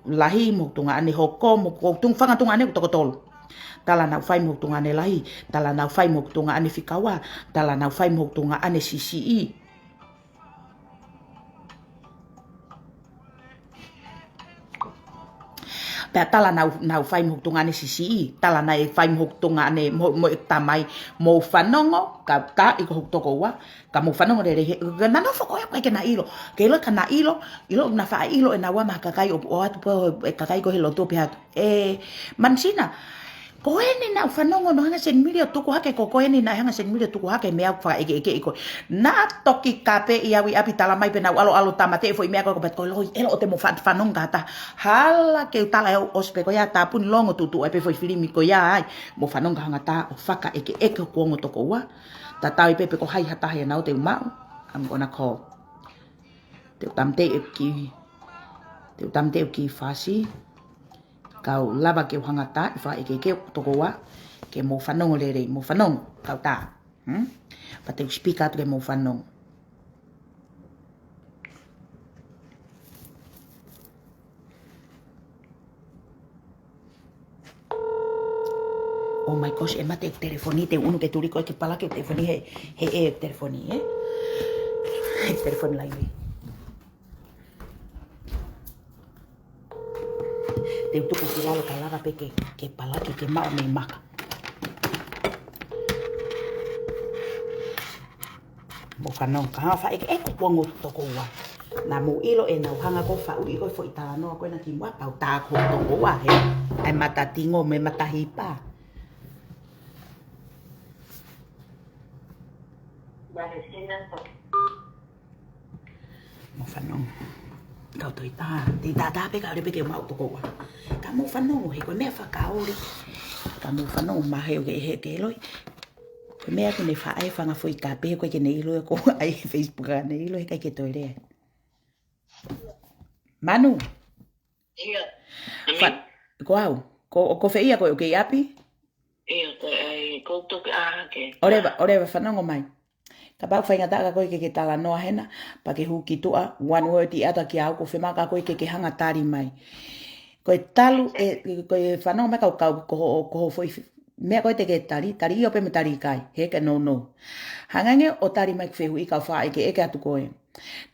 lahi, mo hoku tuongaʻane hoko, mo hoku tuong-, fanga tuongaʻane ʻoku toko tolu. Tala naʻa nau fai mo hoku tuongaʻane lahi, tala naʻa nau fai mo hoku tuongaʻane fika ua, tala naʻa nau fai mo hoku tuongaʻane siʻisiʻi. Pea tala naʻa nau, naʻa nau fai mo hoku tuongaʻane siʻisiʻi, tala naʻe fai mo hoku tuongaʻane mo, mo e tamai, mou fanongo, ka ta i ko hoku tokoua, ka mou fanongo lelei he, ka naʻa nau foʻi ko ē ʻikai ke na ʻilo, ke ʻilo ka na ʻilo, ʻilo na faʻa ʻilo ʻe naua mo e kakai ʻo, ʻoatu pē ʻe he kakai ko ē he lotu pē atu. ʻE, Manisina, ko eni naʻa ku fanongo naʻe hanga Seinimili ʻo tuku hake, ko, ko eni naʻe hanga Seinimili ʻo tuku hake, meʻa ʻoku fakaʻekeʻekeʻi ko ē. Naʻa toki kapeʻi au ʻi ʻapi tala mai pē naʻa ku ʻalu ʻalu tāmateʻi e foʻi meʻa ko ē, ko e patu ko ē, ʻelo ʻo te mo fa-, fanongo kātoa. Hala ke u tala ʻe au ʻosi pē ko ia, tāpuni longo tuʻutuʻu ai pē foʻi filimi ko ia ai. Mo fanongo ka hanga tā ʻo fakaʻekeʻeke hoku ongo tokoua. Tatau ai pē pe ko hai ha taha ʻe nau te u maʻu. I'm gonna call. Te u tāmateʻi e kiʻi, te u tāmateʻi e kiʻi fasi. Kau lava ke u hanga tā ʻi fakaʻekeʻeke hoku tokoua, ke mou fanongo lelei, mou fanongo, kau tā. Hmm? Pea te u speak atu ke mou fanongo. Oh my gosh, ʻe mate e telefoni, te u ʻunu ke tuli ko ē ke palaki e telefoni he, he, he telefoni, ē? He telefoni laivi. Te u tuku ki lalo ka lava pē ke, ke palaki ke maʻu mei maka. Mou fanongo ka hanga fakaʻekeʻeke hoku ongo tokoua. Naʻa mou ʻilo ʻe nau hanga ko ē ʻo faʻu ʻi ko ē foʻi talanoa ko ena kimuʻa pea u tā ko hoku tokoua he. ʻAi matatingo mo e matahipa. Mou fanongo. Kau toe tā, te tā tā pē ka ʻalu pē ke maʻu tokoua. Ka mou fanongo he ko e meʻa fakaoli. Ka mou fanongo mahalo ʻe he ke loi. Ko e meʻa ko ē ne faʻa ʻai e fanga foʻi kape ko ē ke ne ʻilo ʻe ko ai Facebook ʻa ne ʻilo he ʻikai ke toe lea. Manu. ʻIa. Fa-, ko au. Ko, ko fē ia ko ē ʻoku ke ʻi ʻapi? ʻIa, ko e ai, ko toki ʻā ke. ʻOleva, ʻoleva fanongo mai. Kapau faingataʻa kia koe ke ke talanoa hena, pea ke hū ki tuʻa, one word ʻi ʻata kia au, ʻoku fiemaʻu kia koe ke ke hanga tali mai. Ko e talu ē, ko e fanongo mai kau kau, ko ho, ko ho foʻi f-, meʻa ko ē te ke tali, tali ʻio pē mo tali ʻikai, he ke nounou. Hanga ange ʻo tali mai ki he fehuʻi kau fakaʻekeʻeke atu ko ē.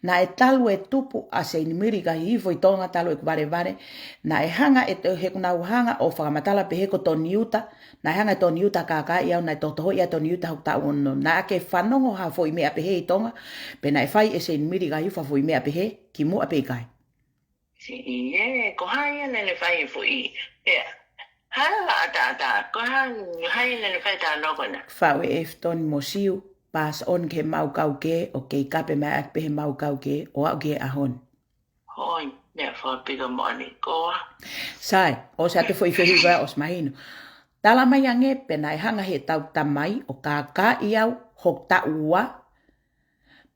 Naʻe talu e tupu ʻa Seinimili ʻi Hihifo ʻi Tonga talu ʻeku valevale. Naʻe hanga ʻe, he ʻoku nau hanga ʻo fakamatala pehē ko Toniuta. Naʻe hanga ʻe Toniuta ʻo kākaaʻi au, naʻe tohotohoʻi ʻe Toniuta hoku taʻu ono. Naʻa ke fanongo ha foʻi meʻa pehē ʻi Tonga, pe naʻe fai ʻe Seinimili ʻi Hihifo ha foʻi meʻa pehē, kimuʻa pe ʻikai. Siʻi ē, ko hai ia naʻa ne fai e foʻi, ē, hala ʻataʻatā, ko hai, hai naʻa ne fai e talanoa ko ena. Faʻu ē Efton mo Siu, pass on ki he mau kau kē, ʻoku kei kape mai ʻaki pē he mau kau kē, ʻo aʻu ki he ʻaho ni. Hoi, meʻa fakapika moʻoni, ko ā. Sai, ʻosi ʻa e foʻi fehuʻi ko ē ʻosi mahino. Tala mai ange pe naʻe hanga he tau tamai ʻo kākaaʻi au hoku taʻu ua,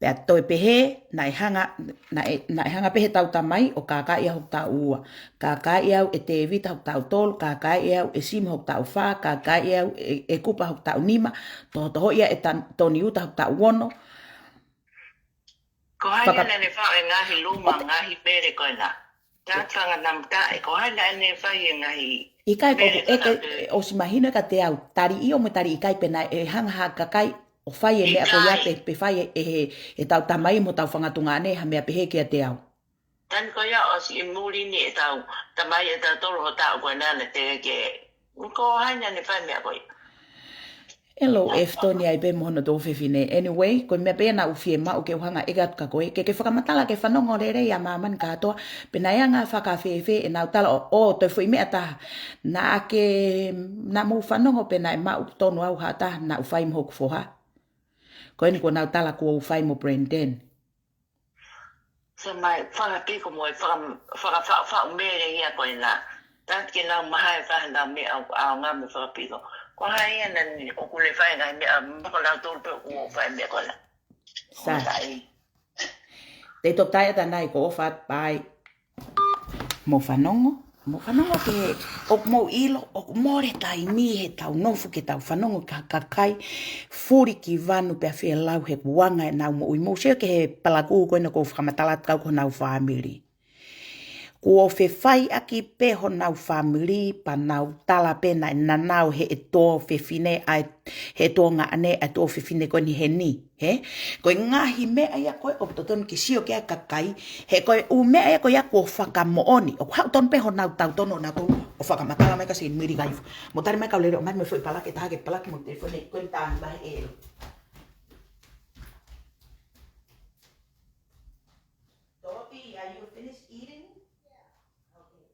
pea toe pehē, naʻe hanga, naʻe, naʻe hanga pē he tau tamai ʻo kākaaʻi au hoku taʻu ua. Kākaaʻi au ʻe Tēvita hoku taʻu tolu, kākaaʻi au ʻe Simi hoku taʻu fā, kākaaʻi au ʻe, ʻe Kupa hoku taʻu nima, tohotohoʻi au ʻe Tan-, Toniuta hoku taʻu ono. Ko hai Faka- ia naʻa ne faʻu e ngaahi luma, ngaahi pele ko ena. Tatanga namta e ko hai naʻa ne fai e ngaahi ʻIkai, ko pele ʻeku ʻeke, ʻosi mahino ē kiate au, tali ʻio mo tali ʻikai pe naʻe hanga ha kakai ʻo fai e meʻa ko ia pe, pe fai ʻe he, he tau tamai mo tau fanga tuongaʻane ha meʻa pehē kiate au. Tani ko ia ʻosi ʻi muli ni e tau, tamai e tau tolu ho taʻu ko ena naʻa te ke, ko hai naʻa ne fai meʻa ko ia. ʻElo Efton ia ai pē mo hono tuofefine. Anyway, ko e meʻa pē ia naʻa ku fiemaʻu ke u hanga ʻeke atu kia koe. Ke ke fakamatala ke fanongo lelei ʻa māmani kātoa. Pe naʻe anga fakafēfē ʻenau tala ʻo, ʻo toe foʻi meʻa taha. Naʻa ke, naʻa mou fanongo pe naʻe maʻu tonu au ha taha, naʻa ku fai mo hoku foha. Ko eni kuo nau tala kuo u fai mo Brandon. Sa mai, fakapiko mo e faka-, faka-, faka-, fakafaʻu mele ia ko ena. Taki ke nau maha e faha nau meʻa ʻo, ʻaonga mo e fakapiko. Ko hai ia naʻa ne ʻoku ne fai ngaahi meʻa, mo ko nau tolu pē ʻoku fai meʻa ko ena. Sa. Ko tai. ʻE toki taʻeʻaonga ʻi he ko ʻofa atu pē. Mou fanongo, mou fanongo ke, ʻoku mou ʻilo, ʻoku mole taimi heʻetau nofo ke tau fanongo ki ha kakai fuli ki vanu pea fielau he kuonga ʻenau moʻui. Mou sio ki he palakū ko ena ʻoku ou fakamatala atu ki ai ko honau fāmili. Kuo fefaiʻaki pē honau fāmili pea nau tala pē naʻe nanao he ʻe tuofefine ʻa e, he tuongaʻane ʻa e tuofefine ko eni heni, hē? Ko e ngaahi meʻa ia ko ē ʻoku totonu ke sio ki ai e kakai, he ko e ʻū meʻa ia ko ia kuo fakamoʻoni. ʻOku haʻu tonu pē honau tau tonu ʻo nau tonu ʻo fakamatala mai ka se mili kaifo. Mou tali mai kau lele ʻo mai mo e foʻi palaki ʻe taha ke palaki mo e telefoni ko eni taha ni vahe ʻe. Dorothy, are you finished eating? Yeah. Okay.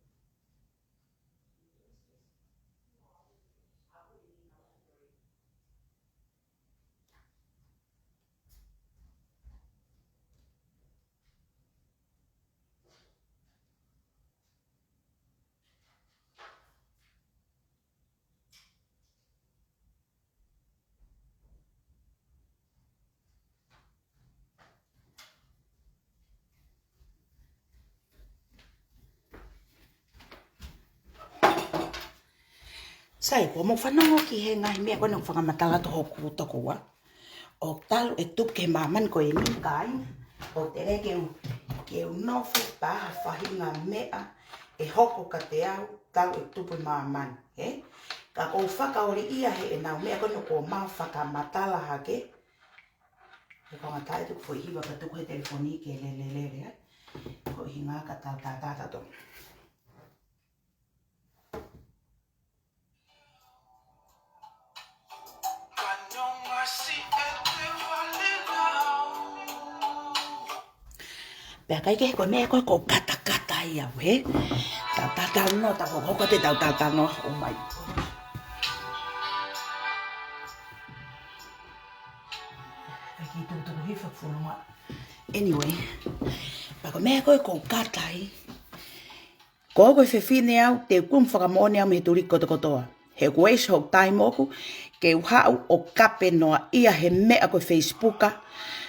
Sai, kuo mou fanongo ki he ngaahi meʻa ko ena ʻoku fakamatala atu hoku tokoua. ʻO talu e tupu ki he māmani ko eni kāinga, ʻoku teʻeki ke u, ke u nofo pea ha faʻahinga meʻa ʻe hoko kiate au talu e tupu e māmani, hē? Ka ʻoku ou fakaoli ia heʻenau meʻa ko ena kuo mau fakamatala hake. He ko e ngata e tuku foʻi hiva ka tuku he telefoni ke lele lele ai. Ko e ʻuhinga ka tau tātā tautolu. Pea ʻikai ke he ko e meʻa ko ē ʻoku ou katakata ai au, hē? Tau tātā noa, tau hoko atu ʻetau tātā noa, oh my God. Pea ki tukutuku hifa fulunga. Anyway, pea ko e meʻa ko ē ʻoku ou kata ai. Ko au ko e fefine au, te u kumi fakamoʻoni au mei he tuliki kotokotoa. He ʻoku ʻi ai hoku taimi ʻoku, ke u haʻu ʻo kape noa ia he meʻa ko e Facebook.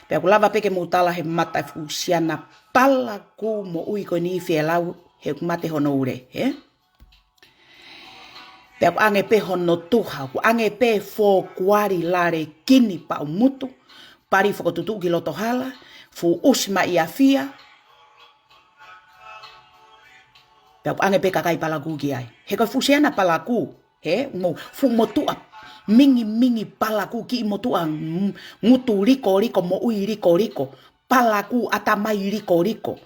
Pea ʻoku lava pē ke mou tala he mata e fuʻu siana palakū moʻui ko eni fielau, he ʻoku mate hono ule, hē? Pea ʻoku ʻange pē hono tuha, ʻoku ʻange pē fokuari lale kini paʻu mutu, pali fokotuʻutuʻu ki loto hala, fuʻu ʻusi maʻi afia, pea ʻoku ʻange pē kakai palakū ki ai. He ko e fuʻu siana palakū, hē, mo, fuʻu motuʻa, mingimingi palakū kiʻi motuʻa, mm, ngutu likoliko, moʻui likoliko, palakū ʻatamai likoliko.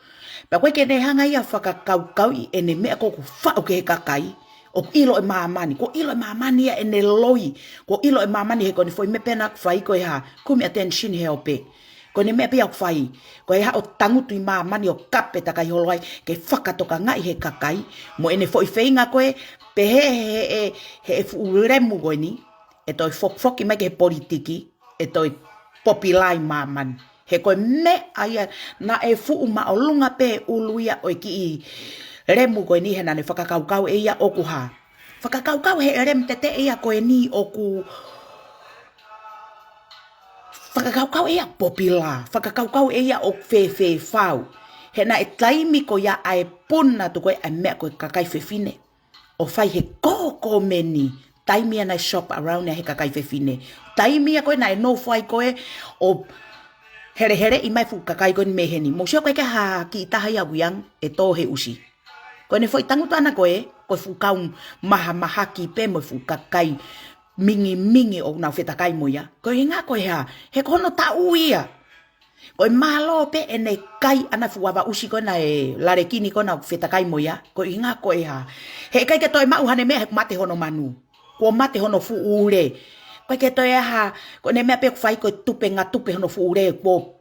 Pea ʻoku ʻikai ke ne hanga ia ʻo fakakaukauʻi ʻene meʻa ko ē ʻoku faʻu ki he kakai, ʻoku ʻilo ʻe māmani, kuo ʻilo ʻe māmani ia ʻene loi, kuo ʻilo ʻe māmani he ko eni foʻi meʻa pē ena ʻoku fai ko e hā, kumi attention he ope. Ko eni meʻa pē ia ʻoku fai, ko e hā ʻo tangutu ʻi māmani ʻo kape takai holo ai, ke fakatokangaʻi he kakai, mo ʻene foʻi feinga ko ē, pehē he, he, he, he fuʻu lemu ko eni, ʻe toe fokifoki mai ki he politiki, ʻe toe popilai māmani. He ko e meʻa ia naʻe fuʻu māʻolunga pē ʻulu ia ʻo e kiʻi lemu ko eni he naʻa ne fakakaukau ʻe ia ʻoku hā. Fakakaukau he lemu teteʻe ia ko eni ʻoku fakakaukau ʻe ia popilā, fakakaukau ʻe ia ʻoku fēfē fau. He naʻe taimi ko ia ʻa e puna atu ko ē ʻa e meʻa ko e kakai fefine ʻo fai he kōkōmeni, taimi ia naʻe shop around ia he kakai fefine. Taimi ia ko ē naʻe nofo ai ko ē ʻo heleheleʻi mai fuʻu kakai ko eni mei heni. Mou sio ko ē ki ha kiʻi taha ia ʻoku ʻiangi ʻe tō he ʻusi. Ko ʻene foʻi tangutu ʻana ko ē, ko e fuʻu kau mahamahaki pē mo e fuʻu kakai mingimingi ʻoku nau fetakai mo ia. Ko e ʻuhinga ko e hā, he ko hono taʻu ia. Ko e mālō pē ʻene kai ʻana fuʻu ava ʻusi ko ena ʻe lale kini ko ena ʻoku fetakai mo ia. Ko e ʻuhinga ko e hā. He ʻikai ke toe maʻu haʻane meʻa he kuo mate hono manu. Kuo mate hono fuʻu ule. ʻIkai ke toe hā, ko ʻene meʻa pē ʻoku fai ko e tupe ngatupe hono fuʻu ule. Kuo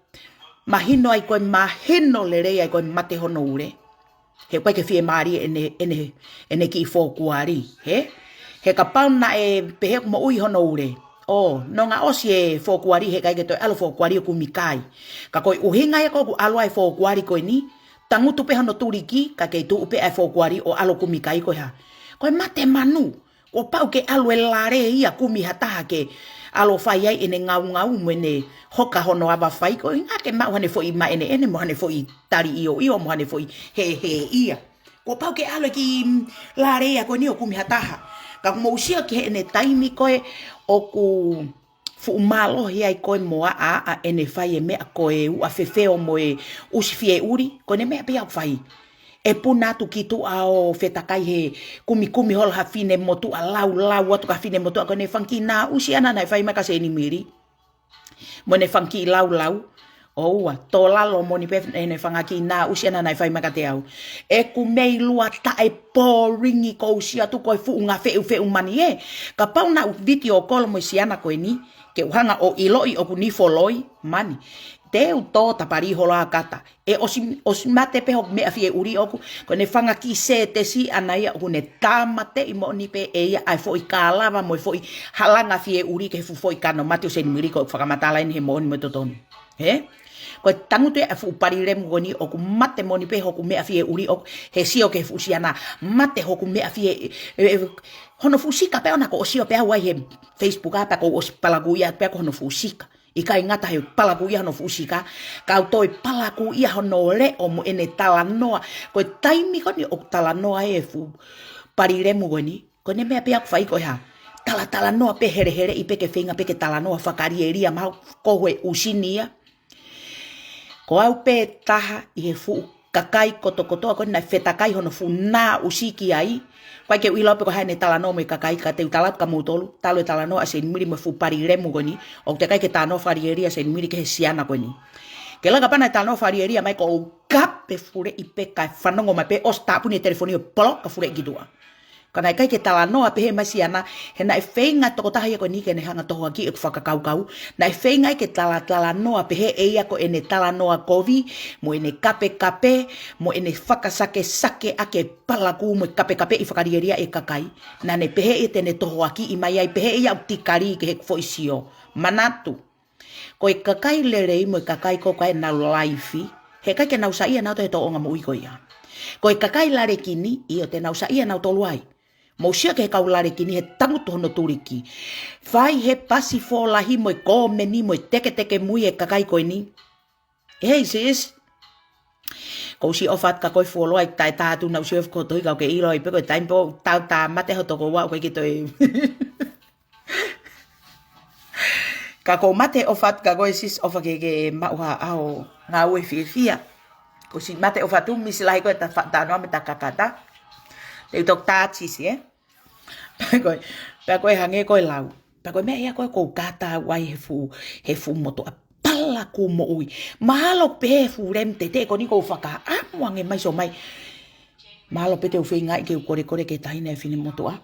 mahino ai ko e mahino lelei ai ko e mate hono ule. He ʻoku ʻikai ke fiemālie ʻene, ʻene, ʻene kiʻi fokuari, hē? He kapau naʻe pehē ʻoku moʻui hono ule. ʻO, nonga ʻosi e fokuari he ʻikai ke toe ʻalu fokuari ʻo kumi kai. Ka ko e ʻuhinga ia ko ē ʻoku ʻalu ai e fokuari ko eni, tangutu pē hono tuliki, ka kei tuʻu pē ʻa e fokuari ʻo ʻalu kumi kai ko e hā. Ko e mate manu. Kuo pau ke ʻalu e lale ia, kumi ha taha ke ʻalu ʻo fai ai ʻene ngaungau mo ʻene hoka hono ava fai, ko e ʻuhinga ke maʻu haʻane foʻi maʻeneʻene mo haʻane foʻi tali ʻioʻio mo haʻane foʻi hēhē ia. Kuo pau ke ʻalu e kiʻi lale ia ko eni ʻo kumi ha taha. Ka ʻoku mou sio ki heʻene taimi ko ē ʻoku fuʻu mālohi ai ko ē mo ʻaʻaʻa ʻene fai e meʻa ko e uʻa fefeo mo e ʻusi fie ʻuli, ko ʻene meʻa pē ia ʻoku fai. ʻE puna atu ki tuʻa ʻo fetakai he kumikumi holo ha finemotuʻa, laulau atu ki ha finemotuʻa, ko ʻene fanga kiʻi nāʻusi ʻana naʻe fai mai kia Seinimili mo ʻene fanga kiʻi laulau. ʻOua, tō lalo moʻoni pē ʻene fanga kiʻi nāʻusi ʻana naʻe fai mai kiate au. ʻEku mei lua taʻe pōlingi, kou sio atu ko e fuʻu ngafeʻufeʻu mani ē. Kapau naʻa ku video call mo e siana ko eni, ke u hanga ʻo ʻiloʻi ʻoku nifoloi mani, te u tō tapali holo ʻa kata. ʻE ʻosi, ʻosi mate pē hoku meʻa fie ʻuli ʻoku, ko ʻene fanga kiʻi sētesi ʻana ia ʻoku ne tāmateʻi moʻoni pē ʻe ia ʻa e foʻi kālava mo e foʻi halanga fie ʻuli ki he fuʻu foʻi kano mate ʻo Seinimili, ko e fakamatala eni he moʻoni mo e totonu. Hē? Ko e tangutu ē ʻa e fuʻu palilemu ko eni ʻoku mate moʻoni pē hoku meʻa fie ʻuli ʻoku, he sio ki he fuʻu siana, mate hoku meʻa fie, e, e, hono fuʻu sika pē ʻona, ko ʻo sio pē au ai he Facebook ʻa pea kou ʻosi palakuʻia pē ko hono fuʻu sika. ʻIkai ngata he palakuʻia hono fuʻu sika, ka u toe palakuʻia hono leʻo mo ʻene talanoa. Ko e taimi ko eni ʻoku talanoa e fuʻu palilemu ko eni, ko ʻene meʻa pē ia ʻoku fai ko e hā? Talatalanoa pē, heleheleʻi pē ke feinga pē ke talanoa fakalielia mahalo ko e ʻusi ni ia. Ko au pē taha ʻi he fuʻu kakai kotokotoa ko eni naʻe fetakai hono fuʻu nāʻusi ki ai. ʻIkai ke u ʻilo pe ko e hā ʻene talanoa mo e kakai, ka te u tala atu kia moutolu, talu e talanoa ʻa Seinimili mo e fuʻu palilemu ko eni, ʻoku teʻeki ai ke talanoa fakalielia ʻa Seinimili ki he siana ko eni. Ke laka pē ʻana e talanoa fakalielia mai, kou kape fuleʻi pē kae fanongo mai pē, ʻosi tāpuni e telefoni ʻo polo ka fuleʻi ki tuʻa. Ka naʻe ʻikai ke talanoa pehē mai siana, he naʻe feinga tokotaha ia ko eni ke ne hanga tohoakiʻi ʻeku fakakaukau. Naʻe feinga ai ke talatalanoa pehē ʻe ia ko ʻene talanoa kovi, mo ʻene kapekape, mo ʻene fakasakesake ʻaki e palakū mo e kapekapeʻi fakalielia e kakai. Naʻa ne pehē ia te ne tohoakiʻi mai ai, pehē ia ʻoku tikali ki heʻeku foʻi sio. Manatu. Ko e kakai lelei mo e kakai ko ē ʻoku ʻi ai ʻenau laifi, he ʻikai ke nau saiʻia nautolu he tōʻonga moʻui ko ia. Ko e kakai lalekini, ʻio te nau saiʻia nautolu ai. Mou sio ki he kau lalekini he tangutu hono tuliki. Fai he pasifo lahi mo e kōmeni mo e teketeke mui e kakai ko eni. Hei sis. Kou ʻosi ʻofa atu kia koe fuoloa ʻi tae tā atu naʻa ku ʻosi ʻofa kotoa ka ʻoku ke ʻilo ai pē ko e taimi pē ʻoku tau tā mate hoto kou ʻoku ʻikai ke toe. Ka kou mate ʻofa atu kia koe sis, ʻofa ke ke maʻu ha ʻaho ngāue fiefia. Kou ʻosi mate ʻofa atu, misi lahi ko e ta fa-, talanoa mo e ta kakata. Te u toki tā atu sis ē. Pea ko e, pea ko e hangē ko e lau. Pea ko e meʻa ia ko ē kou kātaki ai he fuʻu, he fuʻu motuʻa palakū moʻui. Mahalo pē he fuʻu lēmuni tētē ko eni kou fakaʻamu ange mai sio mai. Mahalo pē te u feingaʻi ke u kolekole ki he taʻahine finemotuʻa.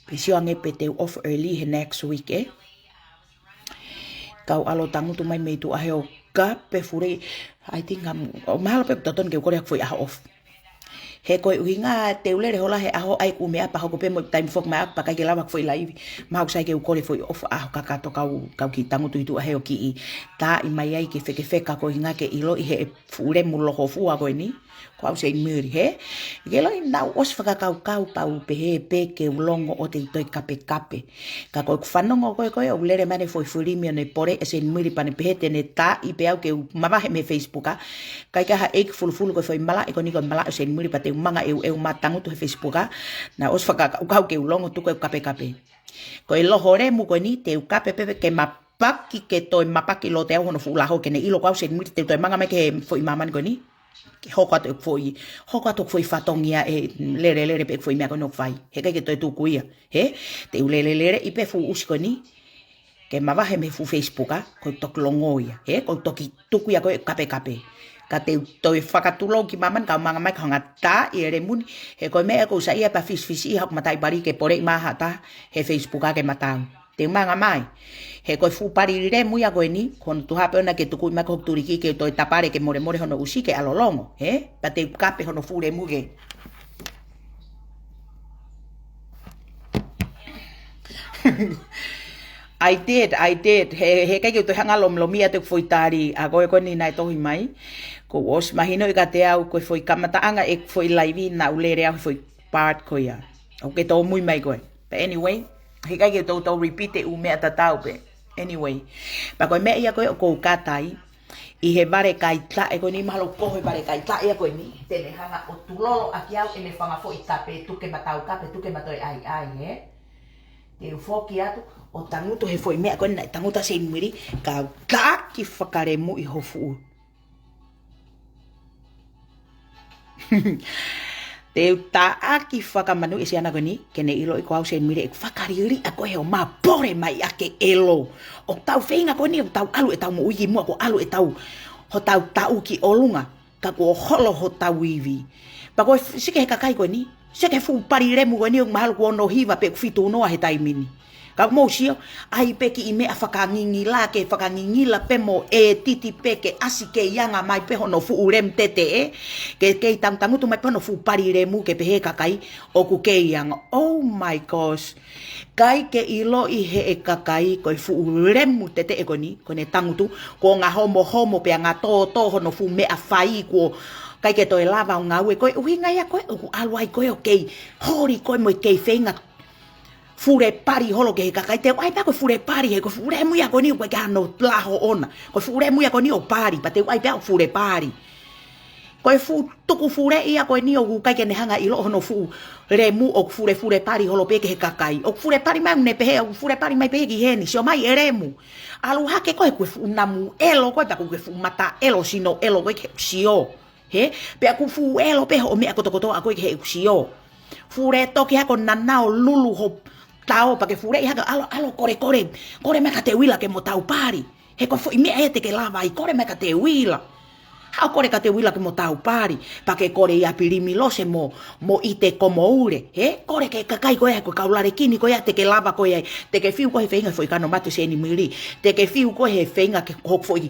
Pe sio ange pe te u off early he next week ē. Kau ʻalu ʻo tangutu mai mei tuʻa he ʻoku kape fuleʻi. I think I'm, ʻo mahalo pē ʻoku totonu ke u kole haʻaku foʻi ʻaho off. He ko e ʻuhinga te u lele holo he ʻaho ʻai ʻeku meʻa pea hoko pē mo e taimi foki mai ʻaku pea ʻikai ke lava haʻaku foʻi laivi. Mahalo ʻoku sai ke u kole foʻi off ʻaho kakato kau, kau kiʻi tangutu ʻi tuʻa he ʻoku kiʻi tāʻi mai ai ke fekefeka ko e ʻuhinga ke ʻiloʻi he fuʻu lēmuni lohofua ko eni. Ko au Seinimili hē. Ke ʻiloʻi naʻa ku ʻosi fakakaukau pau pehē pē ke u longo ʻo te u toe kapekape. Ka ko ʻeku fanongo ko ē ko ē ʻoku lele mai ʻene foʻi filimi ʻo ne poleʻi ʻe Seinimili pea ne pehē te ne tāʻi pē au ke u mavahe mei he Facebook ʻa. ʻIkai ke ʻi ai ha ʻeiki fulufulu ko e foʻi malaʻe ko eni ko e malaʻe ʻo Seinimili pea te u manga ʻeuʻeu mai ʻo tangutu he Facebook ʻa. Naʻa ku ʻosi fakakaukau ke u longo tuku ʻeku kapekape. Ko e loho lēmuni ko eni te u kape pē ke mapaki ke toe mapaki loto ʻi hono fuʻu laho ke ne ʻilo ko au Seinimili te u toe manga mai ki he foʻi māmani ko eni. Ke hoko atu ʻeku foʻi, hoko atu ʻeku foʻi fatongia ʻe lelelele pē ʻeku foʻi meʻa ko eni ʻoku fai. He ʻikai ke toe tuku ia. Hē? Te u leleleleʻi pē fuʻu ʻusi ko eni. Ke mavahe mei he fuʻu Facebook ʻa, kou toki longo ia. Hē? Kou toki tuku ia ko e kapekape. Ka te u toe fakatulou ki māmani kau manga mai kau hanga tāʻi e lēmuni. He ko e meʻa ʻoku ou saiʻia pea fisifisiʻi haʻaku mataʻi pali ke poleʻi mai ha taha he Facebook ʻa ke matau. Te u manga mai. He ko e fuʻu palilemu ia ko eni, ko hono tuha pē ʻona ke tuku mai ko hoku tuliki ke u toe tapale ke molemole hono ʻusi ke ʻalu ʻo longo. Hē? Pea te u kape hono fuʻu lēmuni ke. I did, I did. He, he ʻikai ke u toe hanga ʻo lomilomi atu ʻeku foʻi tali ʻa ko ē ko eni naʻe tohi mai. Kuo ʻosi mahinoʻi kiate au ko e foʻi kamataʻanga ʻeku foʻi laivi naʻa ku lele au he foʻi part ko ia. ʻOku ke tōmui mai koe. But anyway, he ʻikai ke toutou repeat e ʻū meʻa tatau pē. Anyway, pea ko e meʻa ia ko ē ʻoku ou kata ai, ʻi he vale kaitaʻe ko eni, mahalo ko e vale kaitaʻe ia ko eni, te ne hanga ʻo tulolo ʻaki au ʻene fanga foʻi kape, tuku ke ma tau kape, tuku ke ma toe ʻaiʻai, ē? Te u foki atu ʻo tangutu he foʻi meʻa ko eni naʻe tangutu ʻa Seinimili, kau taʻaki fakalemuʻi ho fuʻu Te u taʻaki fakamanuʻi e siana ko eni, ke ne ʻiloʻi ko au Seinimili ʻeku fakaliliʻa ko ē he ʻomai pole mai ʻa e ʻelo. ʻOku tau feinga ko eni, ʻoku tau ʻalu ʻetau moʻui ki muʻa, kuo ʻalu ʻetau, hotau taʻu ki ʻolunga, ka kuo holo hotau ivi. Pea ko e f-, sio ki he kakai ko eni, sio ki he fuʻu pali lemu ko eni, ʻoku mahalo kuo ono hiva pe ʻoku fitu noa he taimi ni. Ka mou sio, ʻai pē kiʻi meʻa fakangingila, ke fakangingila pē mo ʻētiti pē ke ʻasi kei anga mai pē hono fuʻu lemu teteʻe, ke kei tangutangutu mai pē hono fuʻu pali lemu ke pehē kakai ʻoku kei anga. Oh my gosh. ʻIkai ke ʻiloʻi he ʻe kakai ko e fuʻu lemu teteʻe ko eni, ko ʻene tangutu, kuo ngahomohomo pea ngatōtō hono fuʻu meʻa fai kuo ʻikai ke toe lava ʻo ngāue ko e ʻuhinga ia ko ē ʻoku ʻalu ai ko ē ʻo kei holi ko ē mo e kei feinga fule pali holo ki he kakai, te u ʻai pē ko e fule pali, he ko e fuʻu lemu ia ko eni ʻoku ʻikai ke ʻi ai hano laho ʻona. Ko e fuʻu lemu ia ko eni ʻo pali, pea te u ʻai pē ko e fule pali. Ko e fuʻu tuku fule ia ko eni ʻoku ʻikai ke ne hanga ʻiloʻi hono fuʻu lemu ʻoku fulefule pali holo pē ki he kakai. ʻOku fule pali mai, ne pehē, ʻoku fule pali mai pē ki heni, sio mai e lemu. ʻAlu hake ko ē ko e fuʻu namu ʻelo ko ē, pea ko e fuʻu mata ʻelo, sino ʻelo ko ē ke sio. Hē? Pea ʻoku fuʻu ʻelo pē hoʻo meʻa kotokotoa ko ē ke he ʻoku sio. Fule toki hake ʻo nanao lulu ho tao pea ke fuleʻi hake ʻalo, ʻalo kole, kole, kole mai ka te u ʻilo ke mo tau pali. He ko e foʻi meʻa ia te ke lava ai, kole mai ka te u ʻilo. Haʻu kole ka te u ʻilo ke mo tau pali, pea ke kole ia Pilimilose mo, mo ʻIte Komoule. Hē? Kole ki he kakai ko ē ko e kau lalekini ko ē te ke lava ko ē ai. Te ke fiu ko ē he feinga foʻi kano mate Seinimili. Te ke fiu ko ē he feinga ke hoku foʻi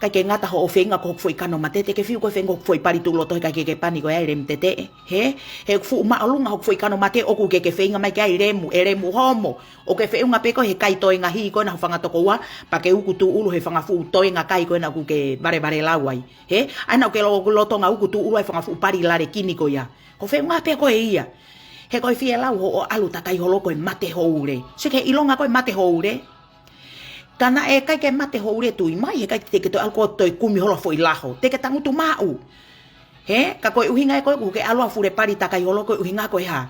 ʻIkai ke ngata hoʻo feinga ko hoku foʻi kano mate, te ke fiu ko ē he feinga ko hoku foʻi pali tuʻuloto he ʻikai ke ke pani ko ē ʻa e lemu teteʻe. Hē? He fuʻu māʻolunga hoku foʻi kano mate ʻoku ke ke feinga mai ki ai lemu, e lemu homo. ʻOku ke feʻunga pē ko ē he kai toenga hī ko ena ho fanga tokoua, pea ke uku tūʻulu he fanga fuʻu toenga kai ko ena ʻoku ke valevalelau ai. Hē? ʻA ena ʻoku ke lo-, lolotonga uku tūʻulu ai fanga fuʻu pali lalekini ko ia. Ko e feʻunga pē ko ē ia. He ko e fielau hoʻo ʻalu takai holo ko e mate houle. Sio ki he ʻilonga ko e mate houle. Ka naʻe ʻikai ke mate houle tui mai, he ʻikai te ke toe ʻalu ko ē ʻo toe kumi holo foʻi laho. Te ke tangutu maʻu. Hē? Ka ko e ʻuhinga ia ko ē ʻoku ke ʻalu ʻo fule pali takai holo ko e ʻuhinga ko e hā?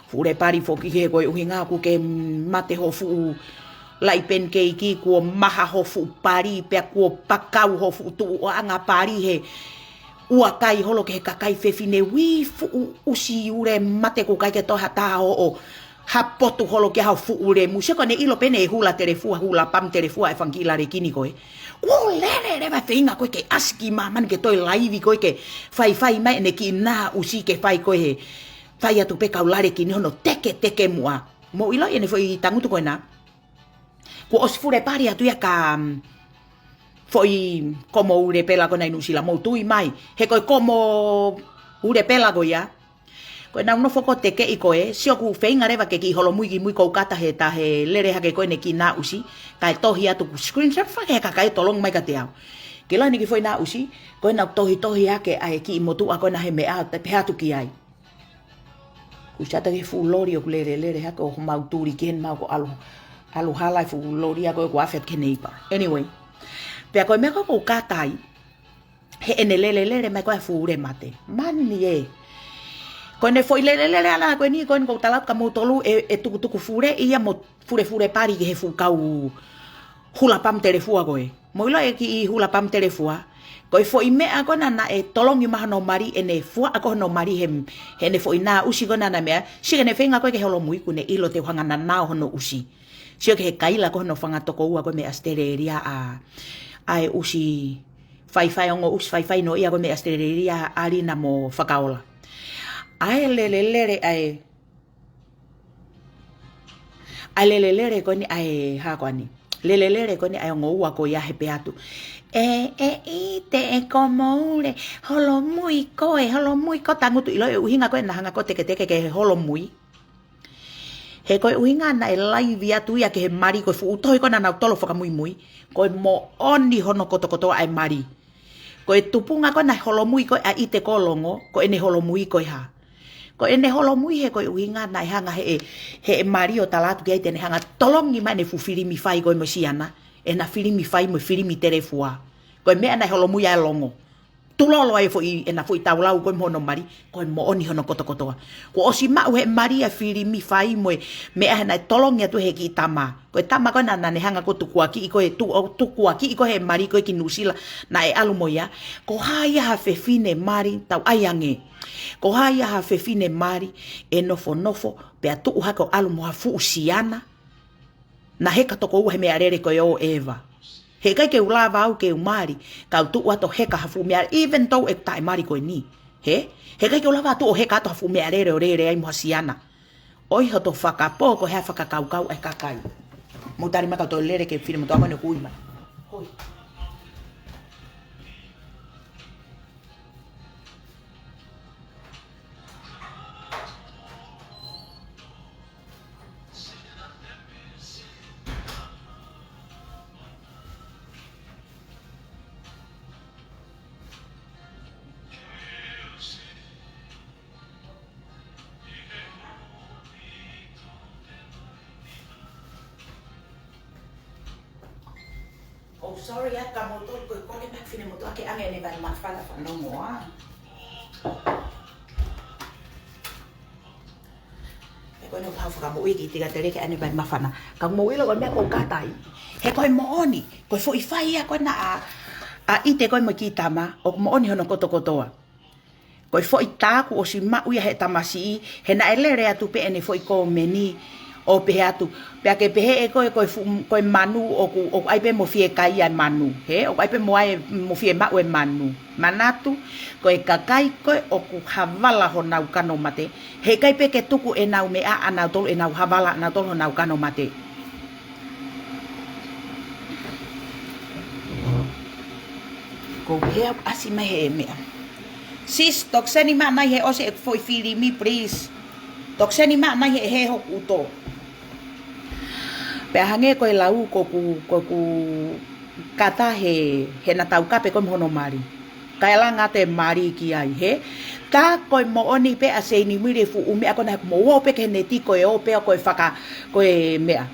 Fule pali foki he ko e ʻuhinga ʻoku ke mate ho fuʻu laʻi penikeiki, kuo maha ho fuʻu pali, pea kuo pakau ho fuʻu tuʻuʻanga pali he ʻoua kai holo ki he kakai fefine, uī fuʻu ʻusi ule mate, ʻoku ʻikai ke toe ha taha hoʻo ha potu holo ki ai ho fuʻu lemu. Sio ko ʻene ʻilo pē ʻene hula telefua, hula pamu telefua e fanga kiʻi lalekini ko ē. Kuo lele leva e feinga ko ē ke ʻasi ki māmani ke toe laivi ko ē ke faifai mai ʻene kiʻi nā ʻusi ke fai ko ē he fai atu pē kau lalekini hono teketeke muʻa. Mou ʻiloʻi ʻene foʻi tangutu ko ena. Kuo ʻosi fule pali atu ia ka, mm, foʻi komo ule pela ko ena ʻi Nuʻusila, mou tui mai. He ko e komo ule pela ko ia. Ko ʻenau nofo ko ē tekeʻi ko ē, sio ʻoku feinga leva ke kiʻi holomui ki mui, kou kata he ta he lele hake ko ē ʻene kiʻi nā ʻusi, kae tohi atu, kou screenshot faka he kakai tolongi mai kiate au. Ke lau ʻene kiʻi foʻi nā ʻusi, ko ʻenau tohitohi hake ʻa e kiʻi motuʻa ko ena he meʻa, te pehē atu ki ai. Kou sio atu ki he fuʻu loli ʻoku lele, lele hake ʻo homau tuli ki heni, mau ko ʻalu, ʻalu hala e fuʻu loli ia ko ē ʻoku afe atu ki he neipa. Anyway, pea ko e meʻa ko ē kou kata ai, he ʻene lele, lele mai ko ē fuʻu ule mate. Mani ē. Ko ʻene foʻi lele, lele ʻana ko eni, ko eni kou tala atu kia moutolu ʻe, ʻe tukutuku fule ia mo fulefule pali ki he fuʻu kau hula pamu telefua ko ē. Mou ʻilo e kiʻi hula pamu telefua. Ko e foʻi meʻa ko ena naʻe tolongi mai hono mali, ʻene fuaʻa ko ē hono mali he, heʻene foʻi nā ʻusi ko ena naʻe meʻa. Sio ki heʻene feinga ko ē ke holomui, ʻoku ne ʻilo te u hanga ʻo nanao hono ʻusi. Sio ki he kaila ko ē hono fanga tokoua ko ē mei ʻAositelēlia ʻa, ʻa e ʻusi faifai, ongo ʻusi faifai noa ia ko ē mei ʻAositelēlia, ʻa Lina mo Fakaola. ʻA e lele, lele ʻa e ʻA e lele, lele ko eni ʻa e hā ko eni. Lele, lele ko eni ʻa e ongo ua ko ia he pehē atu, ʻE, ʻe ʻIte, ʻe Komoule, holomui koe, holomui koe, tangutu ʻilo e ʻuhinga ko ē naʻa hanga ko ē ʻo teketeke ke holomui. He ko e ʻuhinga naʻe laivi atu ia ki he mali ko e fuʻu tohi ko ē naʻa nau tolo fakamuimui. Ko e moʻoni hono kotokotoa ʻa e mali. Ko e tupunga ko ē naʻe holomui ko ē ʻa ʻIte Kolongo, ko ʻene holomui ko e hā? Ko ʻene holomui he ko e ʻuhinga naʻe hanga he, he mali ʻo tala atu ki ai te ne hanga tolongi mai ʻene fuʻu filimi fai ko ē mo Siana, ʻena filimi fai mo e filimi telefua. Ko e meʻa naʻe holomui ai ʻa Longo. Tulolo ai foʻi, ʻena foʻi taulau ko ē mo hono mali, ko e moʻoni hono kotokotoa. Kuo ʻosi maʻu he mali ʻa e filimi fai mo e meʻa he naʻe tolongi atu he kiʻi tama. Ko e tama ko ē naʻa, naʻa ne hanga ko ē tukuakiʻi ko ē, tu-, ʻo tukuakiʻi ko ē he mali ko ē ki Nuʻusila naʻe ʻalu mo ia. Ko hai ia ha fefine mali, tau ʻai ange. Ko hai ia ha fefine mali, ʻe nofonofo, pea tuʻu hake ʻo ʻalu mo ha fuʻu Siana. Naʻe heka toko ua he meʻalele ko ē ʻo ʻeva. He ʻikai ke u lava au ke u mali, kau tuʻu atu ʻo heka ha fuʻu meʻa, even though ʻe taʻe mali ko eni. He? He ʻikai ke u lava atu ʻo heka atu ha fuʻu meʻalele ʻo lele ai mo ha Siana. ʻOi hoto fakapō ko e hā e fakakaukau ʻa e kakai. Mou tali mai kau toe lele ke fine motuʻa ko eni ʻoku ui mai. Hoi. Oh, sorry, ʻa ka moutolu ko e kole mai fine motuʻa ke ʻange ʻene vai māfana fanongo, ā. He ko ʻene ʻoku hau fakamoʻui ki tika tele ke ʻange vai māfana. Ka mou ʻilo ko e meʻa ʻoku ou kata ai. He ko e moʻoni, ko e foʻi fai ia ko ena ʻa, ʻa ʻIte ko ē mo e kiʻi tama, ʻoku moʻoni hono kotokotoa. Ko e foʻi tā kuo ʻosi maʻu ia he tamasiʻi, he naʻe lele atu pē ʻene foʻi kōmeni ʻo pehē atu. Pea ke pehē ʻe koe, ko e fu-, ko e manu ʻoku, ʻoku ʻai pē mo fiekaia e manu. He, ʻoku ʻai pē mo ʻai, mo fiemaʻu e manu. Manatu, ko e kakai ko ē ʻoku havala honau kano mate. He ʻikai pē ke tuku ʻenau meʻa ʻanautolu, ʻenau havala ʻanautolu honau kano mate. Ko e hea ʻasi mai he meʻa. Sis, toki seni mai nai he ʻosi ʻeku foʻi filimi, please. Toki seni mai nai he, he hoku ʻuto. Pea hangē ko e lau ko ʻeku, ko ʻeku kata he, he naʻa tau kape ko ē mo hono mali. Kae langa atu e mali ki ai, he. Tā ko e moʻoni pē ʻa Seinimili e fuʻu meʻa ko ena he ʻoku mou ō pē ki he neti ko e ō pē ko e faka, ko e meʻa.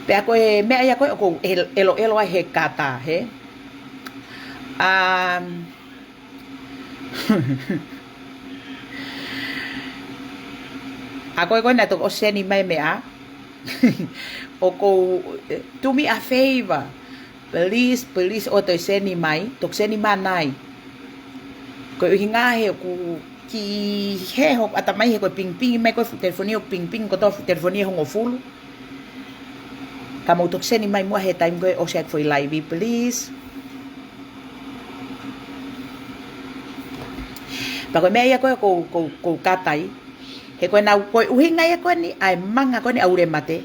Pea ko e meʻa ia ko ē ʻoku ou ʻel-, ʻeloʻelo ai he kata, he. Um, ʻa koe ko ē naʻe toki ʻosi seni mai meʻa. ʻOku ou, eh, do me a favor. Please, please, ʻoua toe seni mai, toki seni mai nai. Ko e ʻuhinga he ʻoku kiʻi hē hoku ʻatamai he ko e pingipingi mai ko ē fuʻu telefoni ʻoku pingipingi kotoa fuʻu telefoni ʻe hongofulu. Ka mou toki seni mai muʻa he taimi ko ē ʻosi ʻeku foʻi laivi, please. Pea ko e meʻa ia ko ē ʻoku ou, ʻoku ou, ʻoku ou kata ai. He ko ʻenau, ko e ʻuhinga ia ko eni ʻa e manga ko eni ʻa Ulemate.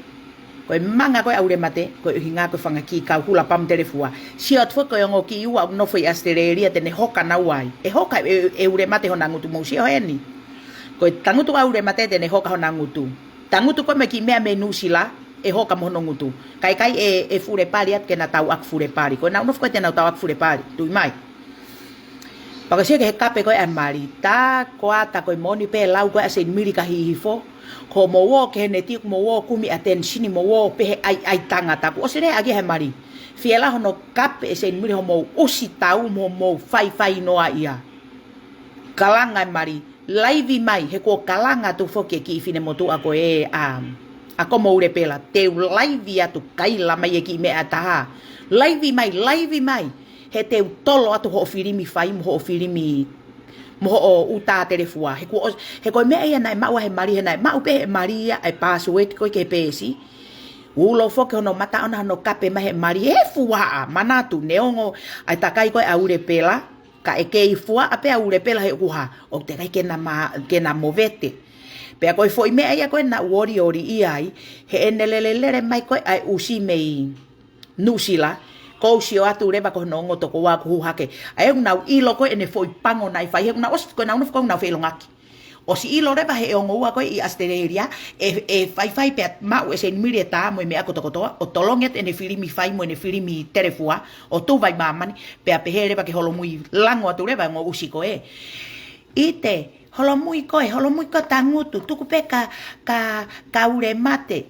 Ko e manga ko ē ʻa Ulemate, ko e ʻuhinga ko e fanga kiʻi kau hula pamu telefua. Sio atu foki ko e ongo kiʻi ua ʻoku nofo ʻi ʻAositelēlia te ne hoka naua ai. ʻE hoka ʻe, ʻe Ulemate hona ngutu, mou sio heni. Ko e tangutu ʻa Ulemate te ne hoka hona ngutu. Tangutu ko ē mei he kiʻi meʻa mei Nuʻusila, ʻe hoka mo hono ngutu. Kae ʻikai ʻe, ʻe fule pali atu ke na tau ʻaku fule pali. Ko ʻenau nofo ko ē te nau tau ʻaku fule pali. Tui mai. Pea ko e sio ki he kape ko ē ʻa e mali. Tā ko ā tā ko e moʻoni pē lau ko ē ʻa Seinimili ka Hihifo. Ko mou ō ki he neti, ko mou ō kumi ʻatenisini, mou ō pehē ʻai, ʻai tangata. Kuo ʻosi lea ʻaki he mali. Fie la hono kape ʻe Seinimili hoʻomou ʻosi tau mo mou faifai noa ia. Kalanga e mali. Laivi mai, he kuo kalanga atu foki e kiʻi finemotuʻa ko ē ʻa, ʻa Komo Ulepela. Te u laivi atu kaila mai e kiʻi meʻa ʻe taha. Laivi mai, laivi mai. He te u tolo atu hoʻo filimi fai mo hoʻo filimi mo hoʻo ʻuta telefua. He kuo ʻos-, he ko e meʻa ia naʻe maʻu ʻe he mali, he naʻe maʻu pē he mali ia e password ko ē ki he peesi. Ulo foki hono mata ʻona hono kape mai he mali he fuaʻa, manatu neongo ʻa e takai ko ē ʻa Ulepela. Ka ʻe kei fuaʻa pē ʻa Ulepela he ʻoku hā, ʻoku teʻeki ai ke na ma-, ke na movete. Pea ko e foʻi meʻa ia ko ē naʻa ku oliʻoliʻia ai, heʻene lelelele mai ko ē ʻa e ʻusi mei Nuʻusila, kou sio atu leva ko hono ongo tokoua kuo hū hake. ʻA ē ʻoku nau ʻilo ko ē ʻene foʻi pango naʻe fai, he ʻoku nau ʻosi, ko ʻenau nofo ko ē ʻoku nau feʻilongaki. ʻOsi ʻilo leva he ongo ua ko ē ʻi ʻAositelēlia, ʻe, ʻe faifai pea maʻu ʻe Seinimili e tā mo e meʻa kotokotoa, ʻo tolongi atu ʻene filimi fai mo ʻene filimi telefua, ʻo tuʻu ʻi māmani, pea pehē leva ki Holomui, lango atu leva e ongo ʻusi ko ē. ʻIte, Holomui koe, Holomui koe tangutu, tuku pē ka, ka, ka ule mate.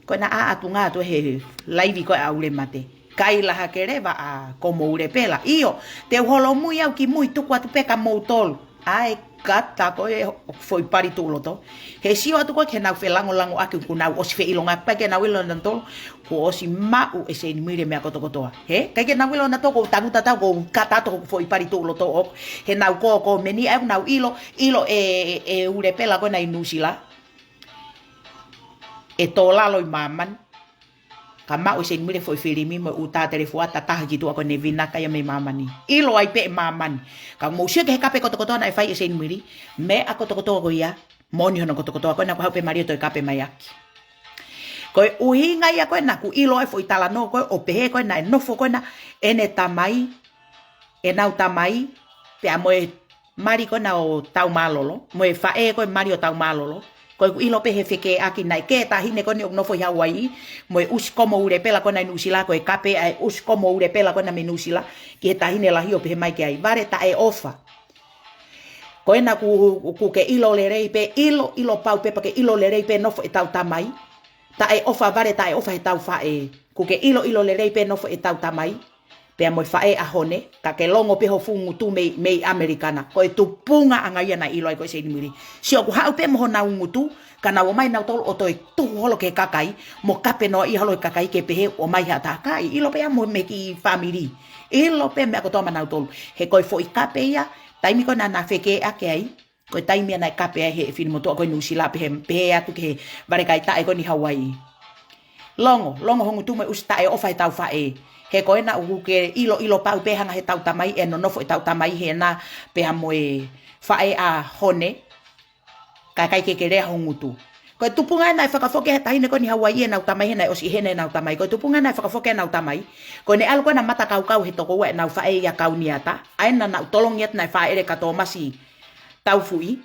Ko ena ʻa atu ngā atu he laivi ko ē ʻa ule mate. Kai laha ke leva ʻa Komo Ulepela. ʻIo, te u holomui au ki mui tuku atu pē ka mou tolu. ʻAi, kata ko e foʻi pali tuʻu loto. He sio atu ko ē ke nau felangolango ʻaki kuo nau ʻosi feʻilonga pē ke nau ʻilo nautolu. Kuo ʻosi maʻu ʻe Seinimili e meʻa kotokotoa. He, ʻikai ke nau ʻilo nautolu ko tangutu tatau ko kata atu ko foʻi pali tuʻu loto ʻoku. He nau ko, ko meni au nau ʻilo, ʻilo ʻe, ʻe Ulepela ko ena ʻi Nuʻusila. ʻE tō lalo ʻi māmani. Ka maʻu ʻe Seinimili foʻi filimi mo e ʻū tā telefua, tā taha ki tuʻa ko ʻene vinaka ia mei māmani. ʻIlo ai pē ʻe māmani. Ka mou sio ki he kape kotokotoa naʻe fai ʻe Seinimili, meʻa kotokotoa ko ia, moʻoni hono kotokotoa ko ena kuo haʻu pē Malia ʻo toe kape mai ʻaki. Ko e ʻuhinga ia ko ena kuo ʻilo ai foʻi talanoa ko ē, ʻo pehē ko ena ʻe nofo ko ena ʻene tamai, ʻenau tamai, pea mo e mali ko ena ʻo Taumālolo, mo e faʻē ko ē mali ʻo Taumālolo. Ko ʻeku ʻilo pē he fekēʻaki naʻe kē taʻahine ko eni ʻoku nofo ʻi Hauaiʻi, mo e ʻusi Komo Ulepela ko ena ʻi Nuʻusila, ko e kape ʻa e ʻusi Komo Ulepela ko ena mei Nuʻusila, ki he taʻahine lahi ʻo pehē mai ki ai, Vale Taʻeʻofa. Ko ena ku, kuo ke ʻilo lelei pē, ʻilo, ʻilo pau pē pea ke ʻilo lelei pē nofo ʻetau tamai. Taʻeʻofa, Vale Taʻeʻofa heʻetau faʻē. Kuo ke ʻilo, ʻilo lelei pē nofo ʻetau tamai. Pea mo e faʻē ʻa Hone, ka ke longo pē ho fuʻu ngutu mei, mei ʻAmelika na. Ko e tupungaʻanga ia naʻe ʻilo ai ko ē Seinimili. Sio ʻoku haʻu pē mo honau ngutu, ka nau ō mai nautolu ʻo toe tuhu holo ki he kakai, mo kape noaʻia holo he kakai ke pehē ʻoku ō mai ha taha, ʻikai, ʻilo pē ia mo e kiʻi fāmili. ʻIlo pē meʻa kotoa maʻanautolu. He ko e foʻi kape ia, taimi ko ena naʻa fekēʻaki ai, ko e taimi ia naʻe kape ai he finemotuʻa ko ē Nuʻusila pehē, pehē atu ki he vale kaitaʻe ko eni Hauaiʻi. Longo, longo ho ngutu mo e ʻusi Taʻeʻofa heʻetau faʻē. He ko ena ʻoku ke ʻilo, ʻilo pau pē hanga heʻetau tamai, ʻe nonofo ʻetau tamai he ena pea mo e faʻē ʻa Hone. Ka ʻikai ke ke lea ho ngutu. Ko e tupunga ena ʻe fakafoki he taʻahine ko eni Hauaiʻi ʻenau tamai he naʻe ʻosi ʻi hena ʻenau tamai. Ko e tupunga ena ʻe fakafoki ʻenau tamai. Ko ʻene ʻalu ko ena matakau kau he tokoua ʻenau faʻē ʻia Kauniata. ʻA ena naʻu tolongi atu naʻe fāʻele ka Tōmasi Taufuʻi,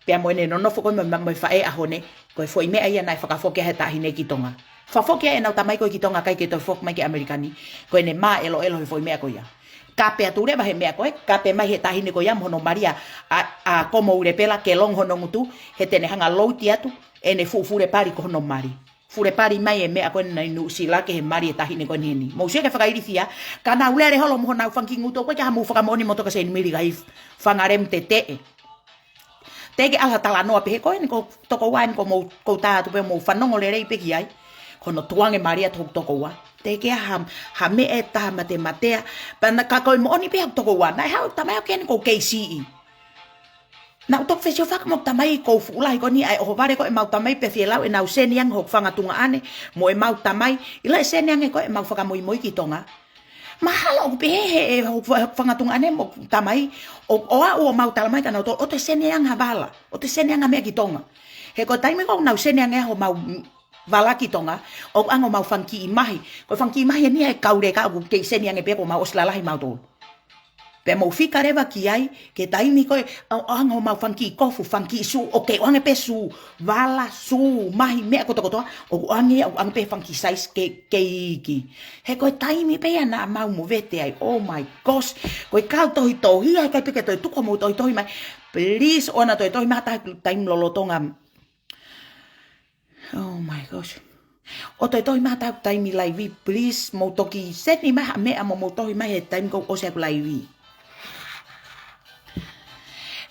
pea mo ʻene nonofo ko ē mo, mo, mo e faʻē ʻa Hone, ko e foʻi meʻa ia naʻe fakafoki he taʻahine ki Tonga. Fakafoki ʻenau tamai ko ē ki Tonga ʻikai ke toe foki mai ki ʻAmelika ni, ko ʻene mā ʻeloʻelo he foʻi meʻa ko ia. Kape atu leva he meʻa ko ē, kape mai he taʻahine ko ia mo hono mali ʻa, ʻa, ʻa Komo Ulepela ke longo hono ngutu, he te ne hanga louti atu, ʻene fuʻu fule pali ko hono mali. Fule pali mai e meʻa ko ena ʻi Nuʻusila ki he mali e taʻahine ko eni heni. Mou sio ki he fakailifia, ka nau lele holo mo honau fanga kiʻi ngutu, ko e ka mou fakamoʻoni mo toka Seinimili kai fanga lemu teteʻe. Teʻeki ʻalu ha talanoa pehē ko eni ko tokoua eni ko mou, ko u tā atu pē mou fanongo lelei pē ki ai. Ko hono tukuange mali ʻa tokoua. Teʻeki ha, ha meʻa ʻe taha matematea. Pea na ka ko e moʻoni pē ʻa tokoua. Naʻe haʻu tamai ʻo ke eni ko kei siʻi. Naʻu toki fesiofaki mo tamai ko fuʻu lahi ko eni ʻa e ʻohovale ko ʻemau tamai pea fie lau ʻenau seniange hoku fanga tuongaʻane mo ʻemau tamai. ʻIlo e seniange ko ʻemau fakamoimoi ki Tonga. Mahalo ʻoku pehē he ʻe hoku fa-, fanga tuongaʻane mo tamai ʻo, ʻo aʻu ʻo mau tala mai kia nautolu ʻoku te seniange ha vala. ʻOku te seniange ha meʻa ki Tonga. He ko e taimi ko ē ʻoku nau seniange homau vala ki Tonga, ʻoku ʻoange homau fanga kiʻi mahi. Ko e fanga kiʻi mahi eni ʻa e kau leka ʻoku kei seniange pē ko ʻemau ʻosi lalahi mautolu. Pea mou fika leva ki ai, ki he taimi ko ē, ʻo, ʻoange homau fanga kiʻi kofu, fanga kiʻi sū, ʻoku kei ʻoange pē sū, vala, sū, mahi, meʻa kotokotoa, ʻoku ʻoange, ʻoku ʻoange pē fanga kiʻi size kei, kei iiki. He ko e taimi pē ia naʻa mau movete ai, oh my gosh, ko e kau tohitohi, ʻikai pē ke toe tuku homou tohitohi mai, please, ʻoua toe tohi mai ha taimi lolotonga. Oh my gosh. ʻOua toe tohi mai ha taimi laivi, please, mou toki send mai ha meʻa mo mou tohi mai he taimi ko ē ʻoku ʻosi ʻeku laivi.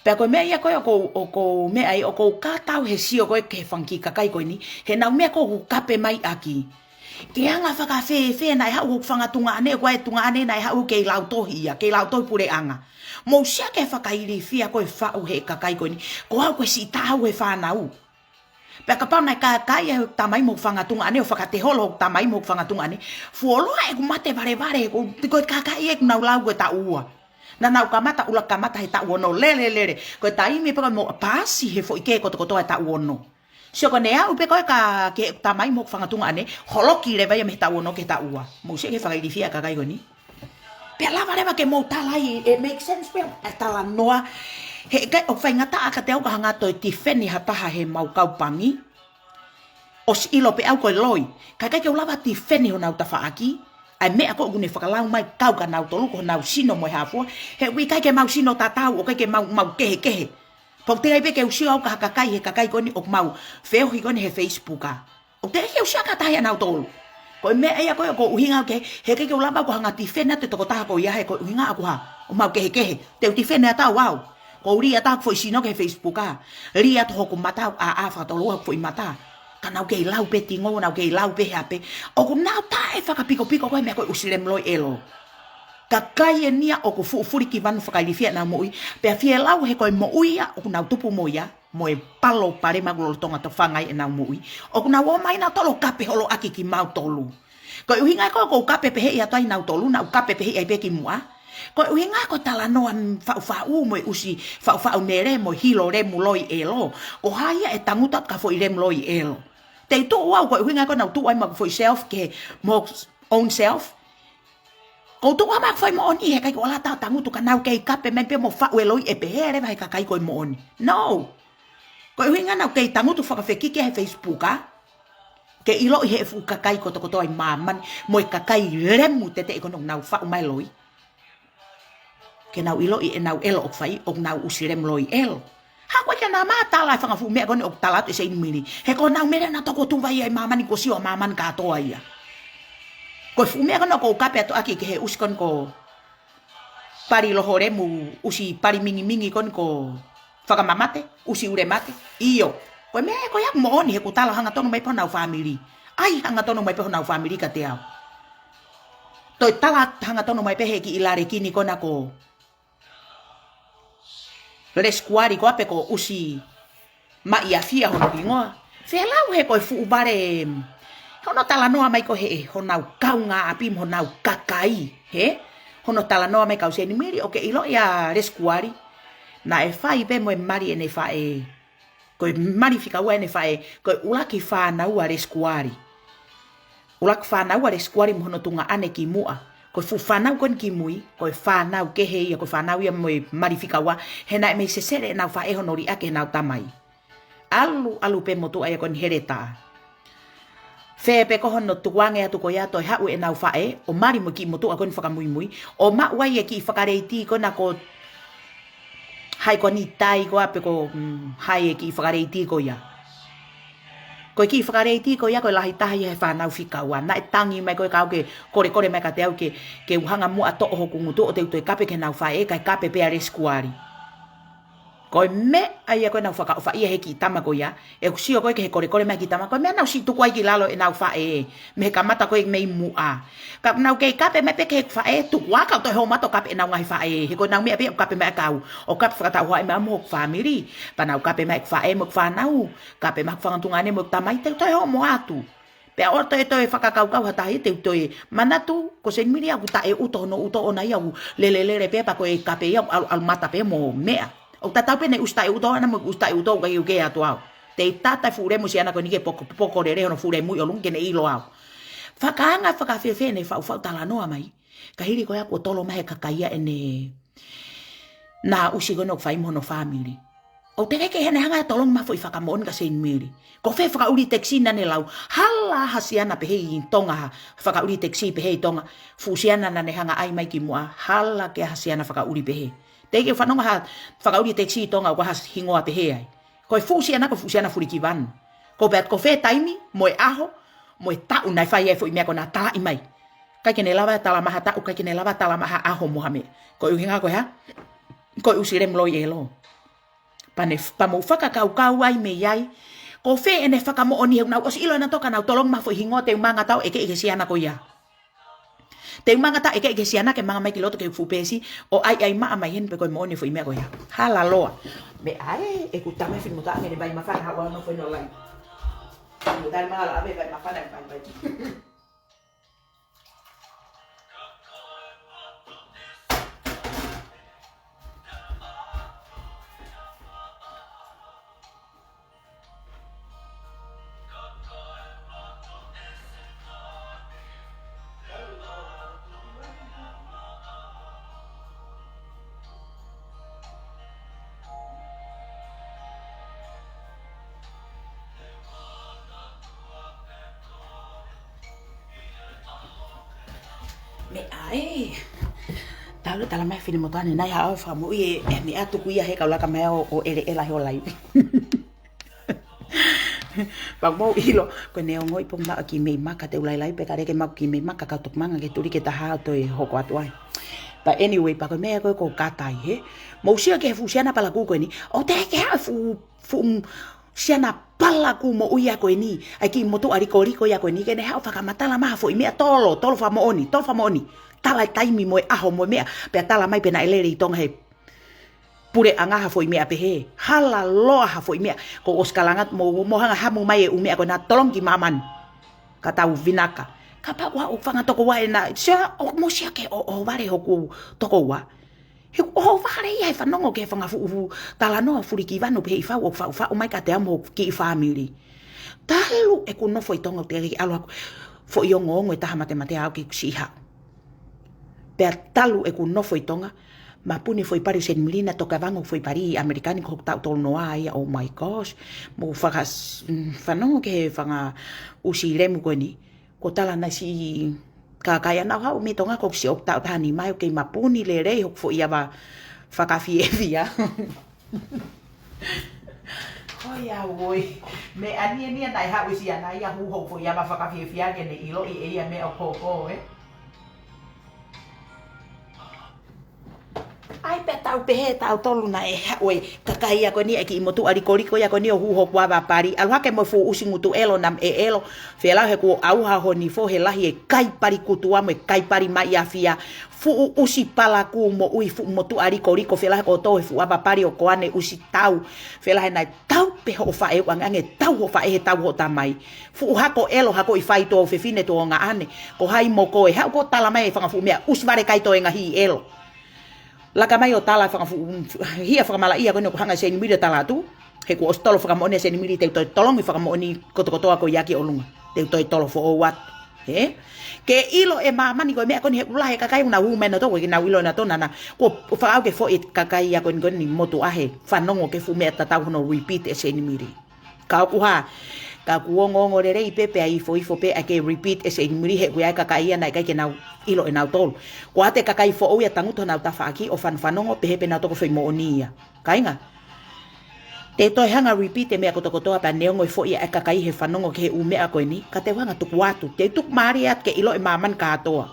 Pea ko e meʻa ia ko ē ʻoku ou, ʻoku ou meʻa ai, ʻoku ou kātau he sio ko ē ki he fanga kiʻi kakai ko eni, he ʻenau meʻa ko ē ʻoku kape mai ʻaki. Ke anga fakafēfē naʻe haʻu hoku fanga tuongaʻane, ko e tuongaʻane naʻe haʻu kei lautohi ia, kei lautohi puleʻanga. Mou sio ki he fakailifia ko ē ʻoku faʻu he kakai ko eni, ko au ko e siʻi taha au he fānau. Pea kapau naʻe kākaaʻi ʻe hoku tamai mo hoku fanga tuongaʻane, ʻo fakateholo hoku tamai mo hoku fanga tuongaʻane, fuoloa ʻeku mate valevale, ko, ko e kākaaʻi ʻeku nau lau ko e taʻu ua. Naʻa nau kamata, ʻuluaki kamata he taʻu ono, lele, lele. Ko e taimi pē ko ē mou paasi he foʻi kē kotokotoa he taʻu ono. Sio ko ʻene aʻu pē ko ē kia, ki heʻeku tamai mo hoku fanga tuongaʻane, holoki leva ia mei he taʻu ono ki he taʻu ua. Mou sio ki he fakailifia ʻa e kakai ko eni. Pea lava leva ke mou tala ai, ʻe make sense pē ʻa e talanoa. He ʻikai ʻoku faingataʻa kiate au ke u hanga ʻo toe tifeni ha taha heʻemau kau pangi. ʻOsi ʻilo pē ʻe au ko e loi. Ka ʻikai ke u lava tifeni honau tafaʻaki. ʻA e meʻa ko ē ʻoku ne fakalau mai kau kia nautolu ko honau sino mo e hā fua. He ʻoku ʻikai ke mau sino tatau, ʻoku ʻikai ke mau, mau kehekehe. Pau te ai pē ke u sio au ki ha kakai he kakai ko eni ʻoku mau feohi ko eni he Facebook ā. ʻOku teʻeki ke u sio ki ha taha ʻia nautolu. Ko e meʻa ia ko ē ʻoku ou ʻuhinga au ki ai, he ʻikai ke u lava au ke u hanga ʻo tifeni atu e tokotaha ko ia he ko e ʻuhinga ʻoku hā, ʻoku mau kehekehe. Te u tifeni atu au. Ko u lī atu hoku foʻi sino ki he Facebook ā. Lī atu hoku mata, ʻā, ʻā, fakatolua hoku foʻi mata. Ka nau kei lau pē tingo, nau kei lau pē hā pē. ʻOku nau taʻefakapikopiko ko e meʻa ko e ʻusi lemu loi ʻelo. Kakai eni ia ʻoku fuʻu fulikivanu fakailifia ʻenau moʻui, pea fielau he ko e moʻui ia ʻoku nau tupu mo ia, mo e palopalema ʻoku lolotonga tofanga ai ʻenau moʻui. ʻOku nau ō mai nautolu ʻo kape holo ʻaki kimautolu. Ko e ʻuhinga ko ē ʻoku ou kape pehē ʻia nautolu, naʻá ku kape pehē ai pē kimuʻa. Ko e ʻuhinga ko e talanoa faʻufaʻu mo e ʻusi faʻufaʻu nele mo e hilo lemu loi ʻelo. Ko hai ia ʻe tangutu atu ki ha foʻi lemu loi ʻelo. Te u tuʻu au ko e ʻuhinga ko ē naʻá ku tuʻu ai mo hoku foʻi self ki he mo hoku own self. Ko u tuʻu au mo hoku foʻi moʻoni he ʻikai ke u ala ʻo tangutu ka nau kei kape mai pē mo faʻu e loi ʻe pehē leva he kakai ko e moʻoni. No. Ko e ʻuhinga naʻá ku kei tangutu fakafekiki he Facebook ā. Ke ʻiloʻi he fuʻu kakai kotokotoa ʻi māmani, mo e kakai lemu teteʻi ko ē ʻoku nau faʻu mai e loi. Ke nau ʻiloʻi ʻenau ʻelo ʻoku fai, ʻoku nau ʻusi lemu loi ʻelo. Haʻu ko ē ke nau mā tala e fanga fuʻu meʻa ko eni ʻoku tala atu ʻe Seinimili. He ko honau meʻa naʻe toko tuʻu ai ʻi māmani kuo sio ʻa māmani kātoa ia. Ko e fuʻu meʻa ko eni ʻoku ou kape atu ʻaki ki he ʻusi ko eni ko Pali Loholemu, ʻusi Pali Mingimingi ko eni ko Fakamamate, ʻusi Ulemate. ʻIo. Ko e meʻa ko ia ʻoku moʻoni he kuo tala hangatonu mai pē honau fāmili. ʻAi hangatonu mai pē honau fāmili kiate au. Toe tala hangatonu mai pē he kiʻi lalekini ko ena ko Lesikuali ko ē pe ko ʻUsi Maʻiafia hono hingoa. Fielau he ko e fuʻu vale, hono talanoa mai ko ē he honau kaungāʻapi mo honau kakai, hē? Hono talanoa mai kia Seinimili ʻo ke ʻiloʻi ʻa Lesikuali. Naʻe fai pē mo e mali ʻene faʻē. Ko e mali fika ua ʻene faʻē, ko e ʻuluaki fānau ʻa Lesikuali. ʻUluaki fānau ʻa Lesikuali mo hono tuongaʻane kimuʻa. Ko e fuʻu fānau ko eni kimui, ko e fānau kehe ia, ko e fānau ia mo e mali fika ua, he naʻe mei sesele ʻenau faʻē hono liʻaki ʻenau tamai. ʻAlu, ʻalu pē motuʻa ia ko eni Heleta. Fē pē ko hono tukuange atu ko ia toe haʻu ʻenau faʻē, ʻo mali mo e kiʻi motuʻa ko eni fakamuimui, ʻo maʻu ai e kiʻi fakaleiti ko ena ko hai ko eni Tai ko ā pe ko, mm, hai e kiʻi fakaleiti ko ia. Ko e kiʻi fakaleiti ko ia ko e lahi taha ia he fānau fika ua. Naʻe tangi mai ko ē kia au ke kolekole mai kiate au ke, ke u hanga muʻa ʻo toʻo hoku ngutu ʻo te u toe kape ki heʻenau faʻē, kae kape pē ʻa Lesikuali. Ko e meʻa ia ko ē naʻá ku fakaʻofaʻia he kiʻi tama ko ia, ʻeku sio ko ē ki he kolekole mai e kiʻi tama, ko e meʻa naʻá ku siʻi tuku ai ki lalo ʻenau faʻē, mei he kamata ko ē mei muʻa. Ka naʻá ku kei kape mai pē ki heʻeku faʻē, tuku ā kau toe homa atu ʻo kape ʻenau ngaahi faʻē, he ko ʻenau meʻa pē ia ʻoku kape mai ʻaki au, ʻo kape fakataʻu ai mo hoku fāmili, pea nau kape mai ʻeku faʻē mo ʻeku fānau, kape mai hoku fanga tuongaʻane mo ʻeku tamai, te u toe homa atu. Pea ʻoua toe toe fakakaukau ha taha ia te u toe manatu, ko Seinimili ʻoku taʻeuto hono uto ʻoʻona ia ʻoku lelelele pē pea ko e kape ia ʻoku ʻalu, ʻalu mata pē mo meʻa. ʻOku tatau pē ʻene ʻusi taʻeuto ʻana mo e ʻusi taʻeuto ʻoku ʻikai ke u kei atu au. Te u tata e fuʻu lemu ʻo e siana ko eni ke poko, poko lelei hono fuʻu lemu ʻi ʻolunga ke ne ʻilo au. Fakaanga fakafefe ʻene faʻufaʻu talanoa mai. Ka hili ko ia kuo tolo mai he kakai ia ʻene naʻe ʻusi ko ena ʻoku fai mo hono fāmili. ʻOku teʻeki ke ne hanga ʻo tolongi mai ha foʻi fakamoʻoni kia Seinimili. Ko fē fakaʻuli tekisī naʻá ne lau? Hala ha siana pehē ʻi Tonga, ha fakaʻuli tekisī pehē ʻi Tonga. Fuʻu siana naʻá ne hanga ʻai mai kimuʻa. Hala ke ha siana fakaʻuli pehē. Teʻeki ke u fanongo ha fakaʻuli tekisī ʻi Tonga ʻoku ʻi ai ha hingoa pehē ai. Ko e fuʻu siana, ko e fuʻu siana fulikivanu. Ko pea ko fē taimi, mo e ʻaho, mo e taʻu naʻe fai ai e foʻi meʻa ko ena, talaʻi mai. ʻIkai ke ne lava ʻo tala mai ha taʻu, ʻikai ke ne lava ʻo tala mai ha ʻaho mo ha meʻa. Ko e ʻuhinga ko e hā? Ko e ʻusi lemu loi ʻelo. Pea ne, pea mou fakakaukau ai mei ai. Ko fē ʻene fakamoʻoni he ʻoku nau ʻosi ʻilo ʻenautolu ka nau tolongi mai ha foʻi hingoa, te u manga atu au ʻo ʻeke ki he siana ko ia. Te u manga atu au ʻo ʻeke ki he siana ke manga mai ki loto ki he fuʻu peesi ʻo ʻai, ʻai maʻa mai heni pe ko e moʻoni e foʻi meʻa ko ia. Hala loa. Meʻa ē, ʻeku tama e finemotuʻa ange ʻene vai māfana, haʻu ʻo nofo ʻi hono laine. Finemotuʻa ʻene manga la ave vai māfana, vai, vai. Meʻa ē. Talu tala mai finemotuʻa ni naʻe haʻu ʻo fakamoʻui e, e meʻa tuku ia he kau laka mai ʻo, ʻo ʻeleʻela he ʻo laivi. Pea mou ʻilo, ko ʻene ongoʻi pē ʻoku maʻu e kiʻi meʻi maka, te u lailai pē ka leke maʻu kiʻi meʻi maka, kau toki manga ke tuli ke taha ʻo toe hoko atu ai. But anyway, pea ko e meʻa ko ē ʻoku ou kata ai he. Mou sio ki he fuʻu siana palakū ko eni. ʻOku teʻeki ke haʻu e fuʻu, fuʻu siana palakū moʻui ia ko eni. ʻA e kiʻi motuʻa likoliko ia ko eni. Ke ne haʻu ʻo fakamatala mai ha foʻi meʻa tolo, tolo fakamoʻoni, tolo fakamoʻoni. Tala e taimi mo e ʻaho mo e meʻa. Pea tala mai pe naʻe lele ʻi Tonga he puleʻanga ha foʻi meʻa pehē. Hala loa ha foʻi meʻa. Ko ʻosi kalanga mo, mo hanga hamu mai e ʻū meʻa ko ena tolongi ki māmani. Ka tau vinaka. Kapau ʻoku fanga tokoua ena. Sia, ʻo mou sio ki he ʻo, ʻohovale hoku tokoua. He ʻohovale ia he fanongo ki he fanga fuʻu talanoa fulikivanu pehē ʻi fau ʻoku faʻufaʻu mai kiate au mo hoku kiʻi fāmili. Talu ʻeku nofo ʻi Tonga ʻoku teʻeki ke ʻalu ʻaku foʻi ongoongo ʻe taha matematē au ke kusiʻi haʻu. Pea talu ʻeku nofo ʻi Tonga, mapuni foʻi pali ʻo Senimili naʻe toki ʻavangu foʻi pali ʻi ʻAmelika ni ko hoku taʻu tolu noa ia, oh my gosh. Mou faka-, mm, fanongo ki he fanga ʻusi lemu ko eni. Ko e tala naʻe siʻi kakai ʻa naʻa nau haʻu mei Tonga ko siʻi ʻoku taʻu taha nima ʻoku kei mapuni lelei hoku foʻi ava fakafiefia. Hoi au oi. Meʻa nia nia naʻe haʻu ʻi siana ia hū hoku foʻi ava fakafiefia ke ne ʻiloʻi ʻe ia meʻa ʻoku hoko ē. ʻAi pea tau pehē tautolu naʻe haʻu e kakai ia ko eni, e kiʻi motuʻa likoliko ia ko eni ʻo hū hoku ava pali. ʻAlu hake mo e fuʻu ʻusi ngutu ʻelo naʻe ʻelo. Felau he kuo ʻauha ho nifo he lahi e kai pali kutua mo e kai pali maʻi ʻafia. Fuʻu ʻusi palakū moʻui fuʻu motuʻa likoliko felau he kuo tō he fuʻu ava pali ʻo ko ane ʻusi tau. Felau he naʻe tau pē hoʻo faʻē ʻoku ʻangeʻange tau hoʻo faʻē he tau hoʻo tamai. Fuʻu hako ʻelo, hako ʻi fai tuofefine tuongaʻane. Ko hai mo koe, haʻu ʻo tala mai e fanga fuʻu meʻa, ʻusi vale kai toenga hi ʻelo. Laka mai ʻo tala fanga fuʻu, hia fakamalaʻia ko eni ʻoku hanga Senimili ʻo tala atu. He kuo ʻosi tolo fakamoʻoni ʻa Senimili te u toe tolongi fakamoʻoni kotokotoa ko ia ki ʻolunga. Te u toe tolo foʻou atu. He? Ke ʻilo e māmani ko e meʻa ko eni he ʻoku lahi e kakai ʻoku nau hū mai nautolu ke nau ʻilo nautolu naʻa. Kuo fakaʻau ke foʻi kakai ia ko eni ko eni motuʻa he fanongo ki he fuʻu meʻa tatau hono repeat ʻe Senimili. Ka ʻoku hā, ka ʻoku ongoongo lelei pē pea ifoifo pē ʻa e ke repeat ʻe Senimili he ʻoku ʻi ai e kakai ia naʻe ʻikai ke nau ʻilo ʻe nautolu. Ko e ʻai e kakai foʻou ia tangutu honau tafaʻaki ʻo fanofanongo pehē pē nautolu ko e foʻi moʻoni ia. Kāinga. Te u toe hanga repeat e meʻa kotokotoa pea neongo e foʻi ʻa e kakai he fanongo ki he ʻū meʻa ko eni, ka te u hanga tuku atu, te u tuku mālie atu ke ʻilo e māmani kātoa.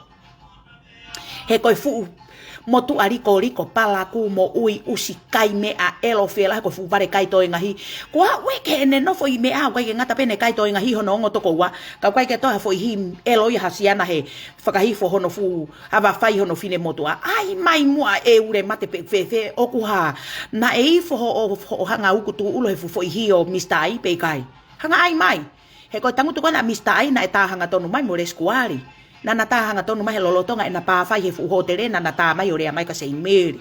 He ko e fuʻu motuʻa likoliko, palakū moʻui, ʻusi kai meʻa, ʻelo felau he ko e fuʻu vale kai toenga hi. Ko e ʻuhi ke ʻene nofo ʻi meʻa ʻoku ʻikai ke ngata pē ʻene kai toenga hi hono ongo tokoua. Ka ʻoku ʻikai ke toe ha foʻi hi ʻelo ia ha siana he fakahifo hono fuʻu ava fai hono finemotuʻa. ʻAi mai muʻa ʻe ule mate pe fēfē ʻoku hā. Naʻe ifo hoʻo, hoʻo hanga uku tuʻulo he fuʻu foʻi hi ʻo Mista Ai pe ʻikai. Hanga ʻai mai. He ko e tangutu ko ena ʻa Mista Ai naʻe tā hangatonu mai mo Lesikuali. Naʻa na tā hangatonu mai he lolotonga ʻena pā fai he fuʻu hōtele naʻa na tā mai ʻo lea mai kia Senimili.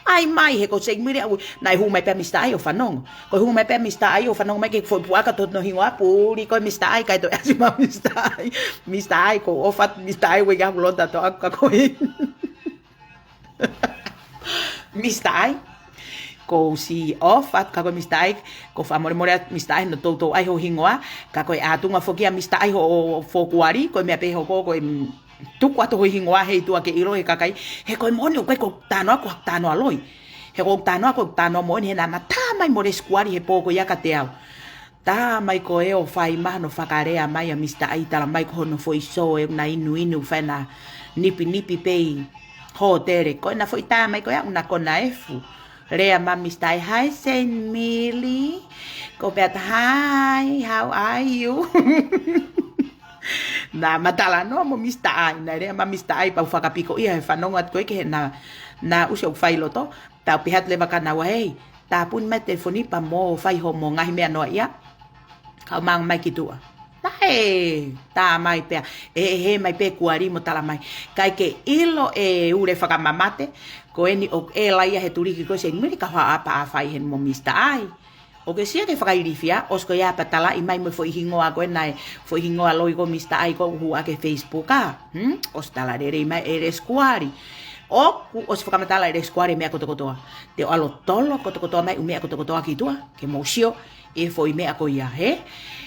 ʻAi mai he ko Senimili ʻaʻu naʻe hū mai pē ʻa Mista Ai ʻo fanongo. Ko e hū mai pē ʻa Mista Ai ʻo fanongo mai ke foʻi puaka to no hingoa puli ko e Mista Ai kae toe ʻasi mai Mista Ai. Mista Ai ko ʻofa atu Mista Ai ue ka hulota to aku ka ko e Mista Ai. Ko u siʻi ʻofa atu ka ko e Mista Ai, ko u fakamolemole atu Mista Ai, no toutou ʻai ho hingoa, ka ko e ʻātunga foki ʻa Mista Ai hoʻo fokuari, ko e meʻa pē hoko, ko e, mm, tuku atu ho hingoa he ʻi tuʻa ke ʻilo he kakai, he ko e moʻoni ʻoku ʻikai ko e talanoa ko e talanoa loi. He ko e talanoa ko e talanoa moʻoni he naʻa na tā mai mo Lesikuali he pō ko ia kiate au. Tā mai ko ē ʻo fai mai hono fakalea mai ʻa Mista Ai, tala mai ko hono foʻi sō ʻe na inuinu fai ʻena nipinipi pē ʻi hōtele. Ko ʻena foʻi tā mai ko ē ʻoku na kona efu. Lea mai Mista Ai, "Hi, Senimili." Ko u pehē atu, "Hi, how are you?" Naʻa ma talanoa mo Mista Ai, naʻe lea mai Mista Ai pea u fakapiko ia he fanongo atu ko ē ki heʻena, ʻena ʻusi ʻoku fai loto. Pea u pehē atu leva kia naua, "Hei, tāpuni mai e telefoni pea mo fai hoʻomo ngaahi meʻa noa ia. Kau manga mai ki tuʻa." Naʻe tā mai pea ʻe, ʻe hē mai pē kuali mo tala mai, "ʻIkai ke ʻilo ʻe ule fakamamate, ko eni ʻoku ʻela ia he tuliki ko ē Senimili ka u haʻu ʻo ʻapa ʻa fai heni mo Mista Ai." ʻOku ke sio ki he fakailifia, ʻosi ko ia pea talaʻi mai mo e foʻi hingoa ko ē naʻe, foʻi hingoa loi ko Mista Ai ko ē ʻoku hū ʻaki he Facebook, ā? Hmm? ʻOsi tala lelei mai ʻe Lesikuali. ʻOku ʻosi fakamatala ʻe Lesikuale meʻa kotokotoa. Te u ʻalu ʻo tolo kotokotoa mai ʻū meʻa kotokotoa ki tuʻa, ke mou sio e foʻi meʻa ko ia, hē?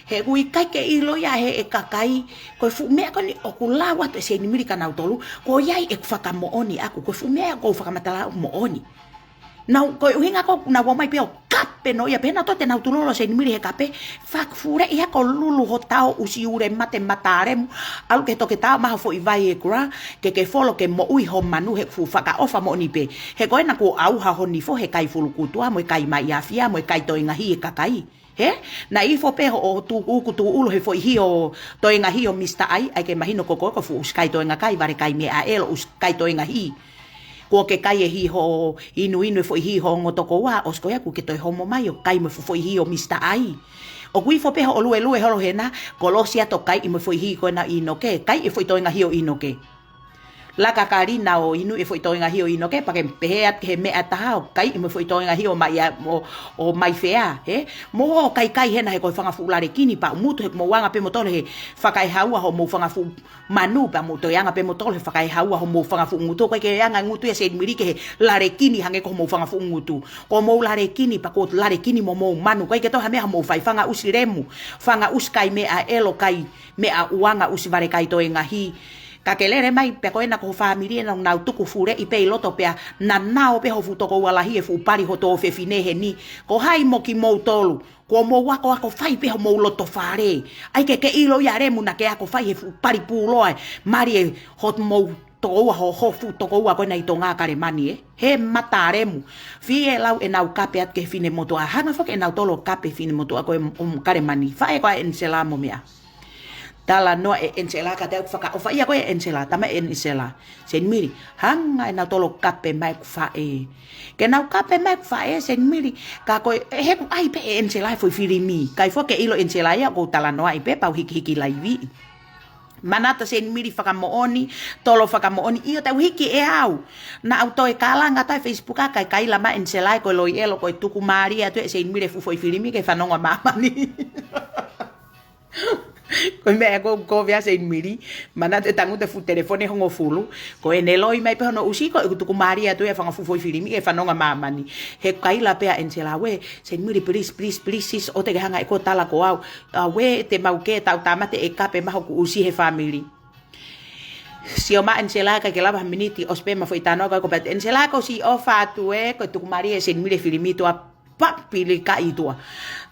He ʻoku ʻikai ke ʻilo ia ʻe he kakai, ko e fuʻu meʻa ko eni ʻoku lau atu ʻe Seinimili kia nautolu, ko ia ʻeku fakamoʻoni ʻaʻaku, ko e fuʻu meʻa ʻoku ou fakamatala ʻoku moʻoni. Nau, ko e ʻuhinga ko ē naʻa nau ō mai pē ʻo kape noa ia, pehē nautolu te nau tulolo ʻa Seinimili he kape, fakafuleʻi hake ʻo lulu ho tao ʻusi ule mate matalemu, ʻalu ki he toketā ʻo maʻu ha foʻi Viagra, ke ke folo ke moʻui ho manu he ʻoku fuʻu fakaʻofa moʻoni pē. He ko ena kuo ʻauha ho nifo he kai fulukutua, mo e kai maʻiafia, mo e kai toenga hī ʻa e kakai. Hē? Naʻe ifo pē hoʻo tuʻu, kuo tuʻu ʻulu he foʻi hī ʻo toenga hī ʻo Mista Ai, ʻai ke mahino ko koe ko e fuʻu ʻusi kai toenga kai, vale kai meʻa ʻelo ʻusi kai toenga hī. Kuo ke kai e hī hoʻo inuinu e foʻi hī hoʻo ongo tokoua, ʻosi ko ia kuo ke toe homo mai ʻo kai mo e fuʻu foʻi hī ʻo Mista Ai. ʻOku ifo pē hoʻo luelue holo hena, kolosi atu ʻo kai ʻi mo e foʻi hī ko ena ʻo ʻInoke, kai e foʻi toenga hī ʻo ʻInoke. Laka kalina ʻo inu e foʻi toenga hī ʻo ʻInoke, pea ke pehē atu ki he meʻa ʻe taha ʻo kai ʻi mo e foʻi toenga hī ʻo Maʻia, ʻo, ʻo Maifea, hē? Mou ō ʻo kai kai hena he ko e fanga fuʻu lalekini pea ʻoku mutu he mou anga pē moutolu he fakaehaua hoʻomou fanga fuʻu manu pea mou toe anga pē moutolu he fakaehaua hoʻomou fanga fuʻu ngutu. ʻOku ʻikai ke anga e ngutu ia ʻa Seinimili ki he lalekini hangē ko hoʻomou fanga fuʻu ngutu. Ko hoʻomou lalekini pea kuo lalekini mo homou manu. ʻOku ʻikai ke toe ha meʻa hoʻomou fai, fanga ʻusi lemu, fanga ʻusi kai meʻa ʻelo, kai meʻa ʻuanga, ʻusi vale kai toenga hī. Ka ke lele mai pē ko ena ko ho fāmili ena ʻoku nau tuku fuleʻi pē ʻi loto pea nānā ʻo pē ho fuʻu tokoua lahi e fuʻu pali ho tuofefine heni. Ko hai mo kimoutolu? Kuo mou akoako fai pē homou loto fale. ʻAi ke ke ʻilo ia lemu naʻa ke ako fai he fuʻu pali pūloa ē. Mali e hoʻomou tokoua ho, ho fuʻu tokoua ko ena ʻi Tonga, Kalemani ē. He matalemu. Fie lau ʻenau kape atu ki he finemotuʻa. Hanga foki ʻe nautolu ʻo kape finemotuʻa ko ē ʻo Kalemani. Faʻē ko ē ʻa ʻEnisela mo meʻa. Talanoa ʻe ʻEnisela kiate au, fakaʻofaʻia ko ē ʻa ʻEnisela, tama ʻe ʻEnisela. Seinimili, hanga ʻe nautolu ʻo kape mai ʻeku faʻē. Ke nau kape mai ʻeku faʻē, Seinimili, ka ko e, he ʻoku ʻai pē ʻe ʻEnisela e foʻi filimi. ʻIkai foki ke ʻilo ʻe ʻEnisela ia ʻoku ou talanoaʻi pē, pea u hikihiki laivi. Manatu Seinimili fakamoʻoni, tolo fakamoʻoni, ʻio te u hiki ʻe au. Naʻa ku toe kalanga atu ʻi he Facebook ʻa e kaila mai ʻe ʻEnisela ko e loi ʻelo ko e tuku mālie atu ʻe Seinimili e fuʻu foʻi filimi ke fanongo ʻa māmani. Ko e meʻa ko ē ʻoku kovi ai ʻa Seinimili, manatu ʻe tangutu e fuʻu telefoni ʻe hongofulu, ko ʻene loi mai pē hono ʻusi ko ʻeku tuku mālie atu e fanga fuʻu foʻi filimi ke fanongo ʻa māmani. He kaila pē ʻa ʻEnisela, ʻauē, Seinimili, please, please, please, sis, ʻoua te ke hanga ʻe koe ʻo tala ko au. ʻAuē, te mau kē, tau tāmate ʻe kape mai hoku ʻusi he fāmili. Sio mai ʻEnisela, ʻikai ke lava ha miniti, ʻosi pē ʻema foʻi talanoa ko ē, ko e pehē atu ʻe ʻEnisela, ko e siʻi ʻofa atu ē, ko e tuku mālie ʻe Seinimili e filimi, tuʻa papili ka ʻi tuʻa.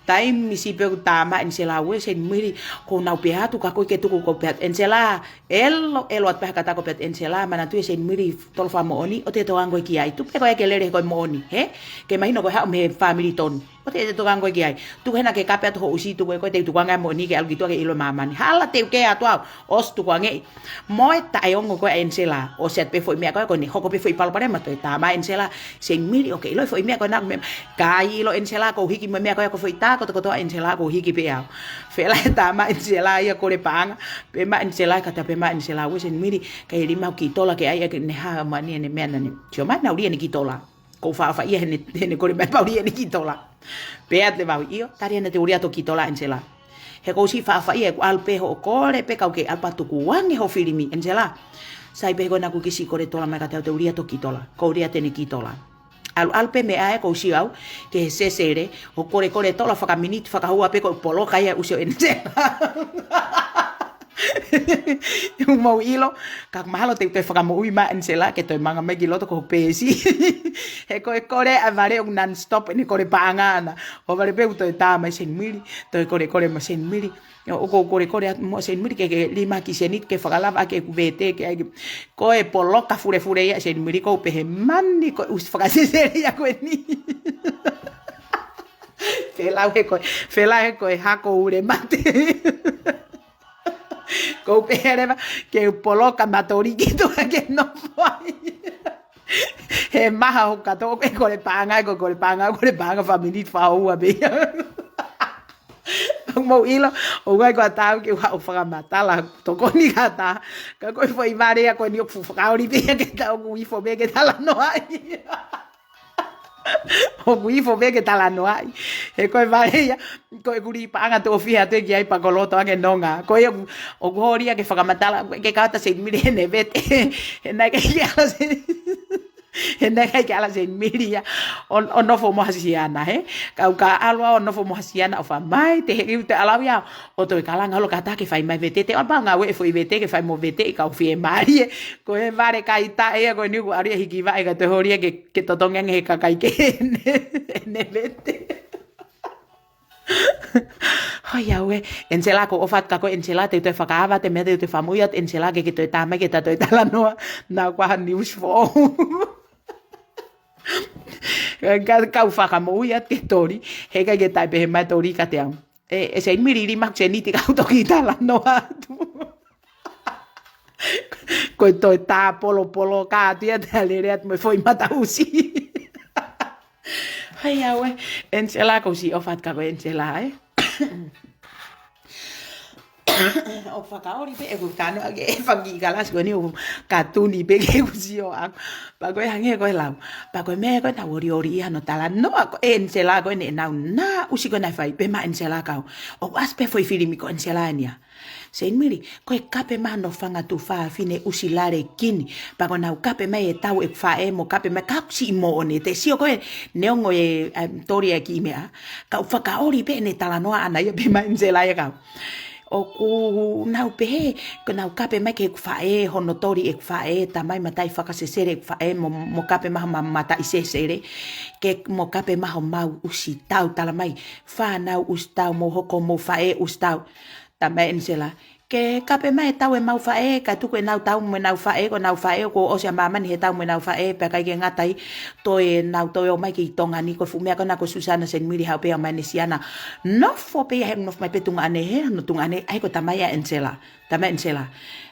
Taimi siʻi pē ʻoku tā mai ʻEnisela, ʻauē Seinimili, ʻoku nau pehē atu ka ko e ke tuku, ko e pehē atu ʻe ʻEnisela, ʻelo, ʻelo atu pē ha kata, ko e pehē atu ʻe ʻEnisela, manatuʻi Seinimili, tolo fakamoʻoni, ʻoua te ke tokanga koe ki ai. Tuku pē koe ke lele he ko e moʻoni, hē? Ke mahino ko e haʻu mei he fāmili tonu. ʻOua te ke tokanga koe ki ai. Tuku hena ke kape atu ho ʻusi, tuku ē koe, te u tukuange ʻa e moʻoni ke ʻalu ki tuʻa ke ʻilo ʻe māmani. Hala, te u kē atu au, ʻosi tukuangeʻi. Mo e taʻeongo ko ē ʻa ʻEnisela, ʻosi atu pē foʻi meʻa ko ē, ko ʻene hoko pē foʻi palopalema, toe tā mai ʻEnisela, Seinimili, ʻoku ke ʻilo e foʻi meʻa ko ena, meʻa, ʻikai ʻilo ʻe ʻEnisela ʻoku ou hiki mo e meʻa ko ē, ko e foʻi tā kotokotoa ʻa ʻEnisela ʻoku ou hiki pē au. Fēlā e tā mai ʻEnisela ia, kole paʻanga, pehē mai ʻEnisela, ka tā pē mai ʻEnisela, ʻauē Seinimili, kei lima ʻo ki tola ke ʻai ʻaki ʻene hā mani ʻene meʻa nani. Sio mai, naʻa ku ʻuli ʻene ki tola. ʻOku ou fakaʻofaʻia heʻene, heʻene kole mai pea u ʻuli ʻene ki tola. Pea te vau, ʻio, tali ʻene te u ʻuli atu ʻo ki tola ʻEnisela. He ʻoku ou siʻi fakaʻofaʻia ʻeku ʻalu pē hoʻo kole pē kau ke ʻalu pea tukuange ho filimi, ʻEnisela. Sai pē ko ena kuo ke siʻi kole tola mai kiate au, te u ʻuli atu ʻo ki tola. ʻOku ou ʻuli atu ʻene ki tola. ʻAlu, ʻalu pē meʻa ē, ʻoku ou sio au ki he sesele, ʻo kolekole tola fakaminiti, fakahua pē ko e poloka ia ʻusi ʻo ʻEnisela. ʻOku mou ʻilo, ka mahalo te u toe fakamoʻui mai ʻEnisela, ke toe manga mai ki loto ko ho peesi. He ko e kole ʻa e vale ʻoku non-stop ʻene kole paʻanga ʻana. ʻO vale pē ʻoku toe tā mai Seinimili, toe kolekole mai Seinimili. ʻOku ou kolekole atu mo Seinimili ke, ke lima ki seniti ke fakalava ʻaki ʻeku vete ke ʻai ke. Ko e poloka fulefule ia Seinimili, ʻoku ou pehē mai ko e ʻusi fakasesele ia ko eni. Fēlā he ko e, fēlā he ko e hako ule mate. ʻOku ou pehē leva, ke u poloka matoliki tuʻa ke nofo ai. He maha hoku kātoa, ko e kole paʻanga, ko e kole paʻanga, kole paʻanga fakaminiti fakaua pē ia. ʻOku mou ʻilo, ʻoku ʻikai ko ha taau ke u haʻu ʻo fakamatala, tokoni kātaki. Ka ko e foʻi vale ia ko eni ʻoku fuʻu fakaoli pē ia ke tau ʻoku ifo pē ke talanoaʻi. ʻOku ifo pē ke talanoaʻi. He ko e vale ia, ko e kuli paʻanga tō fiha te ki ai pa koloto ange nonga. Ko e ʻoku, ʻoku holi ia ke fakamatala, ke kata Saint Mary he ne vete. He naʻe ʻikai ke ala Saint, he naʻe ʻikai ke ala Saint Mary ia. ʻO, ʻo nofo mo ha siana, he? Kau ka ʻalu ʻo nofo mo ha siana ʻo fai mai, te he kiu te ʻalu ia, ʻo toe kalanga holo kata ke fai mai vete, te ʻalu pē ngāue e foʻi vete, ke fai mo vete, ʻi kau fiemālie. Ko e vale kai taʻe ia, ko e niu ku ʻalu ia hiki vaʻe ka toe holi ia ke, ke totongi ange he kakai ke ne, ne vete. Hoi au ē, Ensela ko ʻofa atu ka ko e Ensela te u toe fakaava te meʻa te u toe fakamoʻui atu Ensela ke ke toe tā mai ke ta toe talanoa. Nau kua ha news foʻou. Ka, kau fakamoʻui atu ke toli, he ʻikai ke tai pehē mai toli ka te au. E, e Saint Mary lima seniti kau toki talanoa atu. Ko e toe tā polopolo ka atu ia te alele atu mo e foʻi mata usi. Hai au ē, Ensela ko si ʻofa atu ka ko e Ensela ē. ʻO fakaoli pē ʻeku tano ake e faki kalasi ko ni ʻo katuni pē ke ʻeku sio ʻaku. Pa ko e hangē ko e lau. Pa ko e meʻa ko e nau olioli ia no talanoa ko Ensela ko e ne nau na usi ko e naʻe fai pē ma Ensela kau. ʻOku ʻasi pē foʻi filimi ko Ensela eni ia. Saint Mary, ko e kape ma no fanga tuʻu fafine usi lale kini. Pa ko nau kape mai e tau ʻeku faʻē mo kape mai ka ʻoku siʻi moʻoni te sio ko e neongo e, em, toli e kiʻi meʻa. Kau fakaoli pē ne talanoa ʻana ia pē ma Ensela ia kau. ʻOku nau pehē, ko nau kape mai ke ʻeku faʻē hono toli ʻeku faʻē, tā mai matai fakasesele ʻeku faʻē, mo, mo kape ma ho ma-, mataʻi sesele, ke mo kape ma homau usi tau tala mai, fānau usi tau mo hoko mo faʻē usi tau. Tā mai Ensela, ke kape mai e tau e mau faʻē, ka tuku e nau tau mo e nau faʻē, ko nau faʻē, ko ʻosi ʻa māmani he tau mo e nau faʻē, pea ʻikai ke ngata ai, toe nau toe ō mai ki Tonga ni, ko e fuʻu meʻa ko ena ko Susana Saint Mary haʻu pē ʻo mai ne siana. Nofo pē ia he nofo mai pē tuongaʻane he, no tuongaʻane, ʻai ko tā mai ʻa Ensela. Tā mai Ensela.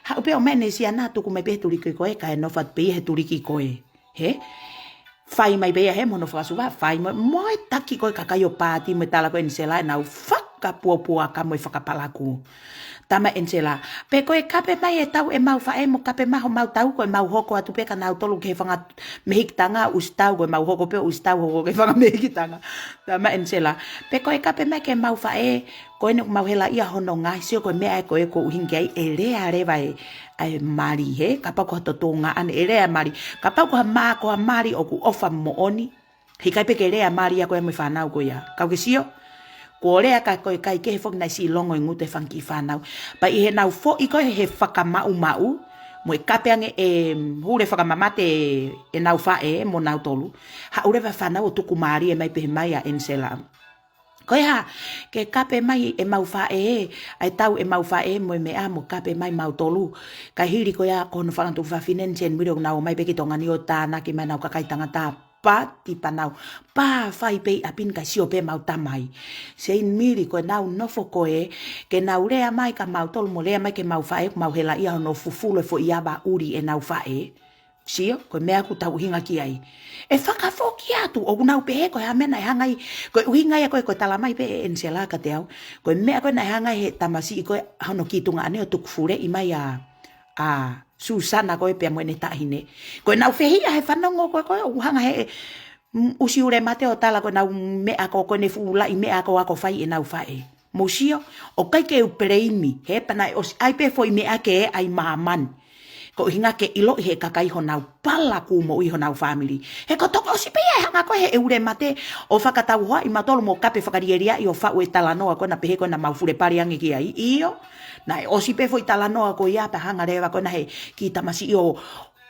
Haʻu pē ʻo mai ne siana tuku mai pē he tuliki ko ē, ka e nofo atu pē ia he tuliki ko ē. He? Fai mai pē ia he mo hono fakasuva, fai mo, mo e taki ko e kakai ʻo paati mo e tala ko Ensela, nau fakapuapuaka mo e fakapalaku. Tā mai Ensela. Pe ko e kape mai e tau e mau faʻē mo kape ma homau tau ko e mau hoko atu pē ka nau tolu ke fanga mehikitanga usi tau ko e mau hoko pē usi tau hoko ke fanga mehikitanga. Tā mai Ensela. Pe ko e kape mai ke mau faʻē, ko eni ʻoku mau hela ia hono ngaahi sio ko e meʻa ē ko e ko uhingi ai e lea leva e, ʻa e mali he, kapau ko ha totonga ʻane e lea mali, kapau ko ha mā ko ha mali ʻoku ʻofa moʻoni, he ʻikai pē ke lea mali ia ko e mo e fānau ko ia. Kau ke sio, ko lea ka ko e kai ke he foki naʻe siʻi longo e ngutu e fanga kiʻi fānau. Pea ʻi he nau foʻi ko e he fakamaʻumaʻu, mo e kape ange e hule fakamamate e nau faʻē mo nau tolu. Haʻu leva fānau ʻo tuku mali e mai pehē mai ʻa Ensela. Ko e hā, ke kape mai e mau faʻē, ʻa e tau e mau faʻē mo e meʻa mo kape mai mau tolu. Ka hili ko ia ko hono fanga tuʻu fafine ni Saint Mary ʻoku nau ō mai pē ki Tonga ni ʻo tānaki mai nau kakai tangata pati pa nau. Pa fai pē ʻi ʻapi ni ka sio pē mau tamai. Saint Mary ko e nau nofo ko ē, ke nau lea mai ka mau tolu mo lea mai ke mau faʻē, mau hela ia hono fufulu e foʻi ava ʻuli e nau faʻē. Sio, ko e meʻa ʻoku tau ʻuhinga ki ai. ʻE fakafoki atu, ʻoku nau pehē ko e hā meʻa naʻe hanga ai, ko e ʻuhinga ia ko e, ko e tala mai pē ʻe Ensela ka te au. Ko e meʻa ko e naʻe hanga ai he tamasiʻi ko e hono kiʻi tuongaʻane ʻo tuku fuleʻi mai ʻa, ʻa Susana ko e pea mo ʻene taʻahine. Ko e nau fehiʻa he fanongo ko e, ko e ʻoku hanga he, mm, usi ule mate ʻo tala ko e nau meʻa ko, ko ʻene fuʻu laʻi meʻa ko ako fai e nau faʻē. Mou sio, ʻoku ʻikai ke u peleimi, he pa naʻe ʻosi ʻai pē foʻi meʻa ke ʻai māmani. Ko e ʻuhinga ke ʻiloʻi he kakai honau palaku moʻui honau fāmili. He ko e toki ʻosi pē ia e hanga ko e he ule mate ʻo fakatauhoaʻi mautolu mo kape fakalielia ʻi ʻo faʻu e talanoa ko ena pehē ko ena mau fule pali ange ki ai. ʻIo, naʻe ʻosi pē foʻi talanoa ko ia pea hanga leva ko ena he kiʻi tamasiʻi ʻo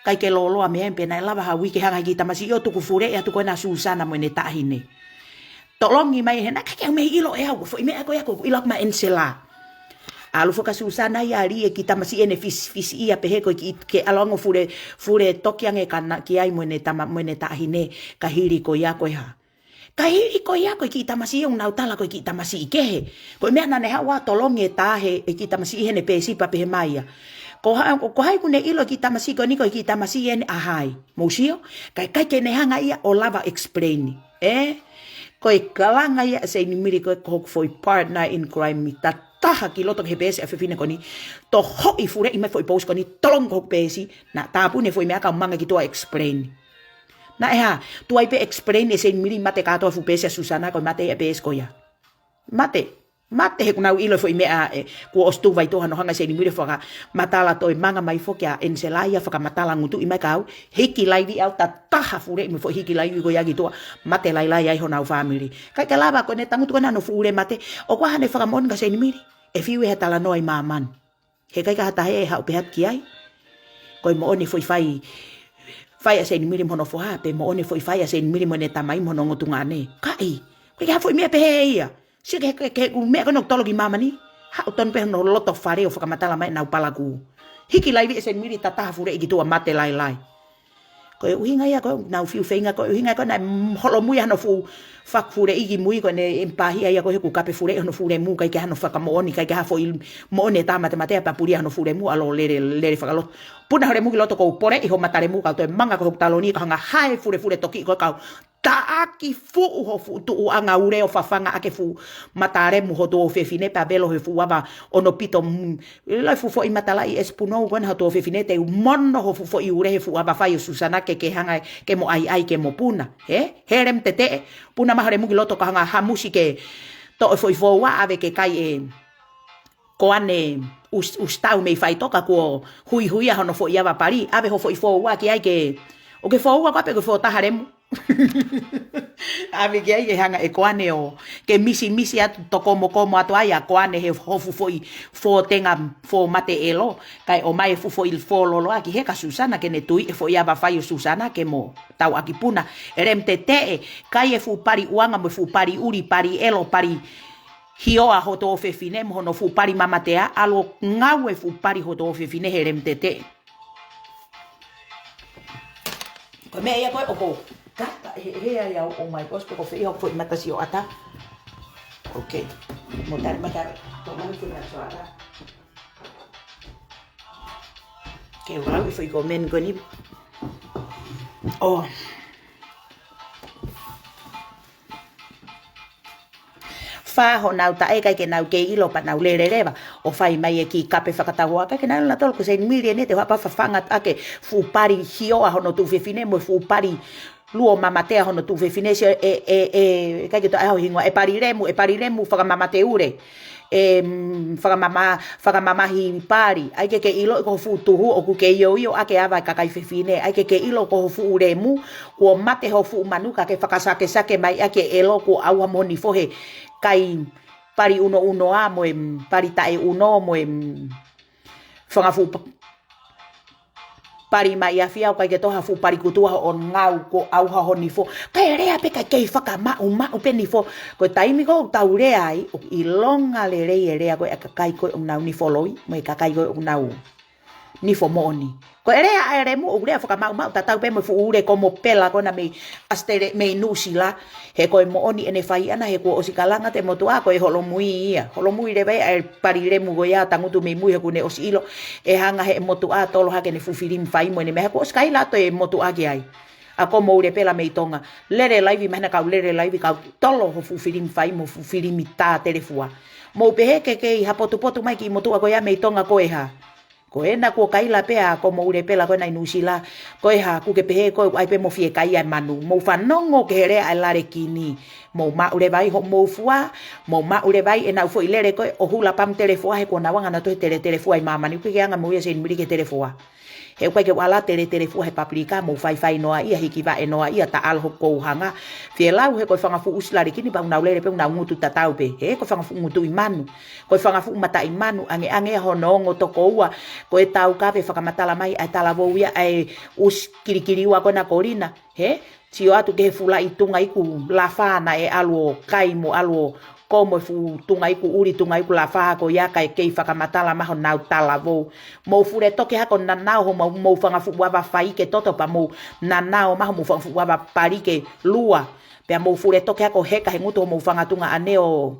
ʻikai ke loloa meʻa pē naʻe lava ha uike hanga he kiʻi tamasiʻi ʻo tuku fuleʻi atu ko ena Susana mo ʻene taʻahine. Tolongi mai he naʻe ʻikai ke u mei ʻilo ʻe au, foʻi meʻa ko ia ko ʻeku ʻilo ʻaku ma Ensela. ʻAlu foki ʻa Susana ia ali e kiʻi tamasiʻi ʻene fis-, fisi ia pehē ko e kiʻi ke ʻalu ange ʻo fule, fule toki ange ka na ki ai mo ʻene tama, mo ʻene taʻahine ka hili ko ia ko e hā. Ka hili ko ia ko e kiʻi tamasiʻi ʻoku nau tala ko e kiʻi tamasiʻi kehe. Ko e meʻa naʻa ne haʻu ʻo tolongi e tā he, e kiʻi tamasiʻi heʻene peesi pea pehē mai ia. Ko ha, ko hai ʻoku ne ʻilo e kiʻi tamasiʻi ko eni ko e kiʻi tamasiʻi ʻene ʻa hai. Mou sio, ka ʻikai ke ne hanga ia ʻo lava explain. ʻE, ko e kalanga ia ʻa Saint Mary ko e ko hoku foʻi partner in crime mi ta taha ki loto ki he peesi ʻa e fefine ko eni. To hoʻi fuleʻi mai foʻi post ko eni, tolongi ko hoku peesi, naʻa tāpuni e foʻi meʻa ka u manga ki tuʻa explain. Naʻe hā, tuai pē explain ʻe Seinimili mate kātoa fuʻu peesi ʻa Susana ko e mate ia peesi ko ia. Mate. Mate he kuo nau ʻilo e foʻi meʻa ē, kuo ʻosi tuʻu vaitoa hano hanga ʻe Seinimili fakamatala toe manga mai foki ʻa ʻEnisela ia fakamatala ngutuʻi mai kau, hiki laivi au ta taha fuleʻi mo e foʻi hiki laivi ko ia ki tuʻa, mate lailai ai honau fāmili. ʻIkai ke lava ko ʻene tangutu ko ena hano fuʻu ule mate, ʻoku ʻi ai haʻane fakamoʻoni kia Seinimili. ʻE fiu ʻe he talanoa ʻi māmani. He ʻikai ke ha taha ʻe haʻu pē atu ki ai. Ko e moʻoni foʻi fai, fai ʻa Seinimili mo hono foha, pe moʻoni foʻi fai ʻa Seinimili mo ʻene tamai mo hono ongo tuongaʻane. Kaʻi, ko e hā foʻi meʻa pehē ia. Sio ki he, ki he, ki he ʻū meʻa ko ena ʻoku tolo ki māmani. Haʻu tonu pē hono loto fale ʻo fakamatala mai ʻenau palakū. Hiki laivi ʻe Seinimili ta taha fuleʻi ki tuʻa mate lailai. Ko e ʻuhinga ia ko ē, nau fiu feinga ko e ʻuhinga ko ē, naʻe holomui hano fuʻu fakafuleʻi ki mui ko ē, ne pāhia ia ko ē he kuo kape fuleʻi hono fuʻu lemu, ʻikai ke hano fakamoʻoni, ʻikai ke ha foʻi moʻoni ʻe tā matematea pea pulia hono fuʻu lemu, ʻalu ʻo lele, lele fakaloto. Puna ho lemu ki loto ko u poleʻi ho mata lemu kau toe manga ko hoku taloni ka hanga hae fulefule toki ko e kau taʻaki fuʻu ho fuʻu tuʻuʻanga ule ʻo fafanga ʻaki e fuʻu mata lemu ho tuofefine pea velo he fuʻu ava ono pito m-, ʻi he fuʻu foʻi matalaʻi ʻespunou ko ena ho tuofefine te u mono ho fuʻu foʻi ule he fuʻu ava fai ʻo Susana ke ke hanga ke mo ʻaiʻai ke mo puna. He? He lemu teteʻe. Puna mai ho lemu ki loto ka hanga hamusi ke toʻo e foʻi foua ʻave ke kai ʻe Koane ʻUs-, ʻUsitau mei Faitoka kuo huihuia hono foʻi ava pali. ʻAve ho foʻi foua ki ai ke, ʻoku ke foua koā pe ʻoku ke fotaha lemu? ʻAve ki ai ke hanga ʻe Koane ʻo ke misimisi atu tokomokomo atu ai ʻa Koane he ho fuʻu foʻi fotenga fō mate ʻelo. Kae ʻomai e fuʻu foʻi fō lolo ʻaki he ka Susana ke ne tui e foʻi ava fai ʻo Susana ke mo tau ʻaki puna. ʻE lemu teteʻe, kai e fuʻu pali ʻuanga mo e fuʻu pali ʻuli, pali ʻelo, pali hioa ho tuofefine mo hono fuʻu pali mamatea, ʻalu ʻo ngāue fuʻu pali ho tuofefine he lemu teteʻe. Ko e meʻa ia ko ē ʻoku ou kata, he, he ai au ʻo mai kos pe ko fē ia ʻoku foʻi mata sioʻata. Ok. Mo tali mata, tō mai foʻi mata sioʻata. Ke u lau e foʻi comment ko eni. ʻO fā honau taʻe ʻikai ke nau kei ʻilo pea nau lele leva ʻo fai mai e kiʻi kape fakatauhoa ʻikai ke nau ʻilo nautolu ko Seinimili ʻene te u haʻu pē ʻo fafanga ʻaki e fuʻu pali hioa hono tuofefine mo e fuʻu pali luo mamatea hono tuofefine sio ʻe, ʻe, ʻe, ʻikai ke toe ʻai ho hingoa, ʻe pali lemu, ʻe pali lemu fakamamate ule. ʻE, mm, fakamama-, fakamamahi pali. ʻAi ke ke ʻilo ko ho fuʻu tuhu ʻoku ke ioio ʻaki e ava e kakai fefine. ʻAi ke ke ʻilo ko ho fuʻu lemu, kuo mate ho fuʻu manu ka ke fakasakesake mai ʻaki e ʻelo kuo ʻauha mo ho nifo he kai pali ʻunoʻunoa mo e, mm, pali taʻe ʻuno mo e, mm, fanga fuʻu pa-, pali mai ʻafio ʻoku ʻikai ke toe ha fuʻu pali kutua hoʻo ngau kuo ʻauha ho nifo. Kae lea pē kae kei fakamaʻumaʻu pē nifo. Ko e taimi ko ē ʻoku tau lea ai, ʻoku ʻilonga lelei e lea ko ē ʻa e kakai ko ē ʻoku nau nifo loi, mo e kakai ko ē ʻoku nau nifo moʻoni. Ko e lea ʻa e lemu ʻoku lea fakamaʻumaʻu tatau pē mo e fuʻu ule ko mo pela ko ena mei ʻAositelē-, mei Nuʻusila. He ko e moʻoni ʻene fai ʻana he kuo ʻosi kalanga atu e motuʻa ko e holomui ia. Holomui leva ia e pali lemu ko ia tangutu mei mui he kuo ne ʻosi ʻilo ʻe hanga he motuʻa tolo hake ʻene fuʻu filimi fai mo ʻene meʻa he kuo ʻosi kaila atu e motuʻa ki ai. ʻA ko mo ule pela mei Tonga. Lele laivi mahina kau lele laivi kau tolo ho fuʻu filimi fai mo fuʻu filimi tā telefua. Mou pehē ke kei ha potupotu mai ki motuʻa ko ia mei Tonga ko e hā. Ko ena kuo kaila pē ʻa ko mo ule pela ko ena ʻi Nuʻusila. Ko e hā ʻoku ke pehē ko e ʻai pē mo fiekaia e manu. Mou fanongo ki he lea ʻa e lale kini. Mou maʻu leva ai hoʻomou fua. Mou maʻu leva ai ʻenau foʻi lele ko ē ʻo hula pamu telefua he kuo nau anga nautolu he tele telefua ʻi māmani. ʻOku ʻikai ke anga mo ia Seinimili ki he telefua. He ʻoku ʻikai ke u ala tele telefua he papilika mou faifai noa ia hiki vaʻe noa ia ta ʻalu hoku kou hanga. Fielau he ko e fanga fuʻu ʻusi lale kini pea ʻoku nau lele pē ʻoku nau ngutu tatau pē. He ko e fanga fuʻu ngutu ʻi manu. Ko e fanga fuʻu mata ʻi manu, angeange ia hono ongo tokoua, ko e taukave fakamatala mai ʻa e talavou ia ʻa e ʻusi kilikiliua ko ena ko Lina, he? Sio atu ki he fuʻu laʻi tunga iku lafā naʻe ʻalu ʻo kai mo ʻalu ʻo ko mo e fuʻu tunga iku ʻuli, tunga iku lafā ko ia kae kei fakamatala mai honau talavou. Mou fule toki hako nanao homou, mou fanga fuʻu ava fai ke toto pea mou nanao mai homou fanga fuʻu ava pali ke lua. Pea mou fule toki hako heka he ngutu homou fanga tuongaʻane ʻo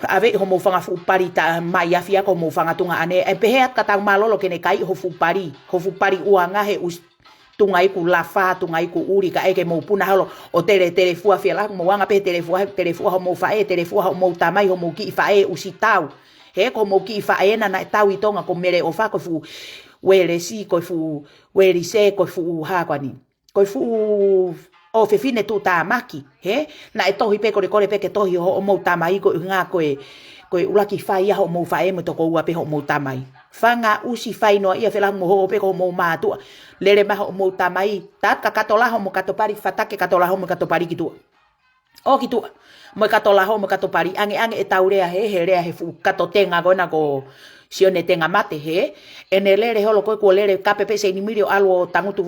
ʻave homou fanga fuʻu pali ta mai ʻafio ko homou fanga tuongaʻane. ʻE pehē atu ka tau mālōlō ke ne kai ho fuʻu pali, ho fuʻu pali ʻuanga he ʻusi tunga iku lafā, tunga iku ʻuli kae ʻai ke mou puna holo ʻo tele telefua fielau mou anga pē telefua, telefua homou faʻē, telefua homou tamai, homou kiʻi faʻē ʻusi tau. He ko homou kiʻi faʻē ena naʻe tau ʻi Tonga ko Mele ʻOfa ko e fuʻu Uelesi, ko e fuʻu Uelise, ko e fuʻu hā ko eni. ko e fuʻu ʻofefine tuʻutāmaki, hē? Naʻe tohi pē, kolekole pē ke tohi hoʻomou tamai, ko e ʻuhinga ko e, ko e ʻuluaki fai ia hoʻomou faʻē mo e tokoua pē hoʻomou tamai. Fanga ʻusi fai noa ia, felāveʻi mo hoʻo pē ko hoʻomou mātuʻa. Lele mai hoʻomou tamai, tā kakato laho mo e kato pali, fatake kato laho mo e kato pali ki tuʻa. ʻO ki tuʻa. Mo e kato laho mo e kato pali, ange ange e tau lea he, he lea he fuʻu kato tenga ko ena ko Sione Tenga Mate, hē? ʻEne lele holo ko ē kuo lele, kape pē Seinimili ʻo ʻalu ʻo tangutu,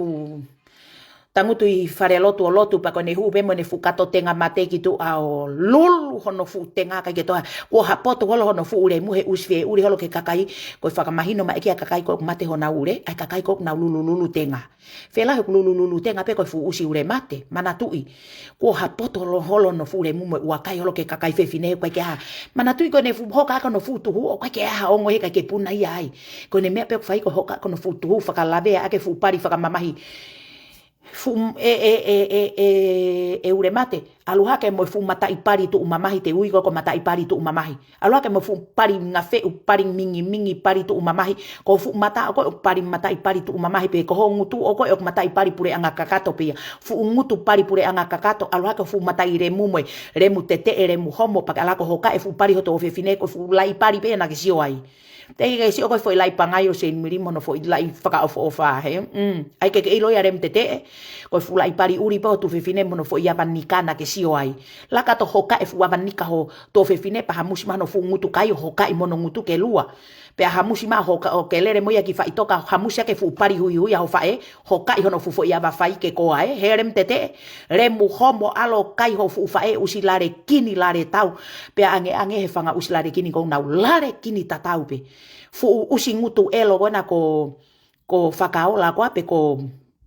tangutu ʻi falelotu ʻo lotu, pea ko ʻene hū pē mo ʻene fuʻu kato tenga mate ki tuʻa ʻo lulu hono fuʻu tenga, ʻikai ke toe hā. Kuo ha poto holo hono fuʻu lemu he ʻusi fie ʻuli holo ki he kakai. Ko e fakamahino mai ʻe he kakai ko ē ʻoku mate honau ʻule, ʻa e kakai ko ē ʻoku nau lulululu tenga. Felāveʻi ʻoku lulululu tenga pē ko e fuʻu ʻusi ʻule mate, manatuʻi. Kuo ha poto holo, holo hono fuʻu lemu mo e ʻoua kai holo ki he kakai fefine he ʻoku ʻikai ke ʻi ai ha. Manatuʻi ko ʻene fuʻu hoka ʻaki hono fuʻu tuhu, ʻoku ʻikai ke ʻi ai ha ongo he ʻikai ke puna ia ai. Ko ʻene meʻa pē ʻoku fai ko e hoka ʻaki hono fuʻu tuhu, fakalavea ʻaki e fuʻu pali fakamamahi. Fuʻu, ʻe, ʻe, ʻe ʻule mate. ʻAlu hake mo e fuʻu mataʻi pali tuʻu mamahi, te ui ko e ko mataʻi pali tuʻu mamahi. ʻAlu hake mo e fuʻu pali ngafeʻu, pali mingimingi, pali tuʻu mamahi. Ko e fuʻu mata ʻoku ʻikai ʻoku pali mataʻi pali tuʻu mamahi pē, ko ho ngutu ʻoku ʻikai ʻoku mataʻi pali puleʻanga kakato pē ia. Fuʻu ngutu pali puleʻanga kakato, ʻalu hake fuʻu mataʻi lemu mo e lemu teteʻe, lemu homo, pea ke ʻalu hake ʻo hoka e fuʻu pali hoto ʻofefine, ko e fuʻu laʻi pali pē naʻa ke sio ai. Teʻeki ke sio ko e foʻi laʻi pangai ʻo Seinimili mo hono foʻi laʻi fakaʻofoʻofa, hē? Mm. ʻIkai ke ke ʻilo ia lemu teteʻe, ko e fuʻu laʻi pali ʻuli pē ho tuofefine mo hono foʻi ʻava nika naʻa ke sio ai. Laka ʻo hoka e fuʻu ʻava nika ho tuofefine pea hamusi mai hono fuʻu ngutu kai ʻo hokaʻi mo hono ngutu ke lua. Pea hamusi mai hoka ʻo ke lele mo ia ki faʻitoka, hamusi ʻaki e fuʻu pali huihui ʻa ho faʻē, hokaʻi hono fuʻu foʻi ʻava fai ke koa ē, hē lemu teteʻe, lemu homo, ʻalu ʻo kai ho fuʻu faʻē ʻusi lale kini lale tau. Pea ange ange he fanga ʻusi lale kini ko ē ʻoku nau lale kini tatau pē. Fuʻu ʻusi ngutu ʻelo ko ena ko, ko Fakaola ko ā pē ko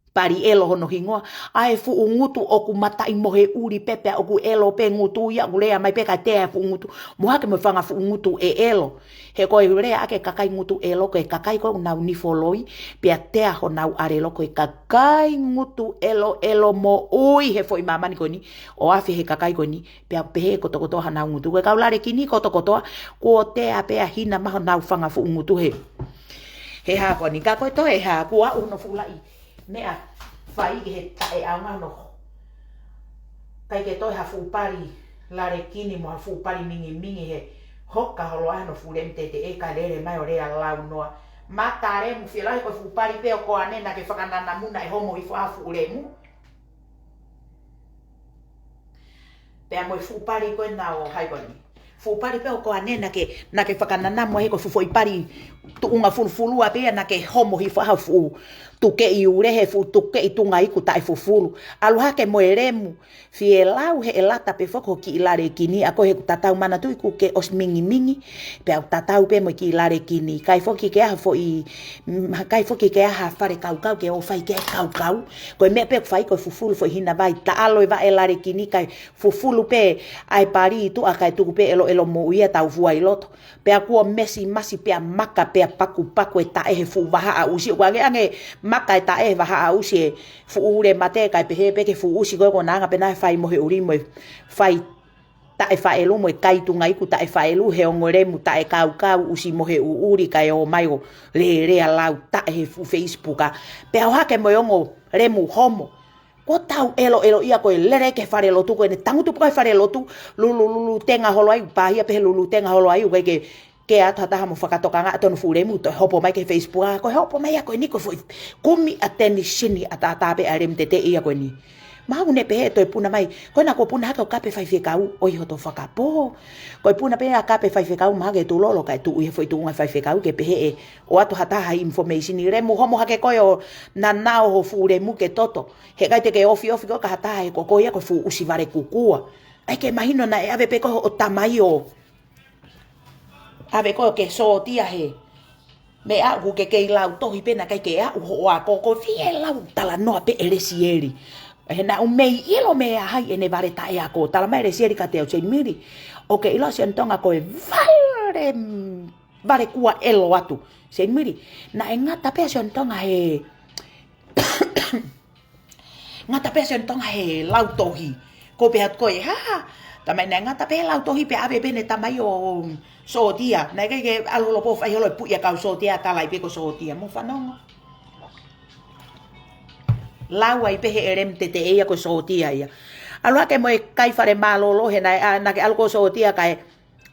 Pali ʻElo hono hingoa. ʻA e fuʻu ngutu ʻoku mataʻi mohe ʻuli pē pea ʻoku ʻelo pē ngutu ia, ʻoku lea mai pē kae tea e fuʻu ngutu. Mou hake mo e fanga fuʻu ngutu ʻe ʻelo. He ko e lea ʻaki e kakai ngutu ʻelo, ko e kakai ko ē ʻoku nau nifo loi, pea tea honau ʻelelo, ko e kakai ngutu ʻelo, ʻelo moʻui he foʻi māmani ko eni, ʻo afe he kakai ko eni, pea pehē kotokotoa hanau ngutu. Ko e kau lale kini kotokotoa, kuo tea pē ʻa e hina mai honau fanga fuʻu ngutu he, he hā ko eni. Ka ko e toe hā, kuo aʻu hono fuʻu laʻi meʻa fai ki he taʻeʻaonga hono. ʻIkai ke toe ha fuʻu pali lale kini mo ha fuʻu pali mingimingi he hoka holo ai hono fuʻu lemu teteʻe kae lele mai ʻo lea lau noa. Mata lemu, felāveʻi ko e fuʻu pali pē ʻo koane naʻa ke fakananamu naʻe homo hifo ʻa e fuʻu lemu. Pea mo e fuʻu pali ko ena ʻo hai ko eni. Fuʻu pali pē ʻo koane naʻa ke, naʻa ke fakananamu he ko e fuʻu foʻi pali tuʻunga fulufulua pē ia naʻa ke homo hifo ʻa e fuʻu tukeʻi ʻule he fuʻu tukeʻi tunga iku taʻefufulu. ʻAlu hake mo e lemu, fie lau he ʻe lata pē foki ho kiʻi lale kini, ʻa ko ē he ʻoku tatau, manatuʻi ʻoku ke ʻosi mingimingi, pea ʻoku tatau pē mo e kiʻi lale kini. ʻIkai foki ke ʻi ai ha foʻi, mm, ʻikai foki ke ʻi ai ha fale kaukau ke ō fai ki ai e kaukau. Ko e meʻa pē ʻoku fai ko e fufulu foʻi hina vai, taʻalo e vaʻe lale kini kae fufulu pē ʻa e pali ʻi tuʻa kae tuku pē ʻeloʻelo moʻui ia tau fua ʻi loto. Pea kuo mesimasi pea maka pea pakupaku e taʻe he fuʻu vahaʻa ʻusi. ʻOku ange ange maka e taʻe he vahaʻa ʻusi e fuʻu ʻule mate kae pehē pē ki he fuʻu ʻusi ko ē ko ena anga pē naʻe fai mohe ʻuli mo e fai taʻe faʻelu mo e kai tunga iku taʻe faʻelu he ongo lemu taʻekaukau ʻusi mohe ʻuʻuli kae ō mai ʻo lelea lau taʻe he fuʻu Facebook ā. Pea ō hake mo e ongo lemu homo. Kuo tau ʻeloʻelo ia ko e lele ki he falelotu ko ē, ne tangutu pē ko ē he falelotu, lulululu tenga holo ai, pāhia pē he lulu tenga holo ai, ʻoku ʻikai ke, ke ʻi ai ha taha mo fakatokangaʻi ʻa hono fuʻu lemu, toe hopo mai ki he Facebook ā, ko e hopo mai ia ko eni ko e foʻi kumi ʻatenisini ʻataʻatā pē ʻa e lemu teteʻe ia ko eni. Mahalo ne pehē ʻe toe puna mai, ko ena kuo puna hake ʻo kape faifekau, ʻoi hoto fakapō. Ko e puna pē ʻa e kape faifekau, mahalo ke tulolo kae tuʻu ʻi he foʻi tuʻunga faifekau, ke pehē ʻe ʻoatu ha taha ha information, lemu homo hake koe ʻo nanao ho fuʻu lemu ke toto. He ʻikai te ke ofiofi koe ki ha taha he ko koe ia ko e fuʻu ʻusi vale kukua. ʻAi ke mahino naʻe ʻave pē koe hoʻo tamai ʻo ʻave koe ʻo ke sōtia he meʻa ʻoku ke kei lau tohi pē naʻe ʻikai ke aʻu hoʻo ako, ko e fie lau talanoa pē ʻe Lesieli. He naʻa ku mei ʻilo meʻa hai ʻene vale taʻeako, tala mai ʻe Lesieli kiate au, Seinimili, ʻoku ke ʻilo Sione Tonga ko e vale, vale kua ʻelo atu. Seinimili, naʻe ngata pē Sione Tonga he ngata pē Sione Tonga he lau tohi. Ko pē atu ko e hā? Tamai naʻe ngata pē lau tohi pea ʻave pē ʻene tamai ʻo sōtia. Naʻe ʻikai ke ʻalu holo pō fai holo e puʻi ʻa e kau sōtia, tala ai pē ko e sōtia. Mou fanongo. lau ai pē he ʻelemu tete ia ko e sōtia ia. ʻAlu hake mo e kai fale mālōlō he naʻe, ʻa, naʻa ke ʻalu ko e sōtia kae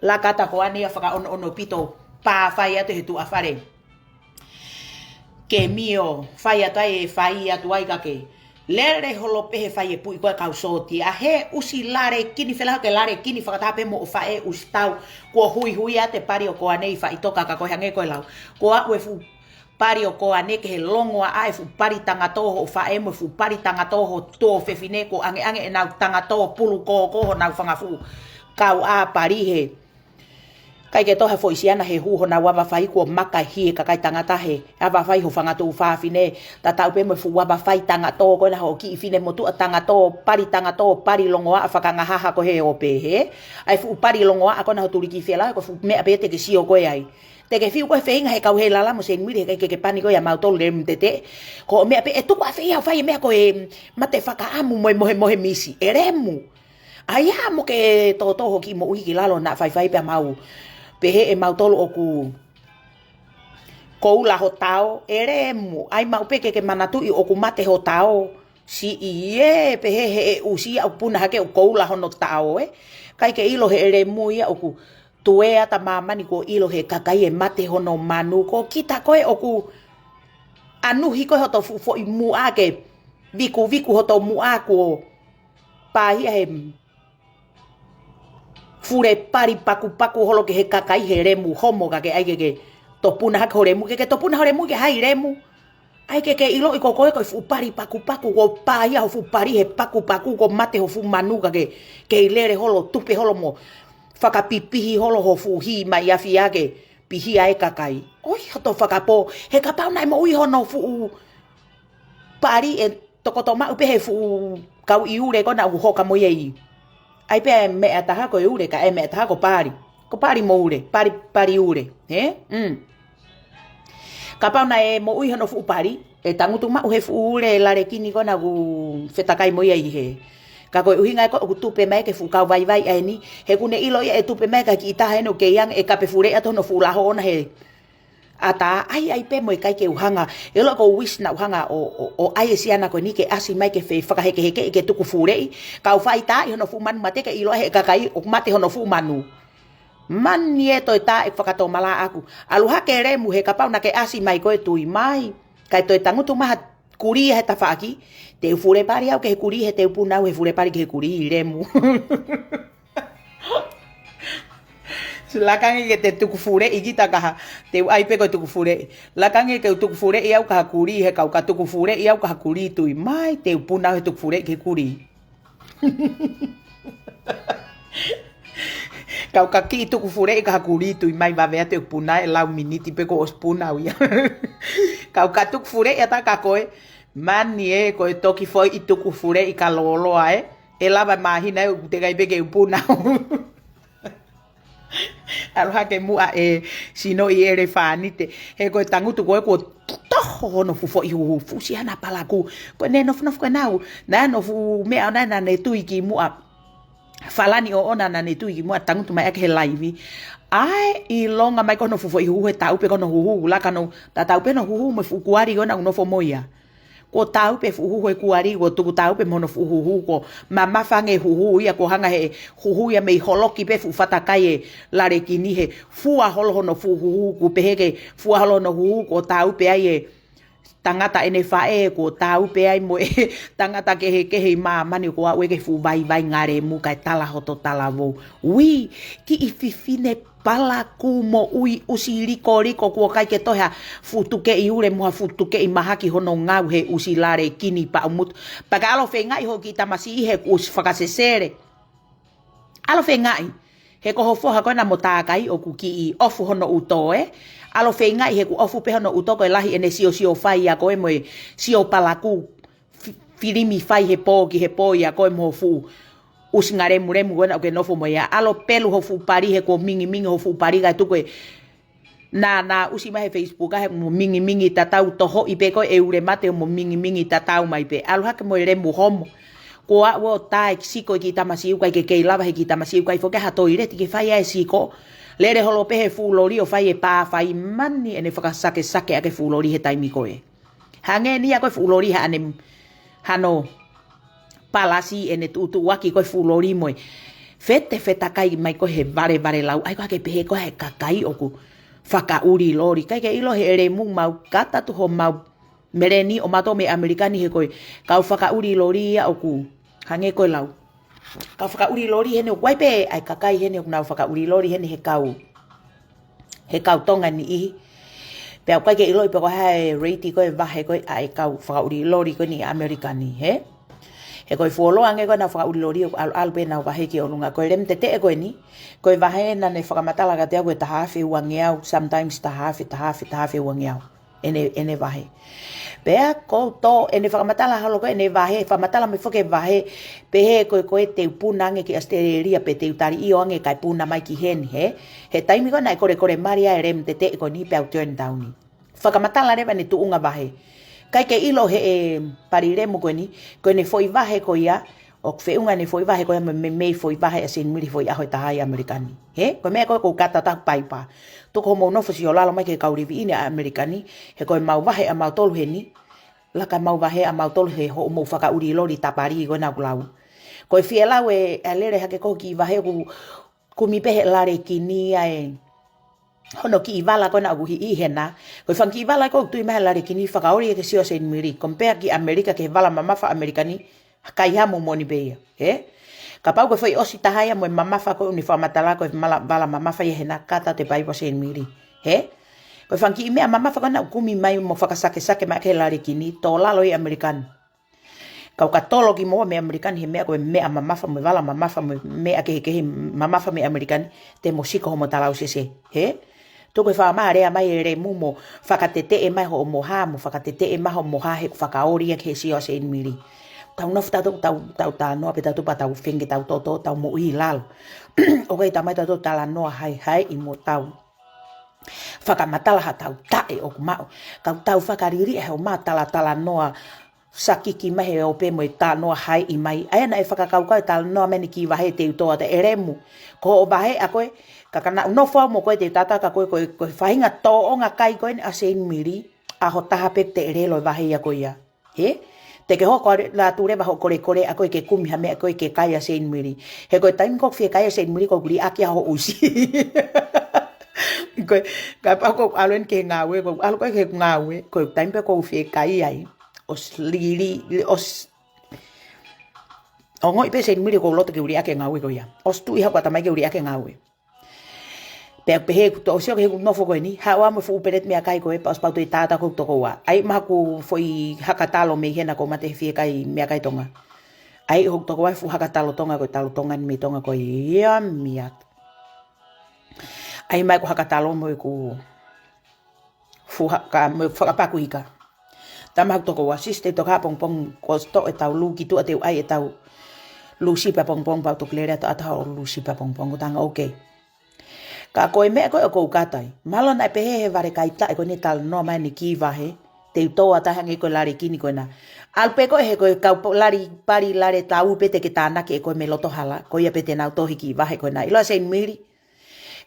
lakata ko ane ia fakaʻonoʻono pito pā fai atu he tuʻa fale. Ke mio, fai atu ai e fai atu ai ka ke lele holo pē he fai e puʻi ko e kau sōtia. He ʻusi lale kini fela ke lale kini fakataha pē mo e faʻē ʻusi tau. Kuo huihui ʻa e pali ʻo ko ane ʻi faʻitoka ka ko e hangē ko e lau. Ko aʻu e fuʻu pali ʻo ko ane ke he longoaʻa e fuʻu pali tangatō hoʻo faʻē mo e fuʻu pali tangatō hoʻo tuofefine kuo ʻangeʻange ʻenau tangatō pulu kōkō honau fanga fuʻu kau ʻā pali he. ʻIkai ke toe ha foʻi siana he hū honau ava fai kuo maka hie kakai tangata he ava fai ho fanga tuofefine. Tatau pē mo e fuʻu ava fai tangatō ko ena hoʻo kiʻi fine motuʻa tangatō, pali tangatō, pali longoaʻa fakangahaha ko he ʻo pehē. ʻA e fuʻu pali longoaʻa ko ena hoʻo tuliki fela ko e fuʻu meʻa pē te ke sio ko ē ai. Te ke fiu ko e feinga he kau he lala mo Senimili he ʻikai ke ke pani ko ia mautolu ʻelemu tete. Ko e meʻa pē ʻe tuku ʻa fei ʻa fai e meʻa ko e mate fakaʻamu mo e mohemohe misi. ʻElemu. ʻAi ā mo ke tōtō hoʻo kiʻi moʻui ki lalo naʻa faifai pē ʻa mau. Pehē ʻe mautolu ʻoku koula ho tao. ʻElemu. ʻAi maʻu pē ke ke manatuʻi ʻoku mate ho tao. Siʻi ē, pehē he ʻusi ia ʻoku puna hake ʻoku koula hono tao ē. ʻIkai ke ʻilo he ʻelemu ia ʻoku tuea ʻa māmani kuo ʻilo he kakai e mate hono manu. Ko kita ko ē ʻoku ʻanuhi ko ē hoto fuʻu foʻi muʻa ke vikuviku hoto muʻa kuo pāhia he fule pali pakupaku holo ke he kakai he ʻelemu homo ka ke ʻai ke ke topuna hake ho ʻelemu ke ke topuna ho ʻelemu ke hai ʻelemu. ʻAi ke ke ʻiloʻi ko koe ko e fuʻu pali pakupaku kuo pāhia ho fuʻu pali he pakupaku kuo mate ho fuʻu manu ka ke kei lele holo tupe holo mo fakapipihi holo ho fuʻu hī mai afi ake pihia e kakai. ʻOi hoto fakapō he kapau naʻe moʻui hono fuʻu pali ʻe tokoto maʻu pē he fuʻu kau ʻi ʻule ko ena ʻoku hoka mo ia ʻi. ʻAi pē meʻa taha ko e ʻule ka e meʻa taha ko pali. Ko pali mo ʻule, pali, pali ʻule. He? Mm. Kapau naʻe moʻui hono fuʻu pali, ʻe tangutu maʻu he fuʻu ʻule lale kini ko ena ʻoku fetakai mo ia ʻi he. Ka ko e ʻuhinga ē ko ē ʻoku tupe mai ke fuʻu kau vaivai ʻa eni, he ʻoku ne ʻilo ia ʻe tupe mai ka kiʻi taha ʻe no kei ange ʻe kape fuleʻi atu hono fuʻu laho ʻona he ʻatā, ʻai, ʻai pē mo e ʻikai ke u hanga, ʻe loa ko e wish naʻa u hanga ʻo, ʻo, ʻo ʻai e siana ko eni ke ʻasi mai ke fai fakahekehekeʻi ke tuku fuleʻi, kau fai tā ʻi hono fuʻu manu mate ke ʻilo he kakai ʻoku mate hono fuʻu manu. Mani ē toe tā e fakatomala ʻaku. ʻAlu hake ʻelemu he kapau naʻa ke ʻasi mai ko e tui mai. Kae toe tangutu mai ha kulī he tafaʻaki. Te u fule pali au ke he kulī he te u puna au he fule pali ke he kulī ʻelemu. Lakangi ke te tuku fuleʻi kita kaha. Te u ʻai pē ko e tuku fuleʻi. Lakangi ke u tuku fuleʻi au kaha kulī he kau ka tuku fuleʻi au kaha kulī tui mai te u puna au he tuku fuleʻi ke he kulī. Kau ka kiʻi tuku fuleʻi kaha kulī tui mai vave atu ʻeku puna e lau miniti pē ko ʻosi puna au ia. Kau ka tuku fuleʻi ata ka ko e mani ē ko e toki foʻi tuku fuleʻi ka lōloa ē. ʻE lava māhina ē ʻoku teʻeki ai pē ke u puna au. ʻAlu hake muʻa e sino ʻi ʻelefānite. He ko e tangutu ko ē kuo toho hono fuʻu foʻi huhu fuʻu siana palakū. Ko e ne nofonofo ko ē naʻa nau. Naʻa nau fuʻu meʻa ʻona naʻa ne tui ki muʻa. Falani ʻoʻona naʻa ne tui ki muʻa tangutu mai ake he laivi. ʻAi ʻilonga mai ko hono fuʻu foʻi huhu he taupe ko hono huhu. Laka no tatau pē hono huhu mo e fuʻu kuali ko ē naʻa nau nofo mo ia. Kuo taupe fuʻu huhu e kuali, kuo tuku taupe mo hono fuʻu huhu, kuo mamafa ange huhu ia, kuo hanga he huhu ia mei holoki pē fuʻu fatakai e lale kini he fua holo hono fuʻu huhu, kuo pehē ke fua holo hono huhu, kuo taupe ai e tangata ʻene faʻē, kuo taupe ai mo e tangata kehekehe ʻi māmani kuo aʻu ē ke fuʻu vaivai ngalemu kae tala hoto talavou. Ui, kiʻi fifine palakū moʻui ʻusi likoliko kuo ʻikai ke toe ha fuʻu tukeʻi ʻule mo ha fuʻu tukeʻi mahaki hono ngau he ʻusi lale kini paʻumutu. Pea ka ʻalu feingaʻi hoʻo kiʻi tamasiʻi he kuo ʻosi fakasesele. ʻAlu feingaʻi he ko ho foha ko ena mo tākai ʻoku kiʻi ʻofu hono ʻuto ē. ʻAlu feingaʻi he kuo ʻofu pē hono ʻuto ko e lahi ʻene siosio fai ʻa ko ē mo e sio palakū fi-, filimi fai he pō ki he pō ia ko e mo ho fuʻu ʻusi ngalemulemu ko ena ʻoku ke nofo mo ia. ʻAlu pelu ho fuʻu pali he kuo mingimingi ho fuʻu pali kae tuku e nā, nā ʻusi mai he Facebook ʻa he mo mingimingi tatau tohoʻi pē ko e ʻule mate mo mingimingi tatau mai pē. ʻAlu hake mo e lemu homo. Kuo aʻu ʻo tā e siko e kiʻi tamasiʻi ʻoku ʻikai ke kei lava he kiʻi tamasiʻi ʻoku ʻikai foki ha toileti ke fai ai e siko. Lele holo pē he fuʻu loli ʻo fai e pā fai mani ʻene fakasakesake ake fuʻu loli he taimi ko ē. Hangē ni ia ko e fuʻu loli haʻane hano palasi ʻene tuʻutuʻuaki ko e fuʻu loli mo e fetefetakai mai ko e he valevale lau. ʻAi ko ē ke pehē ko e he kakai ʻoku fakaʻuli loli. ʻIkai ke ʻilo he ʻelemu mau kata atu homau meleni ʻo mautolu mei ʻAmelika ni he ko e kau fakaʻuli loli ia ʻoku hangē ko e lau. Kau fakaʻuli loli heni ʻoku ʻi ai pē ʻa e kakai heni ʻoku nau fakaʻuli loli heni he kau he kau Tonga niʻihi. Pea ʻoku ʻikai ke ʻiloʻi pe ko e hā e rate ko e vahe ko ē ʻa e kau fakaʻuli loli ko eni ʻi ʻAmelika ni, hē? He ko e fuoloa ange ko ē ʻenau fakaʻuli loli ʻoku ʻalu, ʻalu pē ʻenau vahe ki ʻolunga. Ko e lemu teteʻe ko eni, ko e vahe naʻa ne fakamatala kiate au ko e taha afe uangeau, sometimes taha afe, taha afe, taha afe uangeau. ʻEne, ʻene vahe. Pea ʻoku ou tō, ʻene fakamatala holo ko ē ʻene vahe, fakamatala mai foki e vahe, pehē ko e, ko e te u puna ange ki ʻAositelēlia pe te u taliʻio ange kae puna mai ki heni, hē? He taimi ko ē naʻe kolekole mali ai e lemu teteʻe ko eni pea u turn down. Fakamatala leva ʻene tuʻunga vahe. ʻIkai ke ʻilo he ʻe pali lemu ko eni, ko ʻene foʻi vahe ko ia, ʻoku feʻunga ʻene foʻi vahe ko ia mei, mei, mei he foʻi vahe ʻa Seinimili he foʻi ʻaho ʻe taha ʻi ʻAmelika ni. Hē? Ko e meʻa ko ē ʻoku ou kata atu ʻoku paipa. Tuku hoʻomou nofo sio lalo mai ki he kau livi ʻi ʻAmelika ni, he ko ʻemau vahe ʻamautolu heni, laka ʻemau vahe ʻamautolu he hoʻomou fakaʻuli loli tapali ko ē naʻa ku lau. Ko e fie lau ē, ʻe lele hake ko e kiʻi vahe ʻoku kumi pē he lale kini ʻa e hono kiʻi vala ko ē naʻa ku hiʻi hena. Ko e fanga kiʻi vala ko ē ʻoku tui mai he lale kini fakaʻoli ʻe ke sio ʻa Seinimili. Compare ki ʻAmelika ki he vala mamafa ʻAmelika ni, kai hamu moʻoni pē ia, hē? Kapau ko e foʻi ʻosi taha ia mo e mamafa ko ē ʻoku ne fakamatala ko e mala-, vala mamafa ia hena kata atu e paipa ʻa Seinimili, hē? Ko e fanga kiʻi meʻa mamafa ko ē naʻa ku kumi mai mo fakasakesake mai ki he lale kini, tō lalo ʻi ʻAmelika ni. Kau ka tolo ki mo mei ʻAmelika ni he meʻa ko e meʻa mamafa mo e vala mamafa mo e meʻa kehekehe mamafa mei ʻAmelika ni, te mo siko homo talausese, hē? Tuku e fakamālō mai e lemu mo fakateteʻe mai hoʻo moha, mo fakateteʻe mai hoʻo moha he ʻoku fakaʻoli ia ki he sio ʻa Seinimili. Tau nofo tautolu, tau, tau talanoa pē tautolu pea tau feinga ke tau toto, tau moʻui ʻi lalo. ʻOku ʻikai ke tau mai tautolu talanoa haihaiʻi mo tau fakamatala ha tau taʻe ʻoku maʻu. Kau tau fakaliliʻa he ʻoku maʻu talatalanoa sakiki mai he ope mo e talanoa haiʻi mai. ʻA ia naʻe fakakaukau e talanoa mei ʻene kiʻi vahe te u tō atu e lemu. Ko hoʻo vahe ʻa koe, ka ka naʻa ku nofo au mo koe te u tata ka ko e, ko e, ko e faʻahinga tōʻonga kai ko eni ʻa Seinimili, ʻaho taha pē te ʻelelo e vahe ia ko ia. Hē? Te ke hoko atu leva hoʻo kolekole ʻa koe ke kumi ha meʻa ko ē ke kai ʻa Seinimili. He ko e taimi ko ē ʻoku fie kai ʻa Seinimili ʻoku liʻaki ʻa hoʻo ʻusi. Ko e, kapau ʻoku ʻalu eni ki he ngāue, ʻoku ʻalu ko ē ki he ngāue, ko e taimi pē ʻoku fie kai ai. ʻOsi lili, ʻosi, ongoʻi pē Seinimili ʻoku ou loto ke u liʻaki e ngāue ko ia. ʻOsi tuʻi haku ʻatamai ke u liʻaki e ngāue. Pea pehē ʻeku toʻo sio ki heʻeku nofo ko eni, haʻu ā mo e fuʻu peleti meʻakai ko ē, pea ʻosi pau toe tata ko ʻeku tokoua. ʻAi mai haku foʻi haka talo mei hena ʻoku ou mate he fie kai meʻakai Tonga. ʻAi hoku tokoua e fuʻu haka talo Tonga ko e talo Tonga ni mei Tonga ko ia mea. ʻAi mai ʻeku haka talo mo ʻeku fuʻu haka, mo e fakapaku ika. Tama haku tokoua, sisi, te u toka ʻapongipongi, kuo ʻosi toʻo ʻetau lū ki tuʻa, te u ʻai ʻetau lū sipi ʻapongipongi, pea u toki lele atu ʻo ʻata haʻo lū sipi ʻapongipongi, ʻoku ou talaange, okay. Ka ko e meʻa ko ē ʻoku ou kata ai. Mahalo naʻe pehē he vale kai taʻe ko eni talanoa mai ʻene kiʻi vahe, te u tō atu ai hangē ko e lale kini ko ena. ʻAlu pē ko ē he ko e kau po-, lali, pali lale tau pē te ke tānaki ʻe koe mei loto hala, ko ia pē te nau tohi kiʻi vahe ko ena. ʻIloa Seinimili,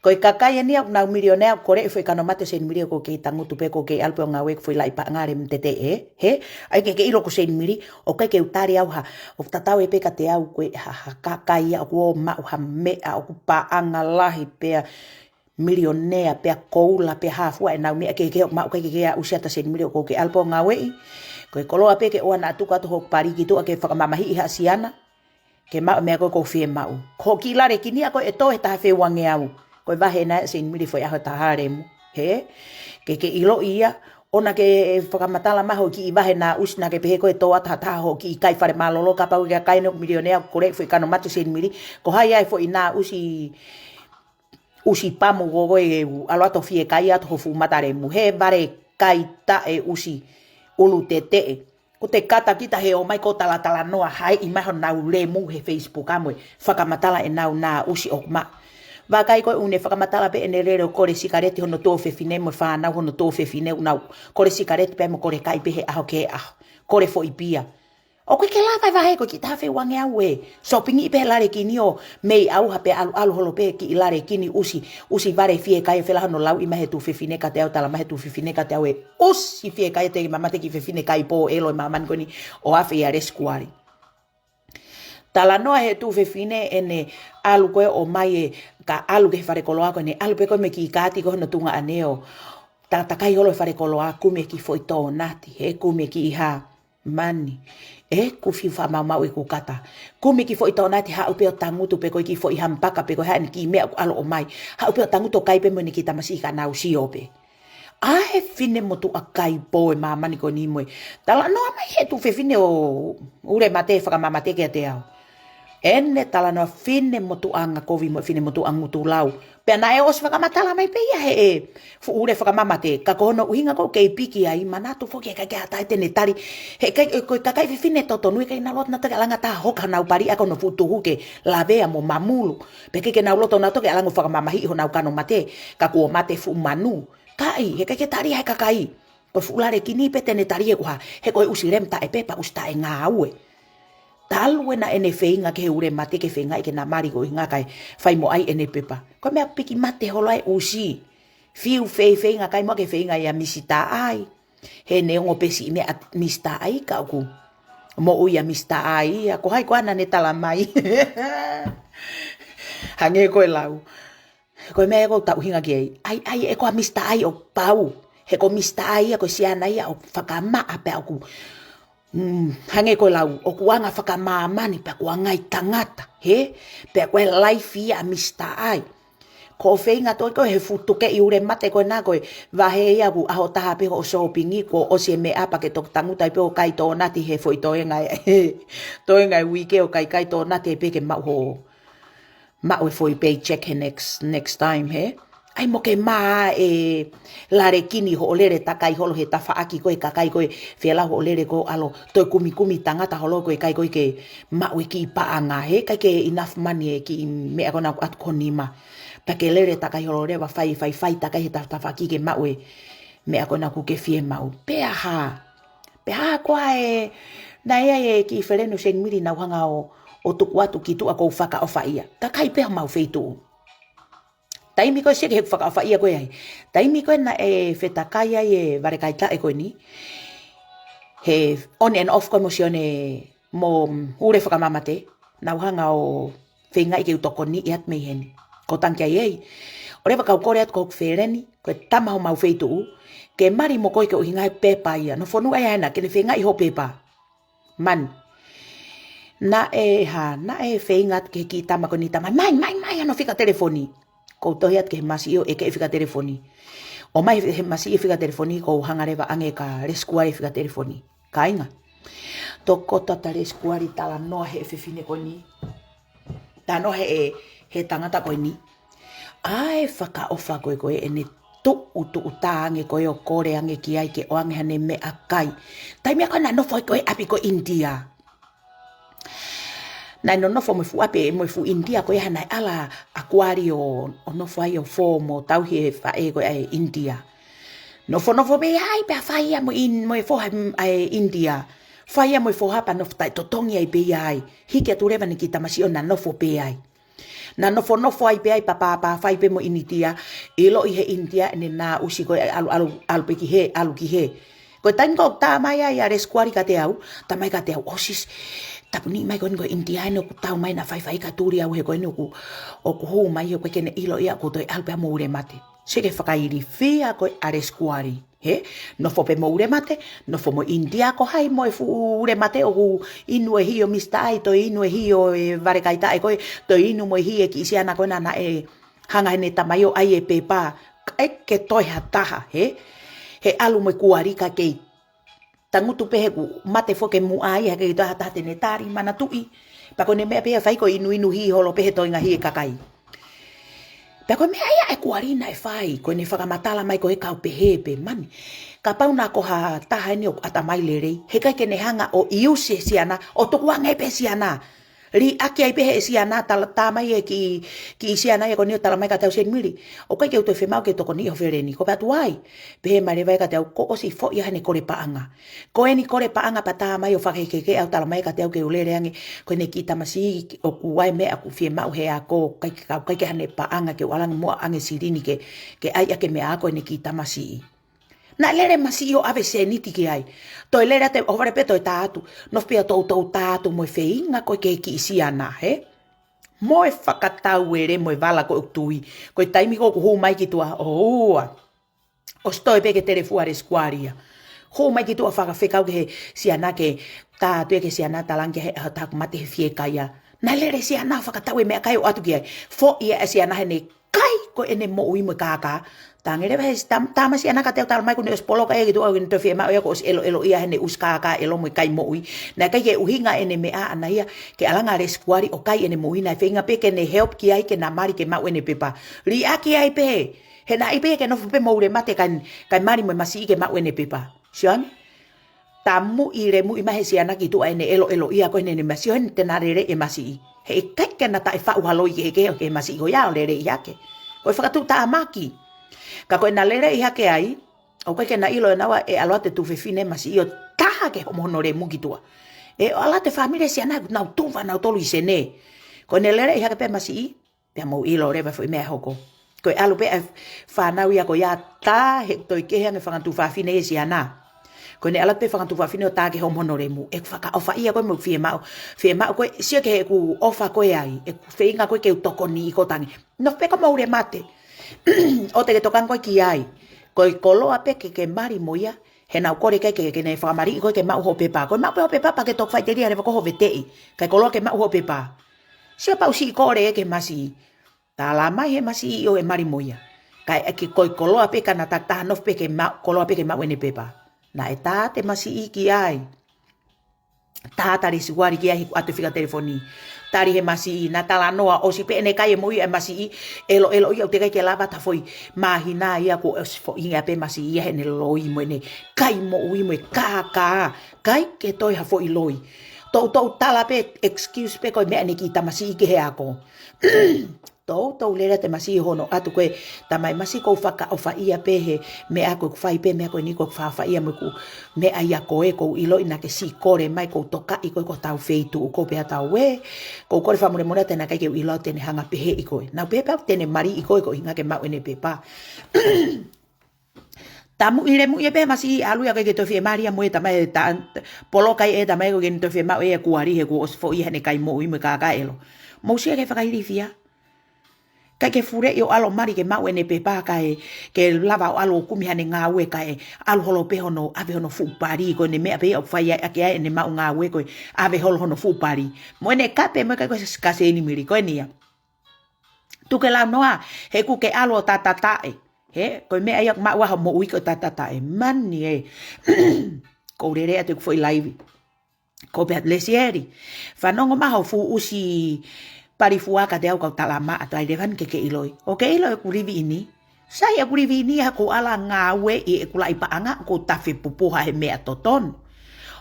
ko e kakai eni ʻoku nau milionea ʻoku koleʻi foʻi kano mate ʻo Seinimili ʻoku ou kei tangutu pē ʻoku ou kei ʻalu pē ʻo ngāue ʻeku foʻi laʻi paʻanga lemu teteʻe, hē? ʻAi ke ke ʻilo ko Seinimili, ʻoku ʻikai ke u tali au ha, ʻoku tatau ai pē kiate au ko e ha, ha kakai ia ʻoku ō ʻo maʻu ha meʻa ʻoku paʻanga lahi pea milionea pea koula pea hā fua ʻenau meʻa kehekehe ʻoku maʻu, ʻikai ke ke ʻusi atu ʻa Seinimili ʻoku ou kei ʻalu pē ʻo ngāueʻi. Ko e koloa pē ke ʻoua naʻa tuku atu hoku pali ki tuʻa ke fakamamahiʻi ha siana. Ke maʻu e meʻa ko ē ʻoku ou fie maʻu. Ko hoʻo kiʻi lale kini ia ko ē ʻe tō he taha afe uangeau. Ko e vahe ena ʻa Seinimili he foʻi ʻaho ʻe taha lemu. Hē? Ke ke ʻiloʻi ia. ʻOua naʻa ke fakamatala mai hoʻo kiʻi vahe naʻa ʻusi naʻa ke pehē ko e tō atu ha taha hoʻo kiʻi kai fale mālōlō kapau ʻoku ke kai eni ʻoku milionea ʻoku koleʻi foʻi kano mate ʻo Seinimili. Ko hai ʻa e foʻi naʻa ʻusi, ʻusi pamu ko ē ʻoku ʻalu atu ʻo fie kai atu ho fuʻu mata lemu. He vale kai taʻe ʻusi ʻulu teteʻe. Ko e kata kita he ō mai ko e talatalanoa haiʻi mai honau lemu he Facebook ʻa mo e fakamatala ʻenau naʻa ʻusi ʻoku maʻu. Vakai ko ē ʻoku ne fakamatala pē ʻene lele ʻo kole sikaleti hono tuofefine mo e fānau hono tuofefine ʻoku nau kole sikaleti pē mo kole kai pē he ʻaho ki he ʻaho. Kole foʻi pia. ʻOku ʻikai ke lava e vahe ko e kiʻi taha feuange au ē. Sōpingi pē he lale kini ʻo mei ʻauha pē ʻalu ʻalu holo pē kiʻi lale kini ʻusi, ʻusi vale fiekaia felā hono lauʻi mai he tuofefine kiate au, tala mai he tuofefine kiate au ē ʻusi fiekaia te ke mamate kiʻi fefine kaipō ʻelo ʻi māmani ko eni ʻo afe ia rescue. Talanoa he tuofefine ʻene ʻalu ko ē ʻo mai ē ka ʻalu ki he falekoloa ko ʻene ʻalu pē ko ē mo e kiʻi kaati ko hono tuongaʻane ʻo takatakai holo he falekoloa kumi e kiʻi foʻi tōnati, he kumi e kiʻi hā mani. ʻE, kuo fiu faʻa maumau ʻeku kata. Kumi e kiʻi foʻi tōnati haʻu pē ʻo tangutu pē ko e kiʻi foʻi hamipaka pē ko e hā ʻene kiʻi meʻa ʻoku ʻalu ʻo mai. Haʻu pē ʻo tangutu ʻo kai pē mo ʻene kiʻi tamasiʻi ka nau sio pē. ʻA e finemotuʻa kaipō ʻi māmani ko eni mo e talanoa mai he tuofefine ʻo ʻulemate fakamamate kiate au. ʻEne talanoa finemotuʻanga kovi mo e finemotuʻa ngutu lau. Pea naʻe ʻosi fakamatala mai pē ia he ʻe fuʻu ule fakamamate, ka ko hono ʻuhinga ko ē ʻoku kei piki ai, manatu foki he ʻikai ke ʻatā ʻe te ne tali. He ʻikai, ko e kakai fefine totonu ʻikai ke nau loto nautolu ke ʻalu ange ʻo tā hoka honau pali ʻaki hono fuʻu tuhu ke lavea mo mamulu. Pea ʻikai ke nau loto nautolu ke ʻalu ange ʻo fakamamahiʻi honau kano mate, ka kuo mate fuʻu manu. Ka ʻi, he ʻikai ke tali ia he kakai. Ko e fuʻu lale kini pē te ne tali ē ko e hā, he ko e ʻusi lem taʻe pepa, ʻusi taʻe ngāue. Talu ē naʻa ne feinga ki he ule mate ke feingaʻi ke na mali ko e ʻuhinga kae fai mo ʻai ʻene pepa. Ko e meʻa piki mate holo ai ʻusi. Fiu fei feinga kai mo ke feinga ia Misita ʻAi. He neongo pē siʻi meʻa Misita ʻAi ka ʻoku moʻui ʻa Misita ʻAi ia, ko hai koā naʻa ne tala mai. Hangē ko e lau. Ko e meʻa ē ʻoku ou tauhinga ki ai. ʻAi, ʻai, ʻe ko ā Misita ʻAi ʻoku pau. He ko Misita ʻAi ia ko e siana ia ʻoku fakamaʻa pea ʻoku, mm, hangē ko e lau, ʻoku anga fakamāmani pea ʻoku anga ʻi tangata, he? Pea ko e laifi ia ʻa Misita ʻAi. Ko e feinga toe ko ē he fuʻu tukeʻi ule mate ko ena ko e vahe ia ʻoku ʻaho taha pē hoʻo sōpingi, kuo ʻosi e meʻa pea ke toki tangutu ai pē ʻo kai tōnati he foʻi toenga ē, toenga ʻi he uike ʻo kai kai tōnati ai pē ke maʻu hoʻo maʻu e foʻi paycheck he next, next time, he? ʻAi mo ke mā e lale kini hoʻo lele takai holo he tafaʻaki ko e kakai ko e felau hoʻo lele ko ʻalu ʻo toe kumikumi tangata holo ko e ʻikai ko ē ke maʻu e kiʻi paʻanga, he? ʻIkai ke enough money e kiʻi meʻa ko ena ʻoku ʻatu ko nima. Pea ke lele takai holo leva fai, fai, fai takai he taf-, tafaʻaki ke maʻu e meʻa ko ena ʻoku ke fiemaʻu. Pea hā? Pea hā koā e, naʻe ʻi ai e kiʻi feleni ʻo Seinimili naʻa ku hanga ʻo, ʻo tuku atu ki tuʻa ʻoku ou fakaʻofaʻia. Kakai pē homau feituʻu. Taimi ko ē seke he fakaʻofaʻia ko ē ai. Taimi ko ē naʻe fetakai ai e vale kaitaʻe ko eni. He on and off ko ē mo Sione mo Ule Fakamamate. Naʻa ku hanga ʻo feingaʻi ke u tokoniʻi atu mei heni. Ko e tangi ai ē. ʻOleva kau kole atu ko hoku feleni, ko e tama homau feituʻu, ke mali mo koe ke ʻuhinga he pepa ia. Nofo ʻo ʻai ʻa ena, ke ne feingaʻi hoʻo pepa. Man. Naʻe hā, naʻe feinga atu ki he kiʻi tama ko eni tama. Mai, mai, mai, hono fika telefoni. Ko u tohi atu ki he masiʻi ʻo ʻeke e fika telefoni. ʻOmai he, he masiʻi e fika telefoni, ko u hanga leva ange ka lesi kuali e fika telefoni. Kāinga. Tokoto atu e lesi kuali talanoa he fefine ko eni. Talanoa he, he tangata ko eni. ʻA e fakaʻofa ko ē ko ē ʻene tuʻu, tuʻu tā ange ko ē ʻo kole ange ki ai ke ʻoange haʻane meʻakai. Taimi ko ē naʻe nofo ai ko ē ʻapi ko ʻInitia. Naʻe nonofo mo e fuʻu ʻapi, mo e fuʻu ʻInitia ko ē hā naʻe ʻalu ʻa kuali ʻo, ʻo nofo ai ʻo fō mo tauhi e faʻē ko ē ʻa e ʻInitia. Nofonofo pē ai pea fai ia mo in-, mo e foha, mm, ʻa e ʻInitia. Fai ia mo e foha pea nofo taʻetotongi ai pē ia ai. Hiki atu leva ʻene kiʻi tamasiʻi ʻo na nofo pē ai. Na nofonofo ai pē ai pea pāpā fai pē mo ʻInitia. ʻIloʻi he ʻInitia ʻene nā ʻusi ko ē ʻalu, ʻalu, ʻalu pē ki hē, ʻalu ki hē. Ko e taimi ko ē tā mai ai ʻa e lesi kuali kiate au, tā mai kiate au, ʻosi, tāpuni mai ko eni ko e ʻInitia eni ʻoku tau mai na faifai ka tuli au he ko eni ʻoku, ʻoku hū mai he ko e kene ʻilo ia ʻoku ou toe ʻalu pē mo Ule Mate. Seke fakailifia ko ē ʻa e lesi kuali. He, nofo pē mo Ule Mate, nofo mo ʻInitia ko hai mo e fuʻu Ule Mate ʻoku inu e hī ʻo Misita ʻAi, toe inu e hī ʻo e vale kaitaʻe ko ē, toe inu mo e hī e kiʻi siana ko ena naʻe hanga ʻe heʻene tamai ʻo ʻai e pepa, ʻikai ke toe ha taha, he, he ʻalu mo e kuali ka kei tangutu pē he ʻoku mate foki e muʻa ia, he ʻikai ke toe ha taha te ne tali manatuʻi. Pea ko ʻene meʻa pē ia ʻe fai ko e inuinu hī holo pē he toenga hī e kakai. Pea ko e meʻa ia e kuali naʻe fai, ko ʻene fakamatala mai ko e kau pehē pē mani. Kapau naʻa ko ha taha eni ʻoku ʻatamai lelei, he ʻikai ke ne hanga ʻo ʻiusi e siana, ʻo tukuange pē siana. Liʻaki ai pē he siana tala, tā mai e kiʻi, kiʻi siana ia ko eni ʻo tala mai kiate au, Seinimili, ʻoku ʻikai ke u toe fiemaʻu ke tokoniʻi ho feleni. Ko pea tuai, pehē mai leva ia kiate au, kuo ʻosi foʻi ia heʻene kole paʻanga. Ko eni kole paʻanga pea tā mai ʻo fakahekehekeʻi au, tala mai kiate au ke u lele ange, ko ʻene kiʻi tamasiʻi ʻoku ʻi ai e meʻa ʻoku fiemaʻu he ako, ʻikai ke, ʻikai ke haʻane paʻanga ke u ʻalu ange muʻa ʻo ʻange silini ke, ke ʻai ʻaki e meʻa ako ʻene kiʻi tamasiʻi. Naʻe lele e masiʻi ʻo ʻave seniti ki ai. Toe lele atu, ʻohovale pē toe tā atu. Nofo pē ia toutou tā atu mo e feinga ko ē ki he kiʻi siana, hē? Mo e fakatauele mo e vala ko ē ʻoku tui. Ko e taimi ko ē ʻoku hū mai ki tuʻa, ʻoua. ʻOsi toe pē ke telefua e lesikuali ia. Hū mai ki tuʻa, fakafekau ki he siana ke tā atu ia ki he siana, tala ange ki he ʻaho ʻe taha ʻoku mate he fiekaia. Naʻe lele e siana ʻo fakatau e meʻakai ʻo ʻoatu ki ai. Foʻi ia e siana heʻene kai ko ē ʻene moʻui mo e kākā. Talaange leva he tam-, tamasiʻi ʻana kiate au, tala mai kuo ne ʻosi poloka ia ki tuʻa, kuo ne toe fiemaʻu ia kuo ʻosi ʻeloʻelo ia heʻene ʻusi kākā ʻelo mo e kai moʻui. Naʻe ʻikai ke ʻuhinga ʻene meʻa ʻana ia ke ʻalu ange ʻa e lesikuali ʻo kai ʻene moʻui, naʻe feinga pē ke ne help ki ai ke na mali ke maʻu ʻene pepa. Liʻaki ai pē, he naʻe ʻi ai pē ia ke nofo pē mo ule mate kae, kae mali mo e masiʻi ke maʻu ʻene pepa. Sio ange? Tamuʻi lemuʻi mai he siana ki tuʻa ʻene ʻeloʻelo ia ko ē heʻene masiʻi, ʻo heni te na lele e masiʻi. He ʻikai ke na taʻefaʻu ha loi kehekehe ʻo ki he masiʻi ko ia ʻo lele ia ke. Ko e fakatuʻutāmaki. Ka ko ʻena lele ia ke ai, ʻoku ʻikai ke na ʻilo ʻe naua ʻe ʻalu atu e tuofefine masiʻi ʻo tā hake homo hono lemu ki tuʻa. ʻE ʻalu atu e fāmili e siana, nau tufa, nau tolu ʻi Senē. Ko ʻene lele ia ke pē masiʻi, pea mou ʻilo leva foʻi meʻa ʻe hoko. Ko e ʻalu pē ʻa e fānau ia ko ia tā he toe kehe ange fanga tuofefine ʻi he siana. Ko ʻene ʻalu atu pē fanga tuofefine ʻo tā ki homo hono lemu. ʻEku fakaʻofa ia ko ē mo ʻeku fiemaʻu. Fiemaʻu ko ē, sio ki heʻeku ʻofa ko ē ai. ʻEku feinga ko ē ke u tokoniʻi koe, talaange. Nofo pē koe mo ule mate. ʻOua te ke tokanga koe ki ai. Ko e koloa pē ke ke mali mo ia. He naʻa ku kole ke, ke, ke ne fakamaliʻi koe ke maʻu hoʻo pepa. Ko e maʻu pē hoʻo pepa pea ke toki faʻiteliha leva koe hoʻo veteʻi. Kae koloa ke maʻu hoʻo pepa. Sio pau siʻi kole ē ki he masiʻi. Tala mai he masiʻi ʻoku mali mo ia. Kae ʻai ke ko e koloa pē ka na takitaha, nofo pē ke maʻu, koloa pē ke maʻu ʻene pepa. Naʻe tā atu e masiʻi ki ai. Tā atu e lesikuali ki ai, hiki atu e fika telefoni. Tali he masiʻi, na talanoa, ʻosi pē ʻene kai e moʻui ʻa e masiʻi, ʻeloʻelo ia ʻoku teʻeki ai ke lava ʻa e foʻi māhina ia kuo ʻosi foʻi ia pē masiʻi ia heʻene loi mo ʻene kai moʻui mo e kākā. ʻIkai ke toe ha foʻi loi. Toutou tala pē, excuse pē ko e meʻa ʻene kiʻi tamasiʻi ki he ako. Toutou lele atu e masiʻi hono ʻatu ko ē, tamai masiʻi, ʻoku ou fakaʻofa ia pē he meʻa ko ē ʻoku fai pē, meʻa ko eni ʻoku ou fakaʻofa ia mo ʻeku meʻa ia ko ē, ʻoku ou ʻiloʻi naʻa ke siʻi kole mai, ʻoku ou tokaʻi koe ko hotau feituʻu ko ē pea tau ē, ʻoku ou kole fakamolemole te na ʻikai ke u ʻilo te ne hanga peheʻi koe. Naʻa ku pehē pē au te ne maliʻi koe koeʻuhinga ke maʻu ʻene pepa. Tamuʻi lemuʻi ia pē he masiʻi, ʻalu ia ʻikai ke toe fiemaʻu ia mo e tamai, tā, poloka ʻe he tamai ʻoku ʻikai ke ne toe fiemaʻu e kuali he kuo ʻosi foʻi ia heʻene kai moʻui mo e kākā ʻelo. Mou sio ki he fakailifia. ʻIkai ke fuleʻi ʻo ʻalu ʻo mali ke maʻu ʻene pepa kae, ke lava ʻo ʻalu ʻo kumi haʻane ngāue kae, ʻalu holo pē hono, ʻave hono fuʻu pali, ko ʻene meʻa pē ia ʻoku fai ai ʻaki ai ʻene maʻu ngāue ko e, ʻave holo hono fuʻu pali. Mo ʻene kape mo e kai ko e s-, ka Seinimili, ko eni ia. Tuku ke lau noa, he ʻoku ke ʻalu ʻo tatataʻe. He, ko e meʻa ia ʻoku maʻu ai hoʻo moʻui ko e tatataʻe. Mani ē. ʻOku ou lele atu ʻeku foʻi laivi. ʻOku ou pehē atu Lesieli. Fanongo mai hoʻo fuʻu ʻusi pali fua kiate au kau tala mai atu ai leva ni ke ke ʻiloʻi. ʻOku ke ʻilo ʻeku livi ʻi heni. Sai ʻeku livi ʻi heni he ʻoku ou ʻalu ʻo ngāueʻi ʻeku laʻi paʻanga ʻoku ou tafe pupuha he meʻa totonu.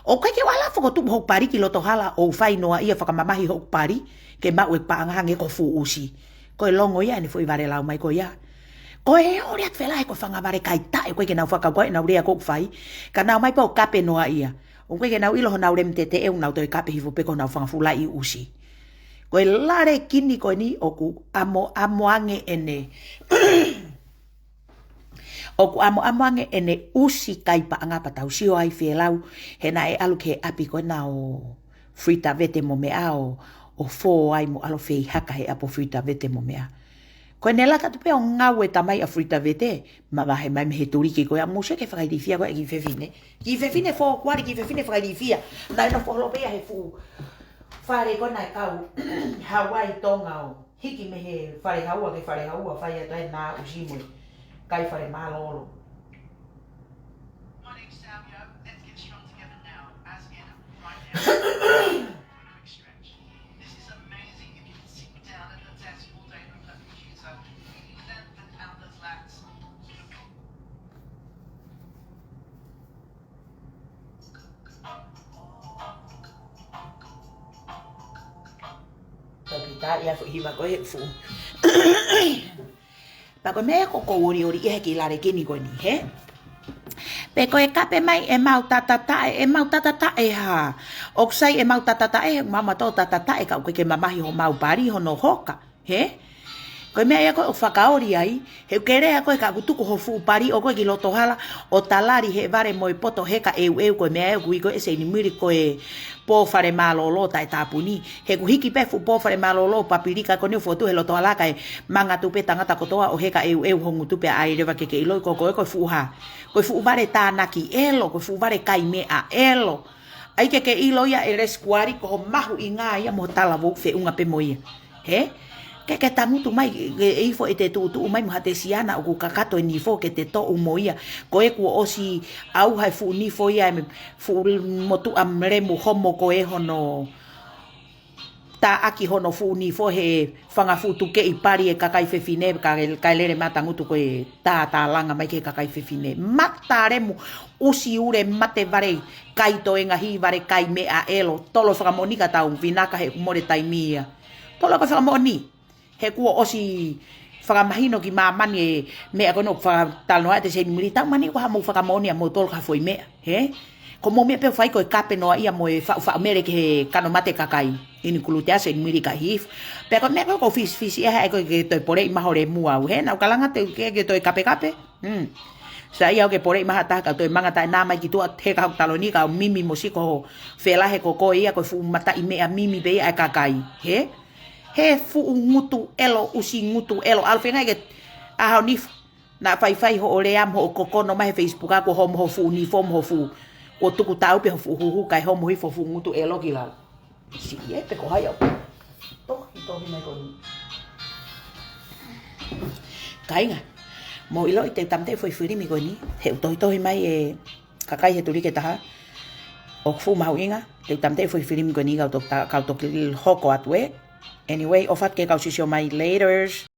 ʻOku ʻikai ke u ʻalu ʻo fokotuʻu hoku pali ki loto hala ʻo fai noa ia fakamamahi hoku pali ke maʻu e paʻanga hangē ko e fuʻu ʻusi. Ko e longo ia ʻene foʻi vale lau mai ko ia. Ko e ʻole atu felā he ko e fanga vale kai taʻe ʻoku ʻikai ke nau fakakaukau ʻenau lea ʻoku fai. Ka nau ō mai pē ʻo kape noa ia. ʻOku ʻikai ke nau ʻilo honau lemi teteʻe ʻoku nau toe kape hifo pē ko honau fanga fuʻu laʻi ʻusi. Ko e lale kini ko eni ʻoku ʻamoʻamo ange ʻene. ʻOku ʻamoʻamo ange ʻene ʻusi kai paʻanga pea tau sio ai felau, he naʻe ʻalu ki he ʻapi ko ena ʻo Frita Vete mo meʻa ʻo, ʻo fō ai mo ʻalu ʻo feihaka he ʻapi ʻo Frita Vete mo meʻa. Ko ʻene laka atu pē ʻo ngāue e tamai ʻa Frita Vete, mavahe mai mei he tuliki ko ia, mou sio ki he fakailifia ko ē kiʻi fefine. Kiʻi fefine fōkuali, kiʻi fefine fakailifia. Naʻe nofo holo pē ia he fuʻu fale ko ena ʻa e kau Hawaii Tonga ʻo hiki mei he fale haua ki he fale haua, fai atu ai e nā ʻusi mo e kai fale mālōlō. My name's Samuel. Let's get strong together now. As in, right now. Quick stretch. This is amazing if you can sit down at the desk all day and look at the computer. You can learn without those lats. ʻA ia foʻi hiva ko ē he fuʻu. Pea ko e meʻa ko ē ʻoku ou ʻoliʻoli ʻi he kiʻi lale kini ko eni, hē? Pe ko e kape mai ʻemau tatataʻe, ʻemau tatataʻe hā? ʻOku sai ʻemau tatataʻe, he ʻoku mau mato tatataʻe ka ʻoku ʻikai ke mamahi homau pali hono hoka, hē? Ko e meʻa ia ko ē ʻoku fakaoli ai, he ʻoku ke lea ko ē ka ʻoku tuku ho fuʻu pali ʻo ko ē ki loto hala, ʻo talali he vale mo e poto heka ʻeuʻeu ko e meʻa ē ʻoku ui ko ē ʻe Seinimili ko e pō fale mālōlō taʻetāpuni. He ʻoku hiki pē fuʻu pō fale mālōlō papilika ko eni ʻo fotu he loto hala kae mangatuʻu pē tangata kotoa ʻo heka ʻeuʻeu ho ngutu pea ʻai leva ke ke ʻiloʻi ko koe ko e fuʻu hā. Ko e fuʻu vale tānaki ʻelo, ko e fuʻu vale kai meʻa ʻelo. ʻAi ke ke ʻilo ia ʻe Lesikuali ko ho mahuʻinga ia mo ho talavou feʻunga pē mo ia. Hē? Ke ke tangutu mai, ke ʻe ifo ʻete tuʻutuʻu mai mo haʻate siana ʻoku kakato e nifo ke te toʻu mo ia. Ko ē kuo ʻosi ʻauha e fuʻu nifo ia ʻe he fuʻu motuʻa lemu homo ko ē hono taʻaki hono fuʻu nifo he fanga fuʻu tukeʻi pali e kakai fefine, ka, kae lele mai ʻo tangutu ko e tātālanga mai ki he kakai fefine. Mata lemu ʻusi ule mate vale kai toenga hī vale kai meʻa ʻelo, tolo fakamoʻoni ka tau vinaka he ʻoku mole taimi ia. Tolo ka fakamoʻoni. He kuo ʻosi fakamahino ki māmani e meʻa ko eni ʻoku fakatalanoa ʻe Seinimili, tau mani ko haʻamou fakamoʻoni ʻa moutolu ki ha foʻi meʻa, hē? Ko hoʻomou meʻa pē ʻoku fai ko e kape noa ia mo e faʻufaʻu mele ki he kano mate kakai. Ini kulu te ase Seinimili ka hif. Pea ko e meʻa ko ē ʻoku ou fisifisiʻi ʻe hā ʻe koe ke toe poleʻi mai ho lemu au, hē? Naʻa ku kalanga te ke, ke toe kapekape. Hmm. Sai au ke poleʻi mai ha taha ka toe manga taʻe nā mai ki tuʻa he ka hoku taloni ka u mimi mo siko ho felahe ko koe ia ko e fuʻu mataʻi meʻa mimi pē ia ʻa e kakai, hē? He fuʻu ngutu ʻelo, ʻusi ngutu ʻelo. ʻAlu fengai ke ʻaho nifo. Naʻa faifai hoʻo lea mo hoʻo kokono mai he Facebook ʻa ko homo ho fuʻu nifo mo ho fuʻu. Kuo tuku tau pē ho fuʻu huhu kae homo hifo fuʻu ngutu ʻelo ki lalo. Siʻi ē pe ko hai au. Tohi, tohi mai ko eni. Kāinga. Mou ʻiloʻi te u tāmateʻi foʻi filimi ko eni. He ʻoku tohitohi mai e kakai he tuliki ʻe taha. ʻOku fuʻu mahuʻinga. Te u tāmateʻi foʻi filimi ko eni kau to-, kau toki hoko atu ē. Anyway, ʻofa atu ke kau sisio mai, laters.